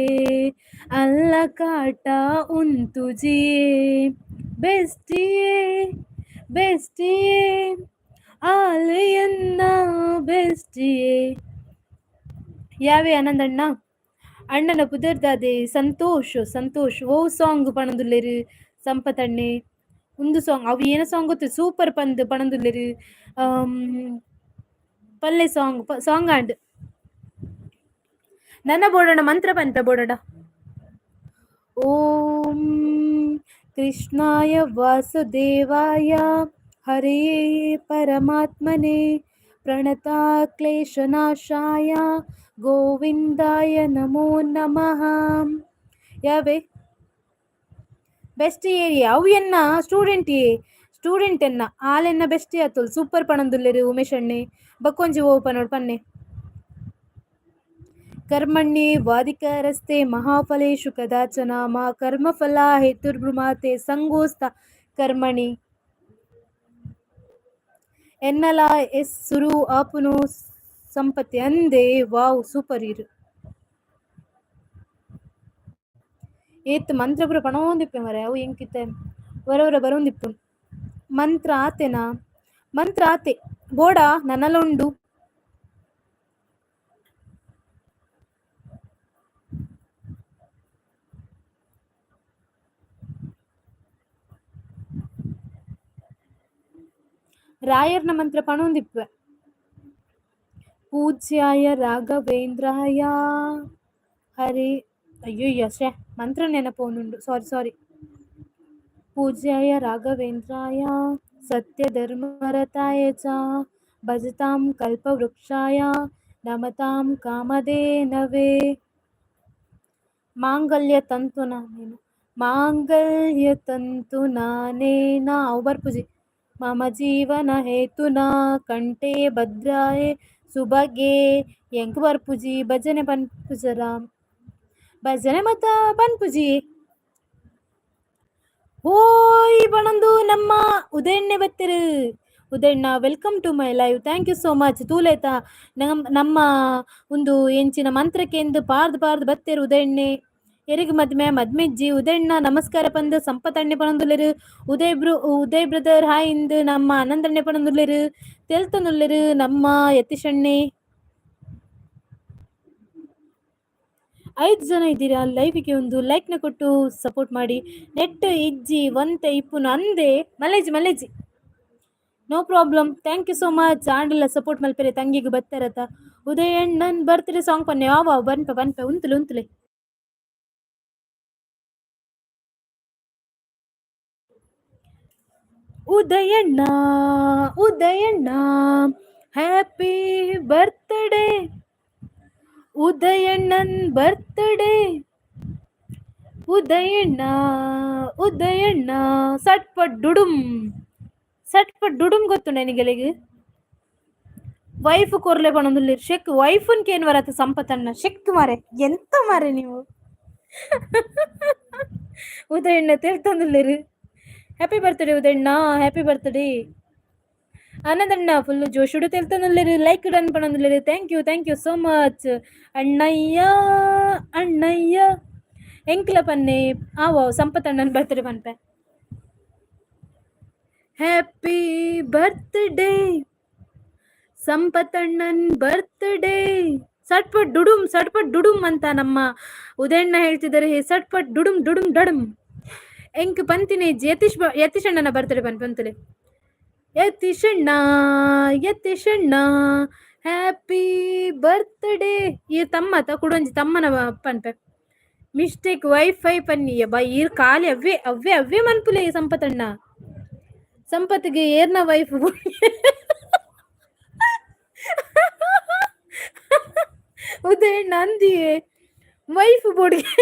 ಅಲ್ಲ ಕಾಟ ಉಂತುಜಿಯೇ ಬೆಸ್ಟಿಯೇ ಬೆಸ್ಟಿಯೇ ಆಲ್ ಎನ್ನ ಬೆಸ್ಟಿಯೇ. ಯಾವೇ ಆನಂದಣ್ಣ ಅಣ್ಣನ ಪುದರ್ದಾದೆ ಸಂತೋಷ್ ಸಂತೋಷ್ ಓ ಸಾಂಗ್ ಪಣೊಂದುಲ್ಲೆರ್ ಸಂಪತಣ್ಣೆ ಉಂದು ಸಾಂಗ್ ಅವು ಏನ ಸಾಂಗ್ ಗೊತ್ತು ಸೂಪರ್ ಪಂದ್ ಪಣೊಂದುಲ್ಲೆರ್ ಪಲ್ಲೆ ಸಾಂಗ್ ಸಾಂಗ್ ಆಂಡ್ ನನ ಬೋಡಣ ಮಂತ್ರ ಪನ್ಪೆ ಬೋಡಡ. ಓಂ ಕೃಷ್ಣಾಯ ವಾಸುದೇವಾಯ ಹರೇ ಪರಮಾತ್ಮನೆ ಪ್ರಣತಾ ಕ್ಲೇಶನಾಶಾಯ ಗೋವಿಂದಾಯ ನಮೋ ನಮಃ. ಯಾವೆ ಬೆಸ್ಟ್ ಏರಿಯಾ ಅವು ಎನ್ನ ಸ್ಟೂಡೆಂಟ್ ಏ ಸ್ಟೂಡೆಂಟ್ ಎನ್ನ ಆಲೆನ್ನ ಬೆಸ್ಟ್ ಆತುಲ್ ಸೂಪರ್ ಪಣೊಂದುಲ್ಲೆರ್ ಉಮೇಶ್ ಅಣ್ಣೆ ಬಕ್ಕೊಂಜಿ ಓ ಪನೊಡು ಪನ್ನೆ. ಕರ್ಮಣ್ಯೇ ವಾದಿಕರಸ್ತೆ ಮಹಾಫಲೇಷು ಕದಾಚನ ಮಾ ಕರ್ಮಫಲ ಹೇತುರ್ಭ್ರುಮಾತೆ ಸಂಗೋಸ್ತ ಕರ್ಮಣಿ. ಎನ್ನಲ ಎಸ್ ಸುರು ಆಪುನು ಸಂಪತ್ತಿ ಅಂದೆ ವಾವ್ ಸೂಪರ್ ಇರು. ಏತ್ ಮಂತ್ರ ಪೂರ ಪಣೊಂದಿಪ್ಪೆ ಮರೆ ಅವು ಎಂಕಿತ್ತೆ ಒರ ಬರೊಂದಿಪ್ಪು. ಮಂತ್ರ ಆತೆನಾ ಮಂತ್ರ ಆತೆ ಬೋಡ ನನಲ ಉಂಡು. ರಾಯರ್ನ ಮಂತ್ರ ಪಣೊಂದಿಪ್ಪೆ. ಪೂಜ್ಯಾಯ ರಾಘವೇಂದ್ರಾಯ ಹರೇ ಅಯ್ಯಯ್ಯ ಶ್ಯೆ ಮಂತ್ರ ನೆನಪೋನುಂಡು ಸಾರಿ ಸಾರಿ. ಪೂಜ್ಯಾಯ ರಾಘವೇಂದ್ರಾಯ ಸತ್ಯಧರ್ಮರತಾಯ ಚ ಭಜತಾಂ ಕಲ್ಪವೃಕ್ಷಾಯ ನಮತಾಂ ಕಾಮಧೇನವೇ. ಮಾಂಗಲ್ಯ ತಂತುನ ನೀನು ಮಾಂಗಲ್ಯ ತಂತು ನಾನೇನ ಅವು ಬರ್ಪುಜಿ. ಮಮ ಜೀವನ ಹೇತುನಾ ಕಂಠೆ ಭದ್ರಾಯ ಸುಭಗೆ ಎಂಕ್ ಬರ್ಪುಜಿ ಭಜನೆ ಪನ್ಪುಜರ ಭಜನೆ ಮತ ಪನ್ಪುಜಿ. ಓಯ್ ಪಣೊಂದು ನಮ್ಮ ಉದಯಣ್ಣೆ ಬತ್ತೆರ್. ಉದಯಣ್ಣ welcome to my live thank you so much. ತೂಲೇತ ನಮ್ಮ ಒಂದು ಎಂಚಿನ ಮಂತ್ರಕ್ಕೆಂದು ಪಾರ್ದ್ ಪಾರ್ದ್ ಬತ್ತೆರ್ ಉದಯಣ್ಣೆ. ಎರಿಗ್ ಮದ್ಮೆ ಮದ್ಮೆಜ್ಜಿ ಉದಯಣ್ಣ ನಮಸ್ಕಾರ ಪಂದು ಸಂಪತಣ್ಣೆ ಪನೊಂದುಲ್ಲೆರ್ Uday bro Uday brother hi ಇಂದ್ ನಮ್ಮ ಆನಂದಣ್ಣೆ ಪನೊಂದುಲ್ಲೆರ್ ತೆಲ್ತೊಂದುಲ್ಲೆರ್ ನಮ್ಮ ಯತೀಶಣ್ಣೆ. 5 ಜನ ಇದ್ದೀರಾ ಲೈವಿಗೆ ಒಂದು ಲೈಕ್ನ ಕೊಟ್ಟು ಸಪೋರ್ಟ್ ಮಾಡಿ. ನೆಟ್ ಇಜ್ಜಿ ಒಂತೆ ಇಪ್ಪುನು ಅಂದೆ ಮಲ್ಲೇಜಿ ಮಲ್ಲೇಜಿ no problem thank you so much ಆಂಡಲ support ಮಲ್ಪೆರೆ ತಂಗಿಗ್ ಬತ್ತರತ ಉದಯಣ್ಣನ್ ಬರ್ತ್ಡೇ ಸಾಂಗ್ ಪನ್ನೆ ಆವ ಬನ್ಪೆ ಬನ್ಪೆ ಉಂತುಲೆ ಉಂತುಲೆ. ಉದಯಣ್ಣ ಉದಯಣ್ಣ ಹ್ಯಾಪಿ ಬರ್ತ್ಡೇ ಉದಯಣ್ಣನ್ ಬರ್ತ್ಡೇ ಉದಯಣ್ಣ ಉದಯಣ್ಣ ಸಟ್ಪಟ್ ಡುಡುಂ ಸಟ್ಪಟ್ ಡುಡುಂ ಗೊತ್ತುಂಡ ನಿಗಲೆಗ್ ವೈಫ್ ಕೊರ್ಲೆ ಪನೊಂದುಲ್ಲೆರ್ ಶೆಕ್ ವೈಫನ್ ಕೇನ್ ವರತ ಸಂಪತಣ್ಣ ಶೆಕ್ ಮಾರೆ ಎಂತ ಮಾರೆ ನೀವು ಉದಯಣ್ಣ ತೆಲ್ತೊಂದುಲ್ಲೆರ್ ಹ್ಯಾಪಿ ಬರ್ತ್ಡೇ ಉದಯಣ್ಣ ಹ್ಯಾಪಿ ಬರ್ತ್ಡೇ ಆನಂದಣ್ಣ ಫುಲ್ ಜೋಶುಡು ತೆಲ್ತೊಂದುಲ್ಲೆರ್ ಲೈಕ್ ಡನ್ ಪನೊಂದುಲ್ಲೆರ್ thank you so much ಅಣ್ಣಯ್ಯ ಅಣ್ಣಯ್ಯ ಎಂಕ್ಲ ಪನ್ನೆ ಆವೋ ಸಂಪತಣ್ಣನ ಬರ್ತ್ಡೇ ಪನ್ಪೆ. ಹ್ಯಾಪಿ ಬರ್ತ್ಡೇ ಸಂಪತಣ್ಣನ್ ಬರ್ತ್ಡೇ ಸಟ್ಪಟ್ ಡುಡುಂ ಸಟ್ಪಟ್ ಡುಡುಂ ಅಂತ ನಮ್ಮ ಉದಯಣ್ಣ ಹೇಳ್ತಿದ್ದಾರೆ. ಸಟ್ಪಟ್ ಡುಡುಂ ಡುಡುಂ ಡಡುಂ ಎಂಕ್ ಪಂತಿನಿ ಯತೀಶ್ ಯತೀಶಣ್ಣನ ಬರ್ತ್ಡೇ ಪನ್ಪಂತಲೆ. ಯತೀಶಣ್ಣ ಯತೀಶಣ್ಣ ಹ್ಯಾಪಿ ಬರ್ತ್ಡೇ ಈ ತಮ್ಮ ತ ಕುಡೊಂಜಿ ತಮ್ಮನ ಪನ್ಪೆ. ಮಿಸ್ಟೇಕ್ ವೈಫೈ ಪನ್ನಿ ಬಾ ಈರ್ ಖಾಲಿ ಅವ್ವೆ ಅವ್ವೆ ಅವ್ವೆ ಮನ್ಪುಲೆ ಸಂಪತಣ್ಣ ಸಂಪತ್ಗೆ ಏರ್ನ ವೈಫ್ ಉದಯಣ್ಣ ಅಂದಿಯೇ ವೈಫ್ ಬೋರ್ಡ್ಗೆ.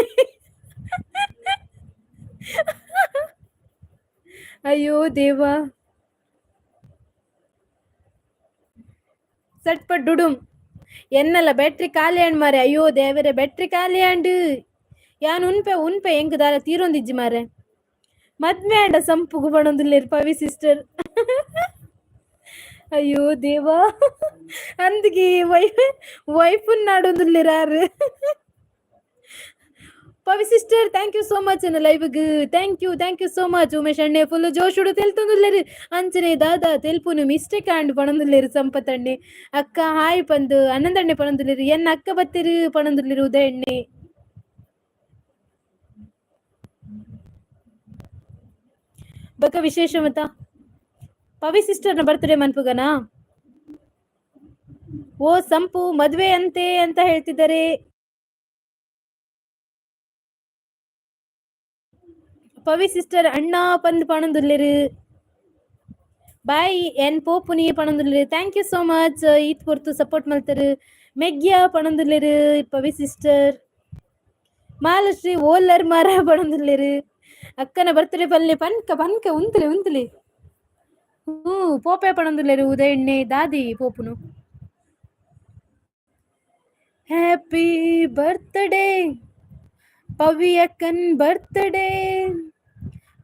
ಅಯ್ಯೋ ದೇವಾ ಸಟ್ಪಟ್ ಡುಡುಂ ಎನ್ನಲ್ಲ ಬ್ಯಾಟ್ರಿ ಖಾಲಿ ಅಂಡ್ ಮಾರೆ ಅಯ್ಯೋ ದೇವರೇ ಬ್ಯಾಟ್ರಿ ಖಾಲಿ ಅಂಡ್ ಯಾನ್ ಉನ್ಪೆ ಉನ್ಪೆ ಎಂಕ್ ದಾಲ ತೀರೊಂದಿಜ್ಜಿ ಮಾರೆ ಮದ್ಮೆ ಅಂಡ ಸಂಪುಗು ಪನೊಂದುಲ್ಲೆರ್ ಪವಿ ಸಿಸ್ಟರ್. ಅಯ್ಯೋ ದೇವಾ ಅಂದ್ಗೆ ವೈಫ್ ವೈಫ್ ನಾಡೊಂದುಲ್ಲೆರ್ ಆರ್. Pavi sister thank you so much ಅನ್ನ ಲೈವ್ಗ್ thank you so much Umesh ಅಣ್ಣೆ ಫುಲ್ ಜೋಶುಡು ತೆಲ್ತೊಂದುಲ್ಲೆರ್ ಅಂಚನೆ ದಾದಾ ತೆಲ್ಪುನು ಮಿಸ್ಟೇಕ್ ಆಂಡ್ ಪನೊಂದುಲ್ಲೆರ್ ಸಂಪತಣ್ಣೆ ಅಕ್ಕ ಹಾಯ್ ಪಂದ್ ಅನಂದಣ್ಣೆ ಪನೊಂದುಲ್ಲೆರ್ ಎನ್ನ ಅಕ್ಕ ಬತ್ತೆರ್ ಪನೊಂದುಲ್ಲೆರ್ ಉದಯಣ್ಣೆ. ಬೊಕ ವಿಶೇಷ ಮತ ಪವಿ ಸಿಸ್ಟರ್ನ ಬರ್ತ್ಡೇ ಮನ್ಪುಗನಾ? ಓ ಸಂಪು ಮದ್ವೆ ಅಂತೆ ಅಂತ ಹೇಳ್ತಿದ್ದಾರೆ. ಪವಿ ಸಿಸ್ಟರ್ ಅಣ್ಣ ಪಂದ್ ಪನೊಂದುಲ್ಲೆರ್ ಬಾಯ್ ಎನ್ ಪೋಪುನಿ ಪನೊಂದುಲ್ಲೆರ್ thank you so much ಈತ್ ಪೊರ್ತು ಸಪೋರ್ಟ್ ಮಲ್ತೆರ್ ಮೆಗ್ಯ ಪನೊಂದುಲ್ಲೆರ್ ಪವಿ ಸಿಸ್ಟರ್ ಮಾಲಶ್ರೀ ಓಲ್ಲರ್ ಮಾರ ಪನೊಂದುಲ್ಲೆರ್ ಅಕ್ಕನ ಬರ್ತ್ಡೇ ಪಲ್ಲೆ ಪನ್ಕ ಪನ್ಕ ಉಂತುಲೆ ಉಂತುಲೆ ಹ್ಞೂ ಪೋಪೆ ಪನೊಂದುಲ್ಲೆರ್ ಉದಯಣ್ಣೆ ದಾದಿ ಪೋಪುನು. ಹ್ಯಾಪಿ ಬರ್ತ್ಡೇ ಪವಿ ಅಕ್ಕನ್ ಬರ್ತ್ಡೇ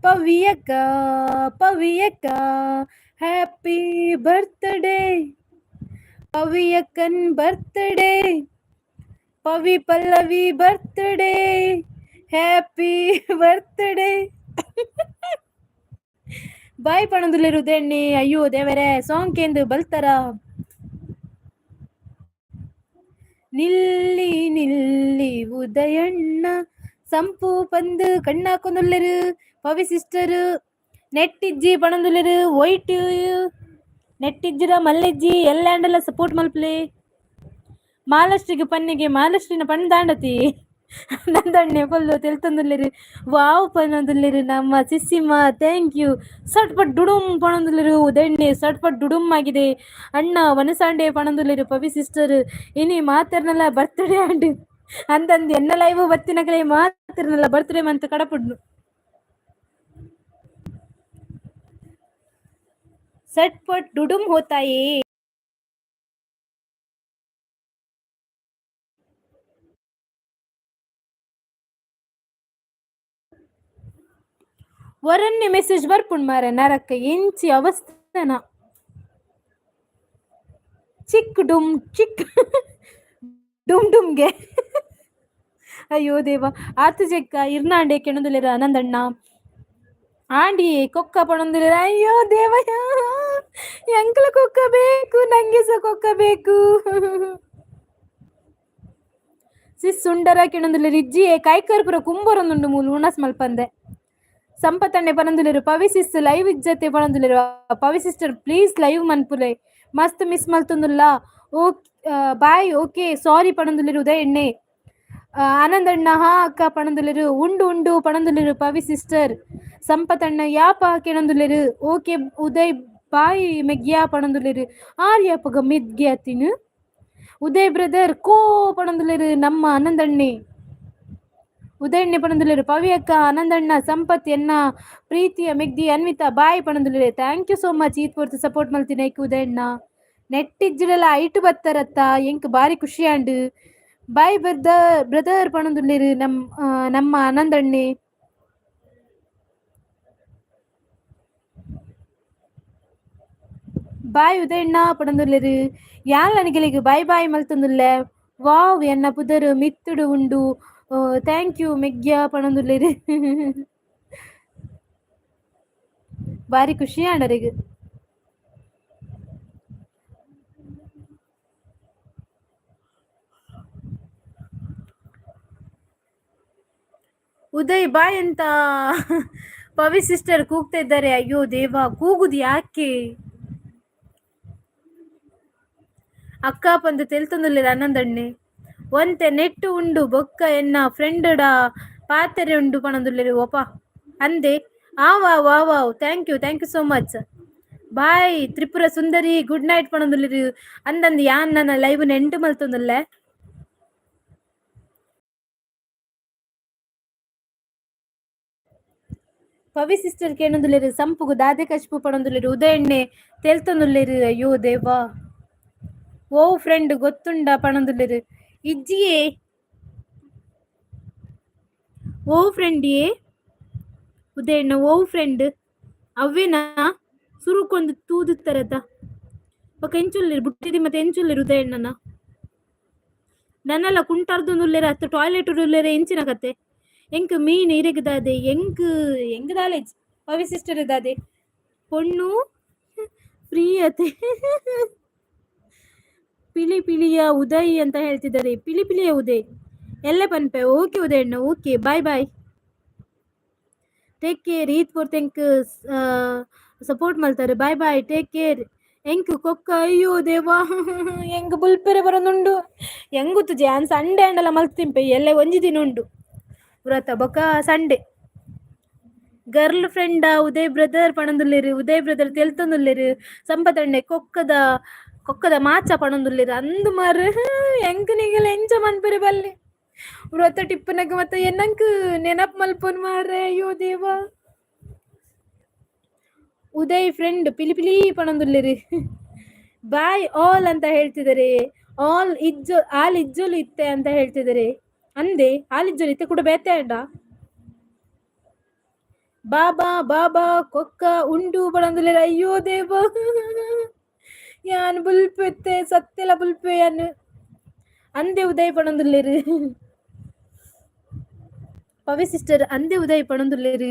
ಪವಿ ಅಕ್ಕ ಪವಿ ಅಕ್ಕ ಹ್ಯಾಪಿ ಬರ್ತ್ಡೇ ಪವಿ ಅಕ್ಕನ್ birthday Pavi Pallavi birthday happy birthday bye ಪನೊಂದುಲ್ಲೆರ್ ಉದಯಣ್ಣೆ ಅಯ್ಯೋ ದೇವರೇ ಸಾಂಗ್ ಕೇಂದ್ ಬಲ್ತಾರ. ನಿಲ್ಲಿ ನಿಲ್ಲಿ ಉದಯಣ್ಣ ಸಂಪು ಪಂದ್ ಕಣ್ಣಾಕೊಂದುಲ್ಲೆರ್ ಪವಿ ಸಿಸ್ಟರ್ ನೆಟ್ ಇಜ್ಜಿ ಪನೊಂದುಲ್ಲೆರ್ ವೈಟ್ ನೆಟ್ ಇಜ್ಜಿಡ ಮಲ್ಲೆಜ್ಜಿ ಎಲ್ಲಾಂಡಲ ಸಪೋರ್ಟ್ ಮಲ್ಪುಲೆ ಮಾಲಶ್ರೀಗ್ ಪನ್ನಿಗೆ ಮಾಲಶ್ರೀನ ಪಂದಾಂಡತಿ ನಂದಣ್ಣೆ ಫುಲ್ಲು ತೆಲ್ತೊಂದುಲ್ಲೆರ್ ವಾವ್ ಪನೊಂದುಲ್ಲೆರ್ ನಮ್ಮ ಸಿಸ್ಸಿಮ್ಮ thank you ಸಟ್ಪಟ್ ಡುಡುಂ ಪನೊಂದುಲ್ಲೆರ್ ಉದಯಣ್ಣೆ ಸಟ್ಪಟ್ ಡುಡುಂ ಆಗಿದೆ ಅಣ್ಣ ವನಸಾಂಡೆ ಪನೊಂದುಲ್ಲೆರ್ ಪವಿ ಸಿಸ್ಟರ್ ಇನಿ ಮಾತೆರ್ನಲ ಬರ್ತ್ಡೇ ಆಂಡ್ ಅಂದಂದು ಎನ್ನ ಲೈವ್ ಬತ್ತಿನಕಲೆ ಮಾತೆರ್ನಲ ಬರ್ತ್ಡೇ ಮಂತ್ ಕಡಪುಡ್ನು. ಸಟ್ಪಟ್ ಡುಡುಂ ಹೋತಾಯೇ. ಒರನ್ನೆ ಮೆಸೇಜ್ ಬರ್ಪುಂಡು ಮಾರೆ ನರಕ ಎಂಚಿ ಅವಸ್ಥನ ಚಿಕ್ ಡುಮ್ ಚಿಕ್ ಡುಮ್ ಡುಮ್ಗೆ ಅಯ್ಯೋ ದೇವ ಆತು ಜೆಕ್ಕ ಇರ್ನಾಂಡೆ ಕೆಣದುಲೆರ ಆನಂದಣ್ಣ ಆಂಡಿ ಕೊಕ್ಕ ಪಣೊಂದುಲ್ಲೆರ್ ಅಯ್ಯೋ ದೇವ ಎಂಕ್ಲ ಕೊಕ್ಕ ಬೇಕು ನಂಗೆ ಸಹ ಕೊಕ್ಕ ಬೇಕು. ಸಿಸ್ ಸುಂಡರ ಕೆಣೊಂದುಲ್ಲೆರ್ ಇಜ್ಜಿಯೇ ಕೈಕರ್ಪುರ ಕುಂಬರೊಂದುಂಡು ಮೂಲು ಉಣಸ್ ಮಲ್ಪಂದೆ. ಸಂಪತಣ್ಣೆ ಪನೊಂದುಲ್ಲೆರ್ ಪವಿ ಸಿಸ್ ಲೈವ್ ಇಜ್ಜತೆ ಪನೊಂದುಲ್ಲೆರ್ ಪವಿ ಸಿಸ್ಟರ್ ಪ್ಲೀಸ್ ಲೈವ್ ಮನ್ಪುಲೆ ಮಸ್ತ್ ಮಿಸ್ ಮಲ್ತೊಂದುಲ್ಲ. ಓಕೆ ಬಾಯ್ ಓಕೆ ಸಾರಿ ಪನೊಂದುಲ್ಲೆರ್ ಉದಯ ಎಣ್ಣೆ. ಆನಂದಣ್ಣ ಹಾ ಅಕ್ಕ ಪಣೊಂದುಲ್ಲೆರ್ ಉಂಡು ಉಂಡು ಪಣೊಂದುಲ್ಲೆರ್ ಪವಿ ಸಿಸ್ಟರ್. ಸಂಪತಣ್ಣ ಯಾಪ ಕೆಣೊಂದುಲ್ಲೆರ್ ಓಕೆ ಉದಯ್ ಬಾಯ್ ಮೆಗ್ಯಾ ಪಣೊಂದುಲ್ಲೆರ್ ಆರ್ ಯಾಪಗ ಮೆಗ್ಯ ಅತಿನ್. ಉದಯ್ ಬ್ರದರ್ ಕೋ ಪಣೊಂದುಲ್ಲೆರ್ ನಮ್ಮ ಆನಂದಣ್ಣೆ. ಉದಯಣ್ಣೆ ಪಣೊಂದುಲ್ಲೆರ್ ಪವಿ ಅಕ್ಕ ಆನಂದಣ್ಣ ಸಂಪತ್ ಎನ್ನ ಪ್ರೀತಿಯ ಮೆಗ್ದಿ ಅನ್ವಿತಾ ಬಾಯ್ ಪಣೊಂದುಲ್ಲೆರ್ thank you so much ಈತ್ ಪೊರ್ತು ಸಪೋರ್ಟ್ ಮಲ್ತಿನೈಕ್ ಉದಯಣ್ಣ. ನೆಟ್ ಇಜ್ಜಿಡಲ ಐಟ್ ಬತ್ತರತ್ತ ಎಂಕ್ ಬಾರಿ ಖುಷಿ ಆಂಡ್. ಬಾಯ್ ಬ್ರದರ್ ಬ್ರದರ್ ಪಣೊಂದುಲ್ಲೆರ್ ನಮ್ ನಮ್ಮ ಆನಂದಣ್ಣೆ. ಬಾಯ್ ಉದಯಣ್ಣ ಪಣೊಂದುಲ್ಲೆರ್ ಯಾನ್ಲ ನಿಗಲೆಗ್ ಬಾಯ್ ಬಾಯ್ ಮಲ್ತೊಂದುಲ್ಲೆ. ವಾವ್ ಎನ್ನ ಪುದರ್ ಮಿತ್ತುಡು ಉಂಡು thank you ಮೆಗ್ಯ ಪಣೊಂದುಲ್ಲೆರ್. ಬಾರಿ ಖುಷಿ ಆಂಡ್ ಅರೆಗ್. ಉದಯ್ ಬಾಯ್ ಅಂತ ಪವಿ ಸಿಸ್ಟರ್ ಕೂಗ್ತಾ ಇದ್ದಾರೆ ಅಯ್ಯೋ ದೇವ ಕೂಗುದು ಯಾಕೆ. ಅಕ್ಕ ಪಂದ್ ತೆಲ್ತೊಂದುಲ್ಲೆರ್ ಆನಂದಣ್ಣೆ. ಒಂತೆ ನೆಟ್ ಉಂಡು ಬೊಕ್ಕ ಎನ್ನ ಫ್ರೆಂಡ್ ಡ ಪಾತೆರೆ ಉಂಡು ಪಣೊಂದುಲ್ಲೆರ್ ಒಪ ಅಂದೆ ಆ ವಾ ವಾ wow thank you so much. Bye Tripura Sundari good night ಪಣೊಂದುಲ್ಲೆರ್ ಅಂದಂದ್ ಯಾನ್ ನನ ಲೈವ್ ನ್ ಎಂಡ್ ಮಲ್ತೊಂದುಲ್ಲೆ. ಪವಿ ಸಿಸ್ಟರ್ ಕೇಣೊಂದುಲ್ಲೆರ್ ಸಂಪುಗು ದಾದೆ ಕಚ್ಪು ಪಣೊಂದುಲ್ಲೆರ್ ಉದಯಣ್ಣೆ ತೆಲ್ತೊಂದುಲ್ಲೆರ್ ಅಯ್ಯೋ ದೇವಾ. ಓ ಫ್ರೆಂಡ್ ಗೊತ್ತುಂಡ ಪಣೊಂದುಲ್ಲೆರ್ ಇಜ್ಜಿಯೇ. ಓ ಫ್ರೆಂಡ್ ಯೇ ಉದಯಣ್ಣ ಓ ಫ್ರೆಂಡ್ ಅವ್ವೇನಾ ಸುರುಕೊಂದು ತೂದುತ್ತರತ ಬೊಕ ಎಂಚುಲ್ಲೆರ್ ಬುಟ್ಟಿದಿ ಮತ್ತೆ ಎಂಚುಲ್ಲೆರ್ ಉದಯಣ್ಣನ. ನನಲ ಕುಂಟಾರ್ದೊಂದುಲ್ಲೆರ್ ಅತ್ತ ಟಾಯ್ಲೆಟ್ ಉಲ್ಲೆರ್ ಎಂಚಿನ ಕತೆ. ಎಂಕ್ ಮೀನ್ ಇರೆಗ್ ದಾದೆ ಎಂಕ್ ಎಂಕ್ ದಾಲ ಇಜ್ಜಿ ಪವಿ ಸಿಸ್ಟರ್ ದಾದೆ ಪೊಣ್ಣು ಫ್ರೀ ಅತೆ. ಪಿಲಿ ಪಿಲಿಯ ಉದಯ್ ಅಂತ ಹೇಳ್ತಿದ್ದಾರೆ ಪಿಲಿ ಪಿಲಿಯ ಉದಯ್ ಎಲ್ಲೆ ಪನ್ಪೆ ಓಕೆ ಉದಯಣ್ಣ okay bye bye. Take care ಈತ್ ಪೊರ್ತು ಎಂಕ್ ಸಪೋರ್ಟ್ ಮಲ್ತಾರೆ ಬಾಯ್ ಬಾಯ್ ಟೇಕ್ ಕೇರ್. ಎಂಕ್ ಕೊಕ್ಕ ಅಯ್ಯೋ ದೇವಾ ಎಂಕ್ ಬುಲ್ಪೆರೆ ಬರೊಂದುಂಡು ಎಂಗುತ್ತುಜಿ ಯಾನ್ ಸಂಡೆ ಆಂಡಲ ಮಲ್ತ್ ತಿನ್ಪೆ ಎಲ್ಲೆ ಒಂಜಿ ದಿನ ಉಂಡು ವ್ರತ ಬೊಕ ಸಂಡೆ. ಗರ್ಲ್ ಫ್ರೆಂಡ ಉದಯ್ ಬ್ರದರ್ ಪಣೊಂದುಲ್ಲೆರ್ ಉದಯ್ ಬ್ರದರ್ ತೆಲ್ತೊಂದುಲ್ಲೆರ್ ಸಂಪತಣ್ಣೆ ಕೊಕ್ಕದ ಕೊಕ್ಕದ ಮಾಚ ಪಣೊಂದುಲ್ಲೆರ್ ಅಂದ್ ಮಾರ್ರೆ ಎಂಕ್ ನಿಗಲ ಎಂಚ ಮನ್ಪೆರೆ ಬಲ್ಲಿ ವ್ರತ ಟಿಪ್ಪುನಗ ಮತ್ತೆ ಎನ್ನಂಕ್ ನೆನಪ್ ಮಲ್ಪೊನ್ ಮಾರ್ರೆ ಅಯ್ಯೋ ದೇವಾ. ಉದಯ್ ಫ್ರೆಂಡ್ ಪಿಲಿ ಪಿಲಿ ಪಣೊಂದುಲ್ಲೆರ್ ಬಾಯ್ ಆಲ್ ಅಂತ ಹೇಳ್ತಿದ್ದಾರೆ ಆಲ್ ಇಜ್ಜೊ ಆಲ್ ಇಜ್ಜೊಲು ಇತ್ತೆ ಅಂತ ಹೇಳ್ತಿದ್ದಾರೆ ಅಂದೆ ಆಲ್ ಇಜ್ಜೊಲು ಇತ್ತೆ ಕೂಡ ಬೇತೆ ಅಂಡ. ಬಾಬಾ ಬಾಬಾ ಕೊಕ್ಕ ಉಂಡು ಪಣೊಂದುಲ್ಲೆರ್ ಅಯ್ಯೋ ದೇವ ಯಾನ್ ಬುಲ್ಪೆತ್ತೆ ಸತ್ಯಲ ಬುಲ್ಪೆ ಯಾನ್ ಅಂದೆ ಉದಯ್ ಪಣೊಂದುಲ್ಲೆರ್. ಪವಿ ಸಿಸ್ಟರ್ ಅಂದೆ ಉದಯ್ ಪಣೊಂದುಲ್ಲೆರ್.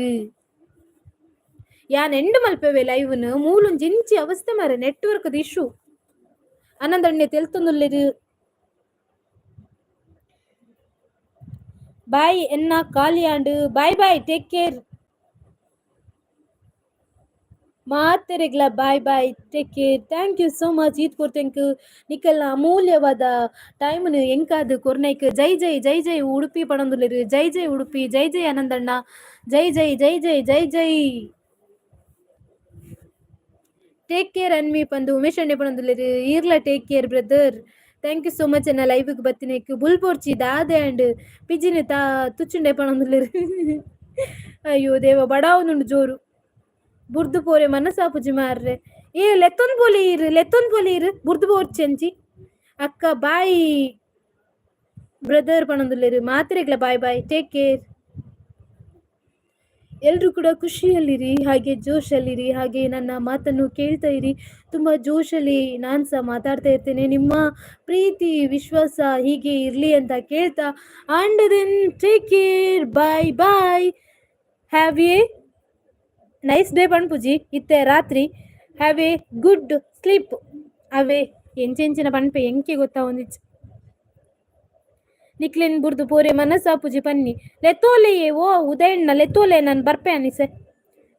ಯಾನ್ ಎಂಡ್ ಮಲ್ಪೆವೆ ಲೈವ್ ನ್ ಮೂಲೊಂಜಿ ಇಂಚಿ ಅವಸ್ಥೆ ಮಾರ್ರೆ ನೆಟ್ವರ್ಕ್ ದ ಇಶ್ಯೂ. ಆನಂದಣ್ಣೆ ತೆಲ್ತೊಂದುಲ್ಲೆರ್. ಬಾಯ್ ಎನ್ನ ಖಾಲಿ ಆಂಡ್ ಬಾಯ್ ಬಾಯ್ ಟೇಕ್ ಕೇರ್. ಮಾತೆರೆಗ್ಲ bye bye take care thank you so much ಈತ್ ಪೊರ್ತು ಎಂಕ್ ನಿಕಲ್ನ ಅಮೂಲ್ಯವಾದ ಟೈಮ್ನ್ ಎಂಕಾದ್ ಕೊರ್ನೈಕ್ ಜೈ ಜೈ ಜೈ ಜೈ ಉಡುಪಿ ಪಣೊಂದುಲ್ಲೆರ್ ಜೈ ಜೈ ಉಡುಪಿ ಜೈ ಜೈ ಆನಂದಣ್ಣ ಜೈ ಜೈ ಜೈ ಜೈ ಜೈ ಜೈ. ಟೇಕ್ ಕೇರ್ ಅನ್ವಿ ಪಂದ್ ಉಮೇಶ್ ಅಣ್ಣೆ ಪಣೊಂದುಲ್ಲೆರ್ ಈರ್ಲ take care brother thank you so much ಎನ್ನ ಲೈವ್ಗ್ ಬತ್ತಿನೈಕ್ ಬುಲ್ಪೊರ್ಚಿ ದಾದೆ ಆಂಡ್ ಪಿಜಿನ್ ತಾ ತುಚ್ಚುಂಡೆ ಪಣೊಂದುಲ್ಲೆರ್. ಅಯ್ಯೋ ದೇವ ಬಡಾವೊಂದುಂಡು ಜೋರು. ಬುರ್ದು ಪೋರೆ ಮನಸಾಪುಜಿ ಮಾರ್ರೆ ಏ ಲೆತ್ತೊಂದು ಪೋಲಿ ಈರ್ ಲೆತ್ತೊಂದು ಪೋಲಿ ಈರ್ ಬುರ್ದು ಪೋರ್ಚಿ ಅಂಚಿ ಅಕ್ಕ ಬಾಯ್ ಬ್ರದರ್ ಪಣೊಂದುಲ್ಲೆರ್ ಮಾತೆರೆಗ್ಲ ಬಾಯ್ ಬಾಯ್ ಟೇಕ್ ಕೇರ್. ಎಲ್ಲರೂ ಕೂಡ ಖುಷಿಯಲ್ಲಿರಿ, ಹಾಗೆ ಜೋಶಲ್ಲಿರಿ, ಹಾಗೆ ನನ್ನ ಮಾತನ್ನು ಕೇಳ್ತಾ ಇರಿ. ತುಂಬ ಜೋಶಲ್ಲಿ ನಾನು ಸಹ ಮಾತಾಡ್ತಾ ಇರ್ತೇನೆ. ನಿಮ್ಮ ಪ್ರೀತಿ ವಿಶ್ವಾಸ ಹೀಗೆ ಇರಲಿ ಅಂತ ಕೇಳ್ತಾ, and then take care, bye bye, have a nice day ಪನ್ಪುಜಿ ಇತ್ತೆ ರಾತ್ರಿ. Have A good sleep. ಅವೇ ಎಂಚೆಂಚಿನ ಪನ್ಪೆ ಎಂಕೆ ಗೊತ್ತಾ ಒಂದಿಚ್ಚ. ನಿಕ್ಲೆನ್ ಬುರ್ದು ಪೋರೆ ಮನಸ್ಸಾಪುಜಿ ಪನ್ನಿ ಲೆತ್ತೋಲೆಯೇ. ಓ ಉದಯಣ್ಣ, ಲೆತ್ತೋಲೆ, ನಾನು ಬರ್ಪೆ ಅನಿಸೆ.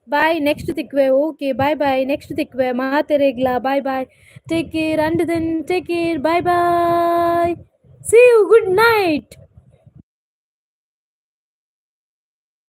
ಬಾಯ್, ನೆಕ್ಸ್ಟ್ ತಿಕ್ವೆ. ಓಕೆ, ಬಾಯ್ ಬಾಯ್, ನೆಕ್ಸ್ಟ್ ತಿಕ್ವೆ ಮಾತೆರೆಗ್ಲಾ. Bye bye, take care, and then take care, bye bye, see you, good night.